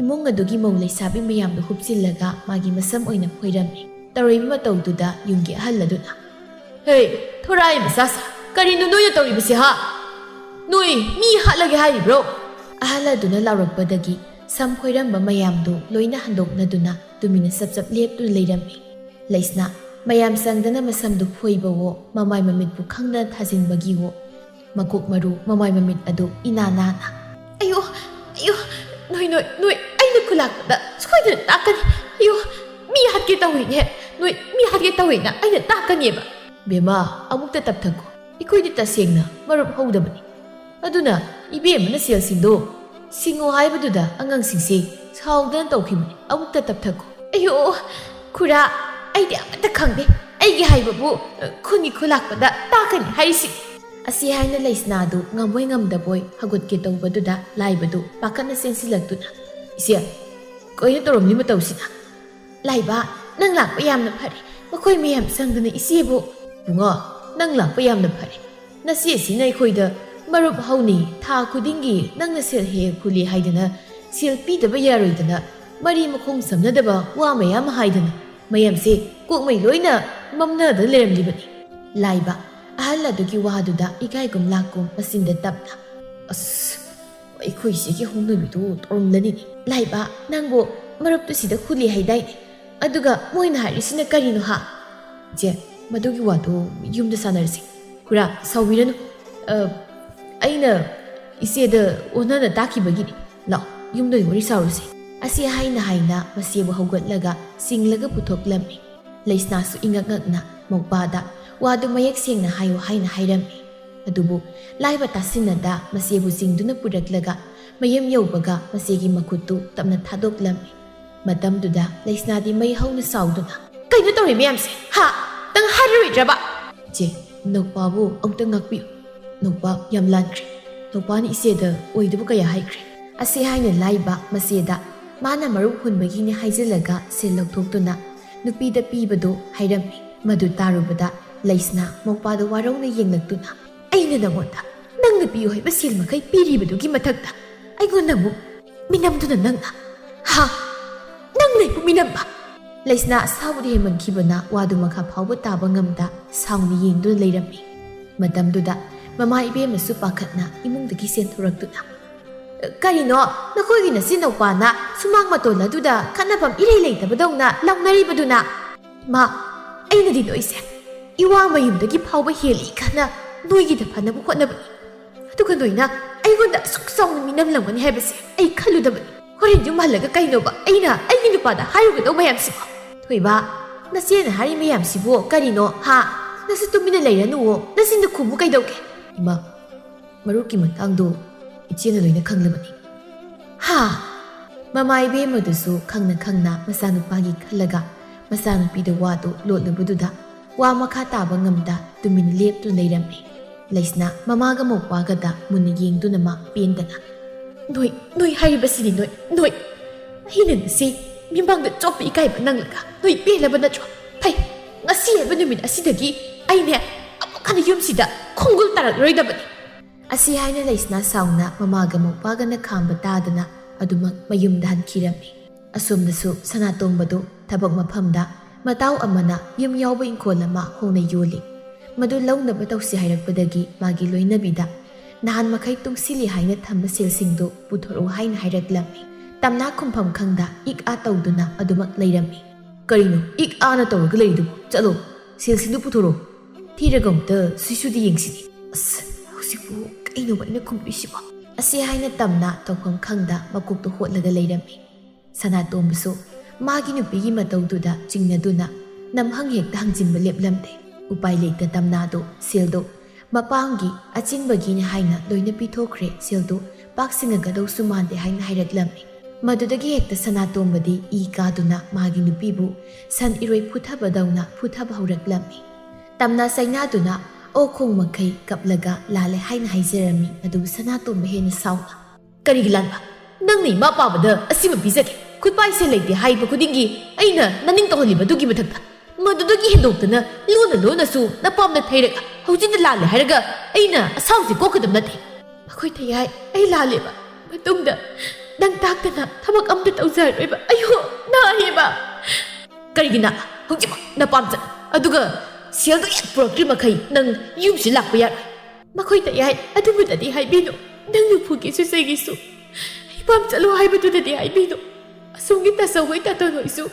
ꯏꯃꯨꯡ ꯑꯗꯨꯒꯤ ꯃꯧ ꯂꯩꯁꯥꯕꯤ ꯃꯌꯥꯝꯗꯨ ꯍꯨꯞꯆꯤꯜꯂꯒ ꯃꯥꯒꯤ ꯃꯁꯝ ꯑꯣꯏꯅ ꯐꯣꯏꯔꯝꯃꯤ꯫ ꯇꯧꯔꯤꯕ ꯃꯇꯧꯗꯨꯗ ꯌꯨꯝꯒꯤ ꯑꯍꯜ ꯑꯗꯨꯅ, "ꯍꯦ, ꯊꯣꯔꯥꯏ ꯃꯆꯥꯁꯥ, ꯀꯔꯤꯅꯣ ꯅꯣꯏꯅ ꯇꯧꯔꯤꯕꯁꯤ ꯍꯥ? ꯅꯣꯏ ꯃꯤ ꯍꯥꯠꯂꯒꯦ ꯍꯥꯏꯔꯤꯕ꯭ꯔꯣ?" ꯑꯍꯜ ꯑꯗꯨꯅ ꯂꯥꯎꯔꯛꯄꯗꯒꯤ ꯁꯝ ꯐꯣꯏꯔꯝꯕ ꯃꯌꯥꯝꯗꯨ ꯂꯣꯏꯅ ꯍꯟꯗꯣꯛꯅꯗꯨꯅ ꯇꯨꯃꯤꯟꯅ ꯆꯞ ꯆꯞ ꯂꯦꯞꯇꯨꯅ ꯂꯩꯔꯝꯃꯤ꯫ ꯂꯩꯁꯅꯥ ꯃꯌꯥꯝ ꯆꯪꯗꯅ ꯃꯁꯝꯗꯨ ꯐꯣꯏꯕꯋꯣ, ꯃꯃꯥꯏ ꯃꯃꯤꯠꯄꯨ ꯈꯪꯗꯅ ꯊꯥꯖꯤꯟꯕꯒꯤꯋꯣ, ꯃꯀꯣꯛ ꯃꯔꯨ ꯃꯃꯥꯏ ꯃꯃꯤꯠ ꯑꯗꯨ ꯏꯅꯥ ꯅꯥꯅ, "ꯑꯌꯣ, ꯑꯌꯣ, ꯅꯣꯏ, ꯅꯣꯏ, ꯅꯣꯏ, ꯑꯩꯅ ꯈꯨꯂꯥꯛꯄꯗ ꯁꯣꯏꯗꯅ ꯇꯥꯛꯀꯅꯤ꯫ ꯑꯌꯣ, ꯃꯤ ꯍꯥꯠꯀꯦ ꯇꯧꯏꯅꯦ, ꯅꯣꯏ, ꯃꯤ ꯍꯥꯠꯀꯦ ꯇꯧꯏꯅ ꯑꯩꯅ ꯇꯥꯛꯀꯅꯦꯕ꯫" "ꯕꯦꯝꯃ, ꯑꯃꯨꯛꯇ ꯇꯞꯊꯈꯣ, ꯑꯩꯈꯣꯏꯗꯤ ꯇꯁꯦꯡꯅ ꯃꯔꯨꯞ ꯍꯧꯗꯕꯅꯤ꯫ ꯑꯗꯨꯅ ꯏꯕꯦꯝꯃꯅ ꯁꯦꯜꯁꯤꯡꯗꯣ ꯁꯤꯡꯉꯨ ꯍꯥꯏꯕꯗꯨꯗ ꯑꯉꯥꯡꯁꯤꯡꯁꯦ ꯁꯥꯎꯗꯅ ꯇꯧꯈꯤꯕꯅꯤ꯫ ꯑꯃꯨꯛꯇ ꯇꯞꯊꯈꯣ꯫" "ꯑꯌꯣ, ꯈꯨꯔꯥ, ꯑꯩꯗꯤ ꯑꯃꯠꯇ ꯈꯪꯗꯦ꯫ ꯑꯩꯒꯤ ꯍꯥꯏꯕꯕꯨ, ꯑ, ꯈꯨꯟꯒꯤ ꯈꯨꯂꯥꯛꯄꯗ ꯇꯥꯛꯀꯅꯤ ꯍꯥꯏꯔꯤꯁꯤ꯫" ꯑꯁꯤ ꯍꯥꯏꯅ ꯂꯩꯁꯅꯥꯗꯨ ꯉꯝꯕꯣꯏ ꯉꯝꯗꯕꯣꯏ ꯍꯧꯒꯠꯀꯦ ꯇꯧꯕꯗꯨꯗ ꯂꯥꯏꯕꯗꯨ ꯄꯥꯈꯠꯅ ꯆꯦꯟꯁꯤꯜꯂꯛꯇꯨꯅ, "ꯏꯆꯦ, ꯀꯩꯅꯣ ꯇꯧꯔꯝꯂꯤ ꯃꯇꯧꯁꯤꯅ?" "ꯂꯥꯏꯕ, ꯅꯪ ꯂꯥꯛꯄ ꯌꯥꯝꯅ ꯐꯔꯦ꯫ ꯃꯈꯣꯏ ꯃꯌꯥꯝ ꯆꯪꯗꯨꯅ ꯏꯆꯦꯕꯨ꯫" "ꯏꯕꯨꯡꯉꯣ, ꯅꯪ ꯂꯥꯛꯄ ꯌꯥꯝꯅ ꯐꯔꯦ꯫ ꯅꯆꯦ ꯑꯁꯤꯅ ꯑꯩꯈꯣꯏꯗ ꯃꯔꯨꯞ ꯍꯧꯅꯤ, ꯊꯥ ꯈꯨꯗꯤꯡꯒꯤ ꯅꯪꯅ ꯁꯦꯜ ꯍꯦꯛ ꯍꯦꯛ ꯍꯨꯜꯂꯤ ꯍꯥꯏꯗꯅ ꯁꯦꯜ ꯄꯤꯗꯕ ꯌꯥꯔꯣꯏꯗꯅ ꯃꯔꯤ ꯃꯈꯣꯡ ꯁꯝꯅꯗꯕ ꯋꯥ ꯃꯌꯥꯝ ꯍꯥꯏꯗꯅ ꯃꯌꯥꯝꯁꯦ ꯀꯣꯛꯃꯩ ꯂꯣꯏꯅ ꯃꯝꯅꯗ ꯂꯩꯔꯝꯂꯤꯕꯅꯤ꯫" ꯂꯥꯏꯕ ꯑꯍꯜ ꯑꯗꯨꯒꯤ ꯋꯥꯗꯨꯗ ꯏꯀꯥꯏꯒꯨꯝ ꯂꯥꯛꯀꯨꯝ ꯃꯆꯤꯟꯗ ꯇꯞꯅ, "ꯑꯁ, ꯑꯩꯈꯣꯏ ꯏꯆꯦꯒꯤ ꯍꯧꯅꯕꯤꯗꯨ ꯇꯧꯔꯝꯂꯅꯤꯅꯦ꯫ ꯂꯥꯏꯕ, ꯅꯪꯕꯨ ꯃꯔꯨꯞꯇꯨ ꯁꯤꯗ ꯍꯨꯜꯂꯤ ꯍꯥꯏꯗꯥꯏꯅꯦ? ꯑꯗꯨꯒ ꯃꯣꯏꯅ ꯍꯥꯏꯔꯤꯁꯤꯅ ꯀꯔꯤꯅꯣ ꯍꯥ?" "ꯏꯆꯦ, ꯃꯗꯨꯒꯤ ꯋꯥꯗꯨ ꯌꯨꯝꯗ ꯁꯥꯟꯅꯔꯁꯤ꯫ ꯈꯨꯔꯥ, ꯁꯥꯎꯕꯤꯔꯅꯨ꯫ ꯑ, ꯑꯩꯅ ꯏꯆꯦꯗ ꯑꯣꯟꯅꯅ ꯇꯥꯛꯈꯤꯕꯒꯤꯅꯤ꯫ ꯂꯥꯛꯑꯣ, ꯌꯨꯝꯗ ꯑꯣꯏꯅ ꯋꯥꯔꯤ ꯁꯥꯔꯨꯁꯤ꯫" ꯑꯁꯤ ꯍꯥꯏꯅ ꯍꯥꯏꯅ ꯃꯆꯦꯕꯨ ꯍꯧꯒꯠꯂꯒ ꯆꯤꯡꯂꯒ ꯄꯨꯊꯣꯛꯂꯝꯃꯤ꯫ ꯂꯩꯁꯅꯥꯁꯨ ꯏꯉꯛ ꯉꯛꯅ ꯃꯧꯄꯥꯗ ꯋꯥꯗꯨ ꯃꯌꯦꯛ ꯁꯦꯡꯅ ꯍꯥꯏꯌꯨ ꯍꯥꯏꯅ ꯍꯥꯏꯔꯝꯃꯤ꯫ ꯑꯗꯨꯕꯨ ꯂꯥꯏꯕ ꯇꯥꯁꯤꯟꯅꯗ ꯃꯆꯦꯕꯨ ꯆꯤꯡꯗꯨꯅ ꯄꯨꯔꯛꯂꯒ ꯃꯌꯨꯝ ꯌꯧꯕꯒ ꯃꯆꯦꯒꯤ ꯃꯈꯨꯠꯇꯨ ꯇꯞꯅ ꯊꯥꯗꯣꯛꯂꯝꯃꯤ꯫ ꯃꯇꯝꯗꯨꯗ ꯂꯩꯁꯅꯥꯗꯤ ꯃꯩ ꯍꯧꯅ ꯁꯥꯎꯗꯨꯅ, "ꯀꯩꯅꯣ ꯇꯧꯔꯤ ꯃꯌꯥꯝꯁꯦ? ꯍꯥ? ꯅꯪ ꯍꯥꯏꯔꯔꯣꯏꯗ꯭ꯔꯕ?" "ꯏꯆꯦ, ꯅꯧꯄꯥꯕꯨ ꯑꯃꯨꯛꯇ ꯉꯥꯛꯄꯤꯌꯨ꯫ ꯅꯧꯄꯥ ꯌꯥꯝ ꯂꯥꯟꯈ꯭ꯔꯦ꯫ ꯅꯧꯄꯥꯅ ꯏꯆꯦꯗ ꯑꯣꯏꯗꯕ ꯀꯌꯥ ꯍꯥꯏꯈ꯭ꯔꯦ꯫" ꯑꯁꯤ ꯍꯥꯏꯅ ꯂꯥꯏꯕ ꯃꯆꯦꯗ ꯃꯥꯅ ꯃꯔꯨꯞ ꯍꯨꯟꯕꯒꯤꯅꯤ ꯍꯥꯏꯖꯤꯜꯂꯒ ꯁꯦꯜ ꯂꯧꯊꯣꯛꯇꯨꯅ ꯅꯨꯄꯤꯗ ꯄꯤꯕꯗꯨ ꯍꯥꯏꯔꯝꯃꯤ꯫ ꯃꯗꯨ ꯇꯥꯔꯨꯕꯗ ꯂꯩꯁꯅꯥ ꯃꯧꯄꯥꯗ ꯋꯥꯔꯧꯅ ꯌꯦꯡꯂꯛꯇꯨꯅ, "ꯑꯩꯅ ꯅꯪꯉꯣꯟꯗ ꯅꯪꯅ ꯄꯤꯌꯨ ꯍꯥꯏꯕ ꯁꯦꯜ ꯃꯈꯩ ꯄꯤꯔꯤꯕꯗꯨꯒꯤ ꯃꯊꯛꯇ ꯑꯩꯉꯣꯟꯗ ꯑꯃꯨꯛ ꯃꯤꯅꯝꯗꯨꯅ ꯅꯪꯅ, ꯍꯥ? ꯅꯪꯅ ꯑꯩꯕꯨ ꯃꯤꯅꯝꯕ?" ꯂꯩꯁꯅꯥ ꯑꯁꯥꯎꯕꯗ ꯍꯦꯟꯃꯟꯈꯤꯕꯅ ꯋꯥꯗꯨ ꯃꯈꯥ ꯐꯥꯎꯕ ꯇꯥꯕ ꯉꯝꯗ ꯁꯥꯎꯅ ꯌꯦꯡꯗꯨꯅ ꯂꯩꯔꯝꯃꯤ꯫ ꯃꯇꯝꯗꯨꯗ ꯃꯃꯥ ꯏꯕꯦꯝꯃꯁꯨ ꯄꯥꯈꯠꯅ ꯏꯃꯨꯡꯗꯒꯤ ꯆꯦꯟꯊꯣꯔꯛꯇꯨꯅ, "ꯀꯔꯤꯅꯣ, ꯅꯈꯣꯏꯒꯤ ꯅꯆꯤꯟꯅꯨꯄꯥꯅ ꯁꯨꯃꯥꯡ ꯃꯇꯣꯜ ꯑꯗꯨꯗ ꯈꯠꯅꯐꯝ ꯏꯔꯩ ꯂꯩꯇꯕꯗꯧꯅ ꯂꯥꯎꯅꯔꯤꯕꯗꯨꯅ?" "ꯏꯃꯥ, ꯑꯩꯅꯗꯤ ꯅꯣꯏꯁꯦ ꯏꯋꯥ ꯃꯌꯨꯝꯗꯒꯤ ꯐꯥꯎꯕ ꯍꯦꯜꯂꯤ ꯈꯟꯅ ꯅꯣꯏꯒꯤꯗ ꯐꯅꯕ ꯍꯣꯠꯅꯕꯅꯤ꯫ ꯑꯗꯨꯒ ꯅꯣꯏꯅ ꯑꯩꯉꯣꯟꯗ ꯑꯁꯨꯛ ꯆꯥꯎꯅ ꯃꯤꯅꯝꯂꯝꯒꯅꯤ ꯍꯥꯏꯕꯁꯦ ꯑꯩ ꯈꯜꯂꯨꯗꯕꯅꯤ꯫ ꯍꯣꯔꯦꯟ ꯌꯨꯝ ꯍꯜꯂꯒ ꯀꯩꯅꯣꯕ ꯑꯩꯅ ꯑꯩꯒꯤ ꯅꯨꯄꯥꯗ ꯍꯥꯏꯔꯨꯒꯗꯧ ꯃꯌꯥꯝꯁꯤꯕꯣ?" "ꯊꯣꯏꯕ, ꯅꯆꯦꯅ ꯍꯥꯏꯔꯤ ꯃꯌꯥꯝꯁꯤꯕꯨ ꯀꯔꯤꯅꯣ, ꯍꯥ? ꯅꯁꯨ ꯇꯨꯃꯤꯟꯅ ꯂꯩꯔꯅꯨꯋꯣ, ꯅꯆꯤꯟꯗꯨ ꯈꯨꯝꯃꯨ ꯀꯩꯗꯧꯒꯦ?" "ꯏꯃꯥ, ꯃꯔꯨꯞꯀꯤ ꯃꯇꯥꯡꯗꯣ ꯏꯆꯦꯅ ꯂꯣꯏꯅ ꯈꯪꯂꯕꯅꯤ꯫" "ꯍꯥ?" ꯃꯃꯥ ꯏꯕꯦꯝꯃꯗꯨꯁꯨ ꯈꯪꯅ ꯈꯪꯅ ꯃꯆꯥꯅꯨꯄꯥꯒꯤ ꯈꯜꯂꯒ ꯃꯆꯥꯅꯨꯄꯤꯗ ꯋꯥꯗꯨ ꯂꯣꯠꯂꯨꯕꯗꯨꯗ ꯋꯥ ꯃꯈꯥ ꯇꯥꯕ ꯉꯝꯗ ꯇꯨꯃꯤꯟꯅ ꯂꯦꯞꯇꯨꯅ ꯂꯩꯔꯝꯃꯤ꯫ ꯂꯩꯁꯅꯥ ꯃꯃꯥꯒ ꯃꯧꯄꯥꯒꯗ ꯃꯨꯟꯅ ꯌꯦꯡꯗꯨꯅ ꯃꯥ ꯄꯦꯟꯗꯅ, "ꯅꯣꯏ, ꯅꯣꯏ ꯍꯥꯏꯔꯤꯕꯁꯤꯗꯤ ꯅꯣꯏ, ꯅꯣꯏ꯫ ꯑꯩꯅ ꯅꯁꯤ ꯃꯤꯃꯥꯡꯗ ꯆꯣꯞꯄ ꯏꯀꯥꯏꯕ ꯅꯪꯂꯒ ꯅꯣꯏ ꯄꯦꯜꯂꯕ ꯅꯠꯇ꯭ꯔꯣ? ꯐꯩ, ꯉꯁꯤ ꯍꯥꯏꯕ ꯅꯨꯃꯤꯠ ꯑꯁꯤꯗꯒꯤ ꯑꯩꯅꯦ ꯑꯃꯨꯛ ꯍꯟꯅ ꯌꯨꯝꯁꯤꯗ ꯈꯣꯡꯒꯨꯜ ꯇꯥꯔꯛꯂꯔꯣꯏꯗꯕꯅꯤ꯫" ꯑꯁꯤ ꯍꯥꯏꯅ ꯂꯩꯁꯅꯥ ꯁꯥꯎꯅ ꯃꯃꯥꯒ ꯃꯧꯄꯥꯒꯅ ꯈꯥꯝꯕ ꯇꯥꯗꯅ ꯑꯗꯨꯃꯛ ꯃꯌꯨꯝꯗ ꯍꯟꯈꯤꯔꯝꯃꯤ꯫ ꯑꯁꯣꯝꯗꯁꯨ ꯁꯅꯥꯇꯣꯝꯕꯗꯨ ꯊꯕꯛ ꯃꯐꯝꯗ ꯃꯇꯥꯎ ꯑꯃꯅ ꯌꯨꯝ ꯌꯥꯎꯕ ꯏꯪꯈꯣꯜ ꯑꯃ ꯍꯣꯡꯅ ꯌꯣꯜꯂꯤ꯫ ꯃꯗꯨ ꯂꯧꯅꯕ ꯇꯧꯁꯤ ꯍꯥꯏꯔꯛꯄꯗꯒꯤ ꯃꯥꯒꯤ ꯂꯣꯏꯅꯕꯤꯗ ꯅꯍꯥꯟ ꯃꯈꯩ ꯇꯨꯡꯁꯤꯜꯂꯤ ꯍꯥꯏꯅ ꯊꯝꯕ ꯁꯦꯜꯁꯤꯡꯗꯨ ꯄꯨꯊꯣꯔꯛꯎ ꯍꯥꯏꯅ ꯍꯥꯏꯔꯛꯂꯝꯃꯤ꯫ ꯇꯝꯅꯥ ꯈꯨꯝꯐꯝ ꯈꯪꯗ ꯏꯛ ꯑꯥ ꯇꯧꯗꯨꯅ ꯑꯗꯨꯃꯛ ꯂꯩꯔꯝꯃꯤ꯫ "ꯀꯔꯤꯅꯣ ꯏꯛ ꯑꯥꯅ ꯇꯧꯔꯒ ꯂꯩꯔꯤꯗꯨꯕꯨ? ꯆꯠꯂꯣ, ꯁꯦꯜꯁꯤꯡꯗꯨ ꯄꯨꯊꯣꯔꯛꯎ꯫ ꯊꯤꯔꯒ ꯑꯃꯨꯛꯇ ꯁꯨꯏꯁꯨꯗꯤ ꯌꯦꯡꯁꯤꯅꯦ꯫ ꯑꯁ, ꯍꯧꯖꯤꯛꯄꯨ ꯀꯩꯅꯣꯕ ꯑꯩꯅ ꯈꯨꯝꯗꯣꯏꯁꯤꯕꯣ?" ꯑꯁꯤ ꯍꯥꯏꯅ ꯇꯝꯅꯥ ꯇꯧꯐꯝ ꯈꯪꯗ ꯃꯀꯣꯛꯇꯣ ꯍꯣꯠꯂꯒ ꯂꯩꯔꯝꯃꯤ꯫ ꯁꯅꯥꯇꯣꯝꯕꯁꯨ ꯃꯥꯒꯤ ꯅꯨꯄꯤꯒꯤ ꯃꯇꯧꯗꯨꯗ ꯆꯤꯡꯅꯗꯨꯅ ꯅꯝꯍꯪ ꯍꯦꯛꯇ ꯍꯪꯖꯤꯟꯕ ꯂꯦꯞꯂꯝꯗꯦ꯫ ꯎꯄꯥꯏ ꯂꯩꯇ ꯇꯝꯅꯥꯗꯣ ꯁꯦꯜꯗꯣ ꯃꯄꯥꯝꯒꯤ ꯑꯆꯤꯟꯕꯒꯤꯅꯤ ꯍꯥꯏꯅ ꯂꯣꯏꯅ ꯄꯤꯊꯣꯛꯈ꯭ꯔꯦ, ꯁꯦꯜꯗꯣ ꯄꯥꯛ ꯁꯤꯡꯉꯒꯗꯧꯁꯨ ꯃꯥꯟꯗꯦ ꯍꯥꯏꯅ ꯍꯥꯏꯔꯛꯂꯝꯃꯤ꯫ ꯃꯗꯨꯗꯒꯤ ꯍꯦꯛꯇ ꯁꯅꯥꯇꯣꯝꯕꯗꯤ ꯏ ꯀꯥꯗꯨꯅ ꯃꯥꯒꯤ ꯅꯨꯄꯤꯕꯨ ꯁꯟ ꯏꯔꯣꯏ ꯐꯨꯊꯕꯗꯧꯅ ꯐꯨꯊꯕ ꯍꯧꯔꯛꯂꯝꯃꯤ꯫ ꯇꯝꯅꯥ ꯆꯩꯅꯥꯗꯨꯅ ꯑꯣꯛ ꯈꯣꯡ ꯃꯈꯩ ꯀꯞꯂꯒ ꯂꯥꯜꯂꯦ ꯍꯥꯏꯅ ꯍꯥꯏꯖꯔꯝꯃꯤ, ꯑꯗꯨꯕꯨ ꯁꯅꯥꯇꯣꯝꯕ ꯍꯦꯟꯅ ꯁꯥꯎꯅ, "ꯀꯔꯤꯒꯤ ꯂꯥꯟꯕ? ꯅꯪꯅ ꯏꯃꯥ ꯄꯥꯕꯗ ꯑꯁꯤꯃ ꯄꯤꯖꯒꯦ꯫ ꯈꯨꯠꯄꯥꯏꯁꯦ ꯂꯩꯇꯦ ꯍꯥꯏꯕ ꯈꯨꯗꯤꯡꯒꯤ ꯑꯩꯅ ꯅꯅꯤꯡ ꯇꯧꯍꯜꯂꯤꯕ ꯑꯗꯨꯒꯤ ꯃꯊꯛꯇ ꯃꯗꯨꯗꯒꯤ ꯍꯦꯟꯗꯣꯛꯇꯅ ꯂꯣꯟꯅ ꯂꯣꯟꯅꯁꯨ ꯅꯄꯥꯝꯗ ꯊꯩꯔꯒ ꯍꯧꯖꯤꯛꯅ ꯂꯥꯜꯂꯦ ꯍꯥꯏꯔꯒ ꯑꯩꯅ ꯑꯁꯥꯎꯁꯤ ꯀꯣꯛꯀꯗꯕ ꯅꯠꯇꯦ꯫ ꯃꯈꯣꯏ ꯊꯩ ꯍꯥꯏ ꯑꯩ ꯂꯥꯜꯂꯦꯕ꯫ ꯃꯇꯨꯡꯗ ꯅꯪ ꯇꯥꯛꯇꯅ ꯊꯕꯛ ꯑꯝꯇ ꯇꯧꯖꯔꯣꯏꯕ꯫ ꯑꯩꯌꯣ, ꯅꯥꯏꯌꯦꯕ꯫ ꯀꯔꯤꯒꯤꯅ ꯍꯧꯖꯤꯛꯃꯛ ꯅꯄꯥꯝ ꯆꯠ, ꯑꯗꯨꯒ ꯁꯦꯜꯗꯣ ꯍꯦꯛ ꯄꯨꯔꯛꯇ꯭ꯔꯤ ꯃꯈꯩ ꯅꯪ ꯌꯨꯝꯁꯤ ꯂꯥꯛꯄ ꯌꯥꯔꯣꯏ꯫ ꯃꯈꯣꯏꯗ ꯌꯥꯏ ꯑꯗꯨꯕꯨꯗꯗꯤ ꯍꯥꯏꯕꯤꯅꯨ꯫ ꯅꯪ ꯅꯨꯐꯨꯒꯤꯁꯨ ꯆꯩꯒꯤꯁꯨ ꯑꯩ ꯄꯥꯝ ꯆꯠꯂꯣ ꯍꯥꯏꯕꯗꯨꯗꯗꯤ ꯍꯥꯏꯕꯤꯅꯨ꯫ ꯑꯁꯣꯝꯒꯤ ꯇꯥꯆꯧꯍꯣꯏ ꯇꯥꯇꯣꯟꯍꯣꯏꯁꯨ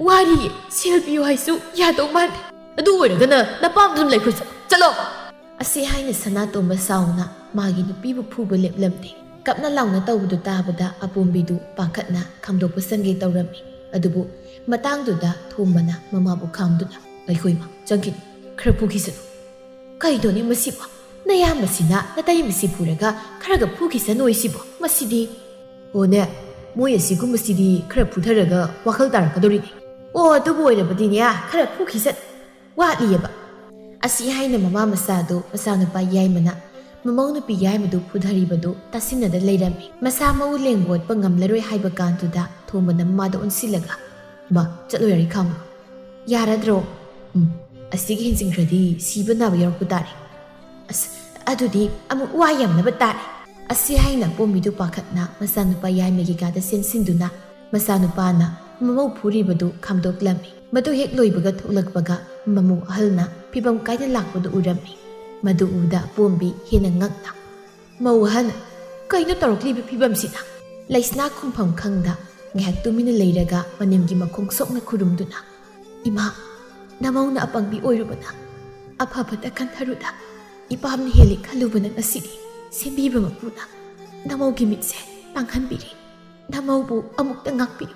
ꯋꯥꯔꯤ, ꯁꯦꯜ ꯄꯤꯌꯨ ꯍꯥꯏꯁꯨ ꯌꯥꯗꯧ ꯃꯥꯟꯗꯦ꯫ ꯑꯗꯨ ꯑꯣꯏꯔꯒꯅ ꯅꯄꯥꯝꯗ ꯑꯗꯨꯝ ꯂꯩꯈ꯭ꯔꯣ꯫ ꯆꯠꯂꯣ꯫ ꯑꯁꯤ ꯍꯥꯏꯅ ꯁꯅꯥꯇꯣꯝꯕ ꯁꯥꯎꯅ ꯃꯥꯒꯤ ꯅꯨꯄꯤꯕꯨ ꯐꯨꯕ ꯂꯦꯞꯂꯝꯗꯦ꯫ ꯀꯞꯅ ꯂꯥꯎꯅ ꯇꯧꯕꯗꯨ ꯇꯥꯕꯗ ꯑꯄꯣꯝꯕꯤꯗꯨ ꯄꯥꯈꯠꯅ ꯈꯥꯝꯗꯣꯛꯄ ꯆꯪꯒꯦ ꯇꯧꯔꯝꯃꯤ꯫ ꯑꯗꯨꯕꯨ ꯃꯇꯥꯡꯗꯨꯗ ꯊꯣꯝꯕꯅ ꯃꯃꯥꯕꯨ ꯈꯥꯝꯗꯨꯅ, "ꯑꯩꯈꯣꯏ ꯏꯃꯥ, ꯆꯪꯈꯤꯅꯨ, ꯈꯔ ꯐꯨꯈꯤꯁꯅꯨ꯫ ꯀꯩꯅꯣꯅꯦ ꯃꯁꯤꯕꯣ? ꯅꯌꯥꯝꯕꯁꯤꯅ ꯅꯇꯩꯃꯁꯤ ꯐꯨꯔꯒ ꯈꯔꯒ ꯐꯨꯈꯤꯁꯅꯨ ꯍꯥꯏꯁꯤꯕꯣ? ꯃꯁꯤꯗꯤ꯫ ꯑꯣꯅꯦ, ꯃꯣꯏ ꯑꯁꯤꯒꯨꯝꯕꯁꯤꯗꯤ ꯈꯔ ꯐꯨꯊꯔꯒ ꯋꯥꯈꯜ ꯇꯥꯔꯛꯀꯗꯧꯔꯤꯅꯦ꯫ ꯑꯣ, ꯑꯗꯨꯕꯨ ꯑꯣꯏꯔꯕꯗꯤꯅꯦ, ꯈꯔ ꯐꯨꯈꯤꯁꯅꯨ꯫ ꯋꯥꯠꯂꯤꯑꯕ꯫" ꯑꯁꯤ ꯍꯥꯏꯅ ꯃꯃꯥ ꯃꯆꯥꯗꯨ ꯃꯆꯥꯅꯨꯄꯥ ꯌꯥꯏꯃꯅ ꯃꯃꯧ ꯅꯨꯄꯤ ꯌꯥꯏꯃꯗꯨ ꯐꯨꯊꯔꯤꯕꯗꯨ ꯇꯥꯁꯤꯟꯅꯗ ꯂꯩꯔꯝꯃꯤ꯫ ꯃꯁꯥ ꯃꯎ ꯂꯦꯡꯕ ꯑꯣꯠꯄ ꯉꯝꯂꯔꯣꯏ ꯍꯥꯏꯕ ꯀꯥꯟꯗꯨꯗ ꯊꯣꯝꯕꯅ ꯃꯃꯥꯗ ꯑꯣꯟꯁꯤꯜꯂꯒ, "ꯃꯥ, ꯆꯠꯂꯣ ꯌꯥꯔꯦ, ꯈꯥꯝꯃꯣ꯫ ꯌꯥꯔꯗ꯭ꯔꯣ? ꯎꯝ, ꯑꯁꯤꯒꯤ ꯍꯦꯟꯖꯤꯟꯈ꯭ꯔꯗꯤ ꯁꯤꯕ ꯅꯥꯕ ꯌꯥꯎꯔꯛꯄ ꯇꯥꯔꯦ꯫ ꯑꯁ, ꯑꯗꯨꯗꯤ ꯑꯃꯨꯛ ꯋꯥ ꯌꯥꯝꯅꯕ ꯇꯥꯔꯦ꯫" ꯑꯁꯤ ꯍꯥꯏꯅ ꯄꯣꯝꯕꯤꯗꯨ ꯄꯥꯈꯠꯅ ꯃꯆꯥꯅꯨꯄꯥ ꯌꯥꯏꯃꯒꯤ ꯀꯥꯗ ꯆꯦꯟꯁꯤꯟꯗꯨꯅ ꯃꯆꯥꯅꯨꯄꯥꯅ ꯃꯃꯧ ꯐꯨꯔꯤꯕꯗꯨ ꯈꯥꯝꯗꯣꯛꯂꯝꯃꯤ꯫ ꯃꯗꯨ ꯍꯦꯛ ꯂꯣꯏꯕꯒ ꯊꯣꯛꯂꯛꯄꯒ ꯃꯃꯧ ꯑꯍꯜꯅ ꯐꯤꯕꯝ ꯀꯥꯏꯅ ꯂꯥꯛꯄꯗꯨ ꯎꯔꯝꯃꯤ꯫ ꯃꯗꯨ ꯎꯕꯗ ꯄꯣꯝꯕꯤ ꯍꯦꯟꯅ ꯉꯛꯅ, "ꯃꯧ ꯑꯍꯟ, ꯀꯩꯅꯣ ꯇꯧꯔꯛꯂꯤꯕ ꯐꯤꯕꯝꯁꯤꯅ?" ꯂꯩꯁꯅꯥ ꯈꯨꯝꯐꯝ ꯈꯪꯗ ꯉꯥꯏꯍꯥꯛ ꯇꯨꯃꯤꯟꯅ ꯂꯩꯔꯒ ꯃꯅꯦꯝꯒꯤ ꯃꯈꯣꯡ ꯁꯣꯛꯅ ꯈꯨꯔꯨꯝꯗꯨꯅ, "ꯏꯃꯥ, ꯅꯃꯧꯅ ꯑꯄꯪꯕꯤ ꯑꯣꯏꯔꯨꯕꯅ ꯑꯐꯕꯇ ꯈꯟꯊꯔꯨꯗ ꯏꯄꯥꯝꯅ ꯍꯦꯜꯂꯤ ꯈꯜꯂꯨꯕꯅ ꯉꯁꯤꯗꯤ ꯁꯦꯝꯕꯤꯕ ꯃꯄꯨꯅ ꯅꯃꯧꯒꯤ ꯃꯤꯠꯁꯦ ꯄꯥꯡꯍꯟꯕꯤꯔꯦ꯫ ꯅꯃꯧꯕꯨ ꯑꯃꯨꯛꯇ ꯉꯥꯛꯄꯤꯌꯨ꯫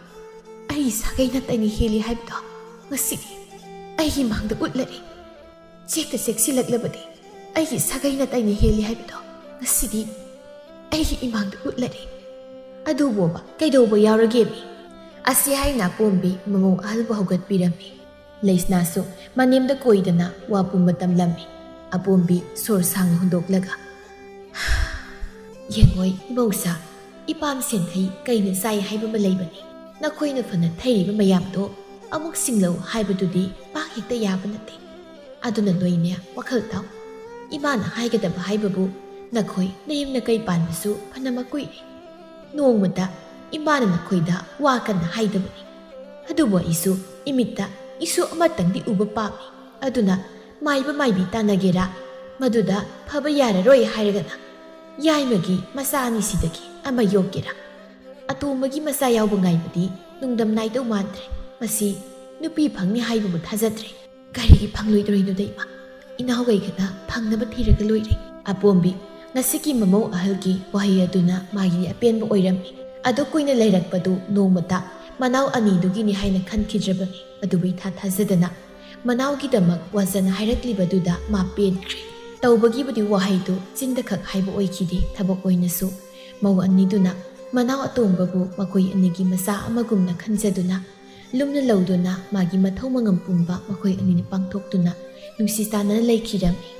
ꯑꯩꯒꯤ ꯁꯥꯒꯩ ꯅꯥꯇꯩꯅ ꯍꯦꯜꯂꯤ ꯍꯥꯏꯕꯗꯣ ꯉꯁꯤꯗꯤ ꯑꯩꯒꯤ ꯃꯥꯡꯗ ꯎꯠꯂꯔꯦ꯫ ꯆꯦꯛꯇ ꯆꯦꯛꯁꯤꯜꯂꯛꯂꯕꯗꯤ ꯑꯩꯒꯤ ꯁꯥꯒꯩ ꯅꯥꯇꯩꯅ ꯍꯦꯜꯂꯤ ꯍꯥꯏꯕꯗꯣ ꯉꯁꯤꯗꯤ ꯑꯩꯒꯤ ꯏꯃꯥꯡꯗ ꯎꯠꯂꯔꯦ꯫ ꯑꯗꯨꯕꯣꯕ ꯀꯩꯗꯧꯕ ꯌꯥꯎꯔꯒꯦꯃꯤ?" ꯑꯁꯤ ꯍꯥꯏꯅ ꯑꯄꯣꯝꯕꯤ ꯃꯃꯧ ꯑꯍꯜꯕꯨ ꯍꯧꯒꯠꯄꯤꯔꯝꯃꯤ꯫ ꯂꯩꯁꯅꯥꯁꯨ ꯃꯅꯦꯝꯗ ꯀꯣꯏꯗꯅ ꯋꯥ ꯄꯨꯝꯕ ꯇꯝꯂꯝꯃꯤ꯫ ꯑꯄꯣꯝꯕꯤ ꯁꯣꯔ ꯁꯥꯡꯅ ꯍꯨꯟꯗꯣꯛꯂꯒ, "ꯌꯦꯡꯉꯣꯏ ꯏꯃꯧꯁꯥ, ꯏꯄꯥꯝ ꯁꯦꯟꯊꯩ ꯀꯩꯅ ꯆꯥꯏ ꯍꯥꯏꯕ ꯑꯃ ꯂꯩꯕꯅꯤ꯫ ꯅꯈꯣꯏꯅ ꯐꯅ ꯊꯩꯔꯤꯕ ꯃꯌꯥꯝꯗꯣ ꯑꯃꯨꯛ ꯁꯤꯡꯂꯧ ꯍꯥꯏꯕꯗꯨꯗꯤ ꯄꯥꯛ ꯍꯦꯛꯇ ꯌꯥꯕ ꯅꯠꯇꯦ꯫ ꯑꯗꯨꯅ ꯅꯣꯏꯅꯦ ꯋꯥꯈꯜ ꯇꯥꯎ꯫ ꯏꯃꯥꯅ ꯍꯥꯏꯒꯗꯕ ꯍꯥꯏꯕꯕꯨ ꯅꯈꯣꯏ ꯅꯌꯨꯝ ꯅꯀꯩ ꯄꯥꯟꯕꯁꯨ ꯐꯅꯃꯛ ꯀꯨꯏꯔꯦ꯫ ꯅꯣꯡꯃꯇ ꯏꯃꯥꯅ ꯅꯈꯣꯏꯗ ꯋꯥ ꯀꯟꯅ ꯍꯥꯏꯗꯕꯅꯤ꯫ ꯑꯗꯨꯕꯨ ꯑꯩꯁꯨ ꯏꯃꯤꯠꯇ ꯏꯁꯨ ꯑꯃꯇꯪꯗꯤ ꯎꯕ ꯄꯥꯝꯃꯤ꯫ ꯑꯗꯨꯅ ꯃꯥꯏꯕ ꯃꯥꯏꯕꯤ ꯇꯥꯟꯅꯒꯦꯔꯥ, ꯃꯗꯨꯗ ꯐꯕ ꯌꯥꯔꯔꯣꯏ ꯍꯥꯏꯔꯒꯅ ꯌꯥꯏꯃꯒꯤ ꯃꯆꯥ ꯑꯅꯤꯁꯤꯗꯒꯤ ꯑꯃ ꯌꯣꯛꯀꯦꯔꯥ? ꯑꯇꯣꯝꯕꯒꯤ ꯃꯆꯥ ꯌꯥꯎꯕ ꯉꯥꯏꯕꯗꯤ ꯅꯨꯡꯗꯝ ꯅꯥꯏꯗꯧ ꯃꯥꯟꯗ꯭ꯔꯦ꯫ ꯃꯁꯤ ꯅꯨꯄꯤ ꯐꯪꯅꯤ ꯍꯥꯏꯕꯕꯨ ꯊꯥꯖꯗ꯭ꯔꯦ꯫ ꯀꯔꯤꯒꯤ ꯐꯪꯂꯣꯏꯗꯣꯔꯤꯅꯣꯗ ꯏꯃꯥ? ꯏꯅꯥꯎꯒꯩꯒꯅ ꯐꯪꯅꯕ ꯊꯤꯔꯒ ꯂꯣꯏꯔꯦ꯫ ꯑꯄꯣꯝꯕꯤ, ꯉꯁꯤꯒꯤ ꯃꯃꯧ ꯑꯍꯜꯒꯤ ꯋꯥꯍꯩ ꯑꯗꯨꯅ ꯃꯥꯒꯤꯗꯤ ꯑꯄꯦꯟꯕ ꯑꯣꯏꯔꯝꯃꯤ꯫ ꯑꯗꯨ ꯀꯨꯏꯅ ꯂꯩꯔꯛꯄꯗꯨ ꯅꯣꯡꯃꯇ ꯃꯅꯥꯎ ꯑꯅꯤꯗꯨꯒꯤꯅꯤ ꯍꯥꯏꯅ ꯈꯟꯈꯤꯗ꯭ꯔꯕꯅꯤ꯫ ꯑꯗꯨꯕꯨ ꯏꯊꯥ ꯊꯥꯖꯗꯅ ꯃꯅꯥꯎꯒꯤꯗꯃꯛ ꯋꯥꯖꯟ ꯍꯥꯏꯔꯛꯂꯤꯕꯗꯨꯗ ꯃꯥ ꯄꯦꯟꯈ꯭ꯔꯦ꯫ ꯇꯧꯕꯒꯤꯕꯨꯗꯤ ꯋꯥꯍꯩꯗꯨ ꯆꯤꯟꯗꯈꯛ ꯍꯥꯏꯕ ꯑꯣꯏꯈꯤꯗꯦ꯫ ꯊꯕꯛ ꯑꯣꯏꯅꯁꯨ ꯃꯧ ꯑꯅꯤꯗꯨꯅ ꯃꯅꯥꯎ ꯑꯇꯣꯝꯕꯕꯨ ꯃꯈꯣꯏ ꯑꯅꯤꯒꯤ ꯃꯆꯥ ꯑꯃꯒꯨꯝꯅ ꯈꯟꯖꯗꯨꯅ, ꯂꯨꯝꯅ ꯂꯧꯗꯨꯅ, ꯃꯥꯒꯤ ꯃꯊꯧ ꯃꯉꯝ ꯄꯨꯝꯕ ꯃꯈꯣꯏ ꯑꯅꯤꯅ ꯄꯥꯡꯊꯣꯛꯇꯨꯅ ꯅꯨꯡꯁꯤ ꯆꯥꯟꯅꯅ ꯂꯩꯈꯤꯔꯝꯃꯤ꯫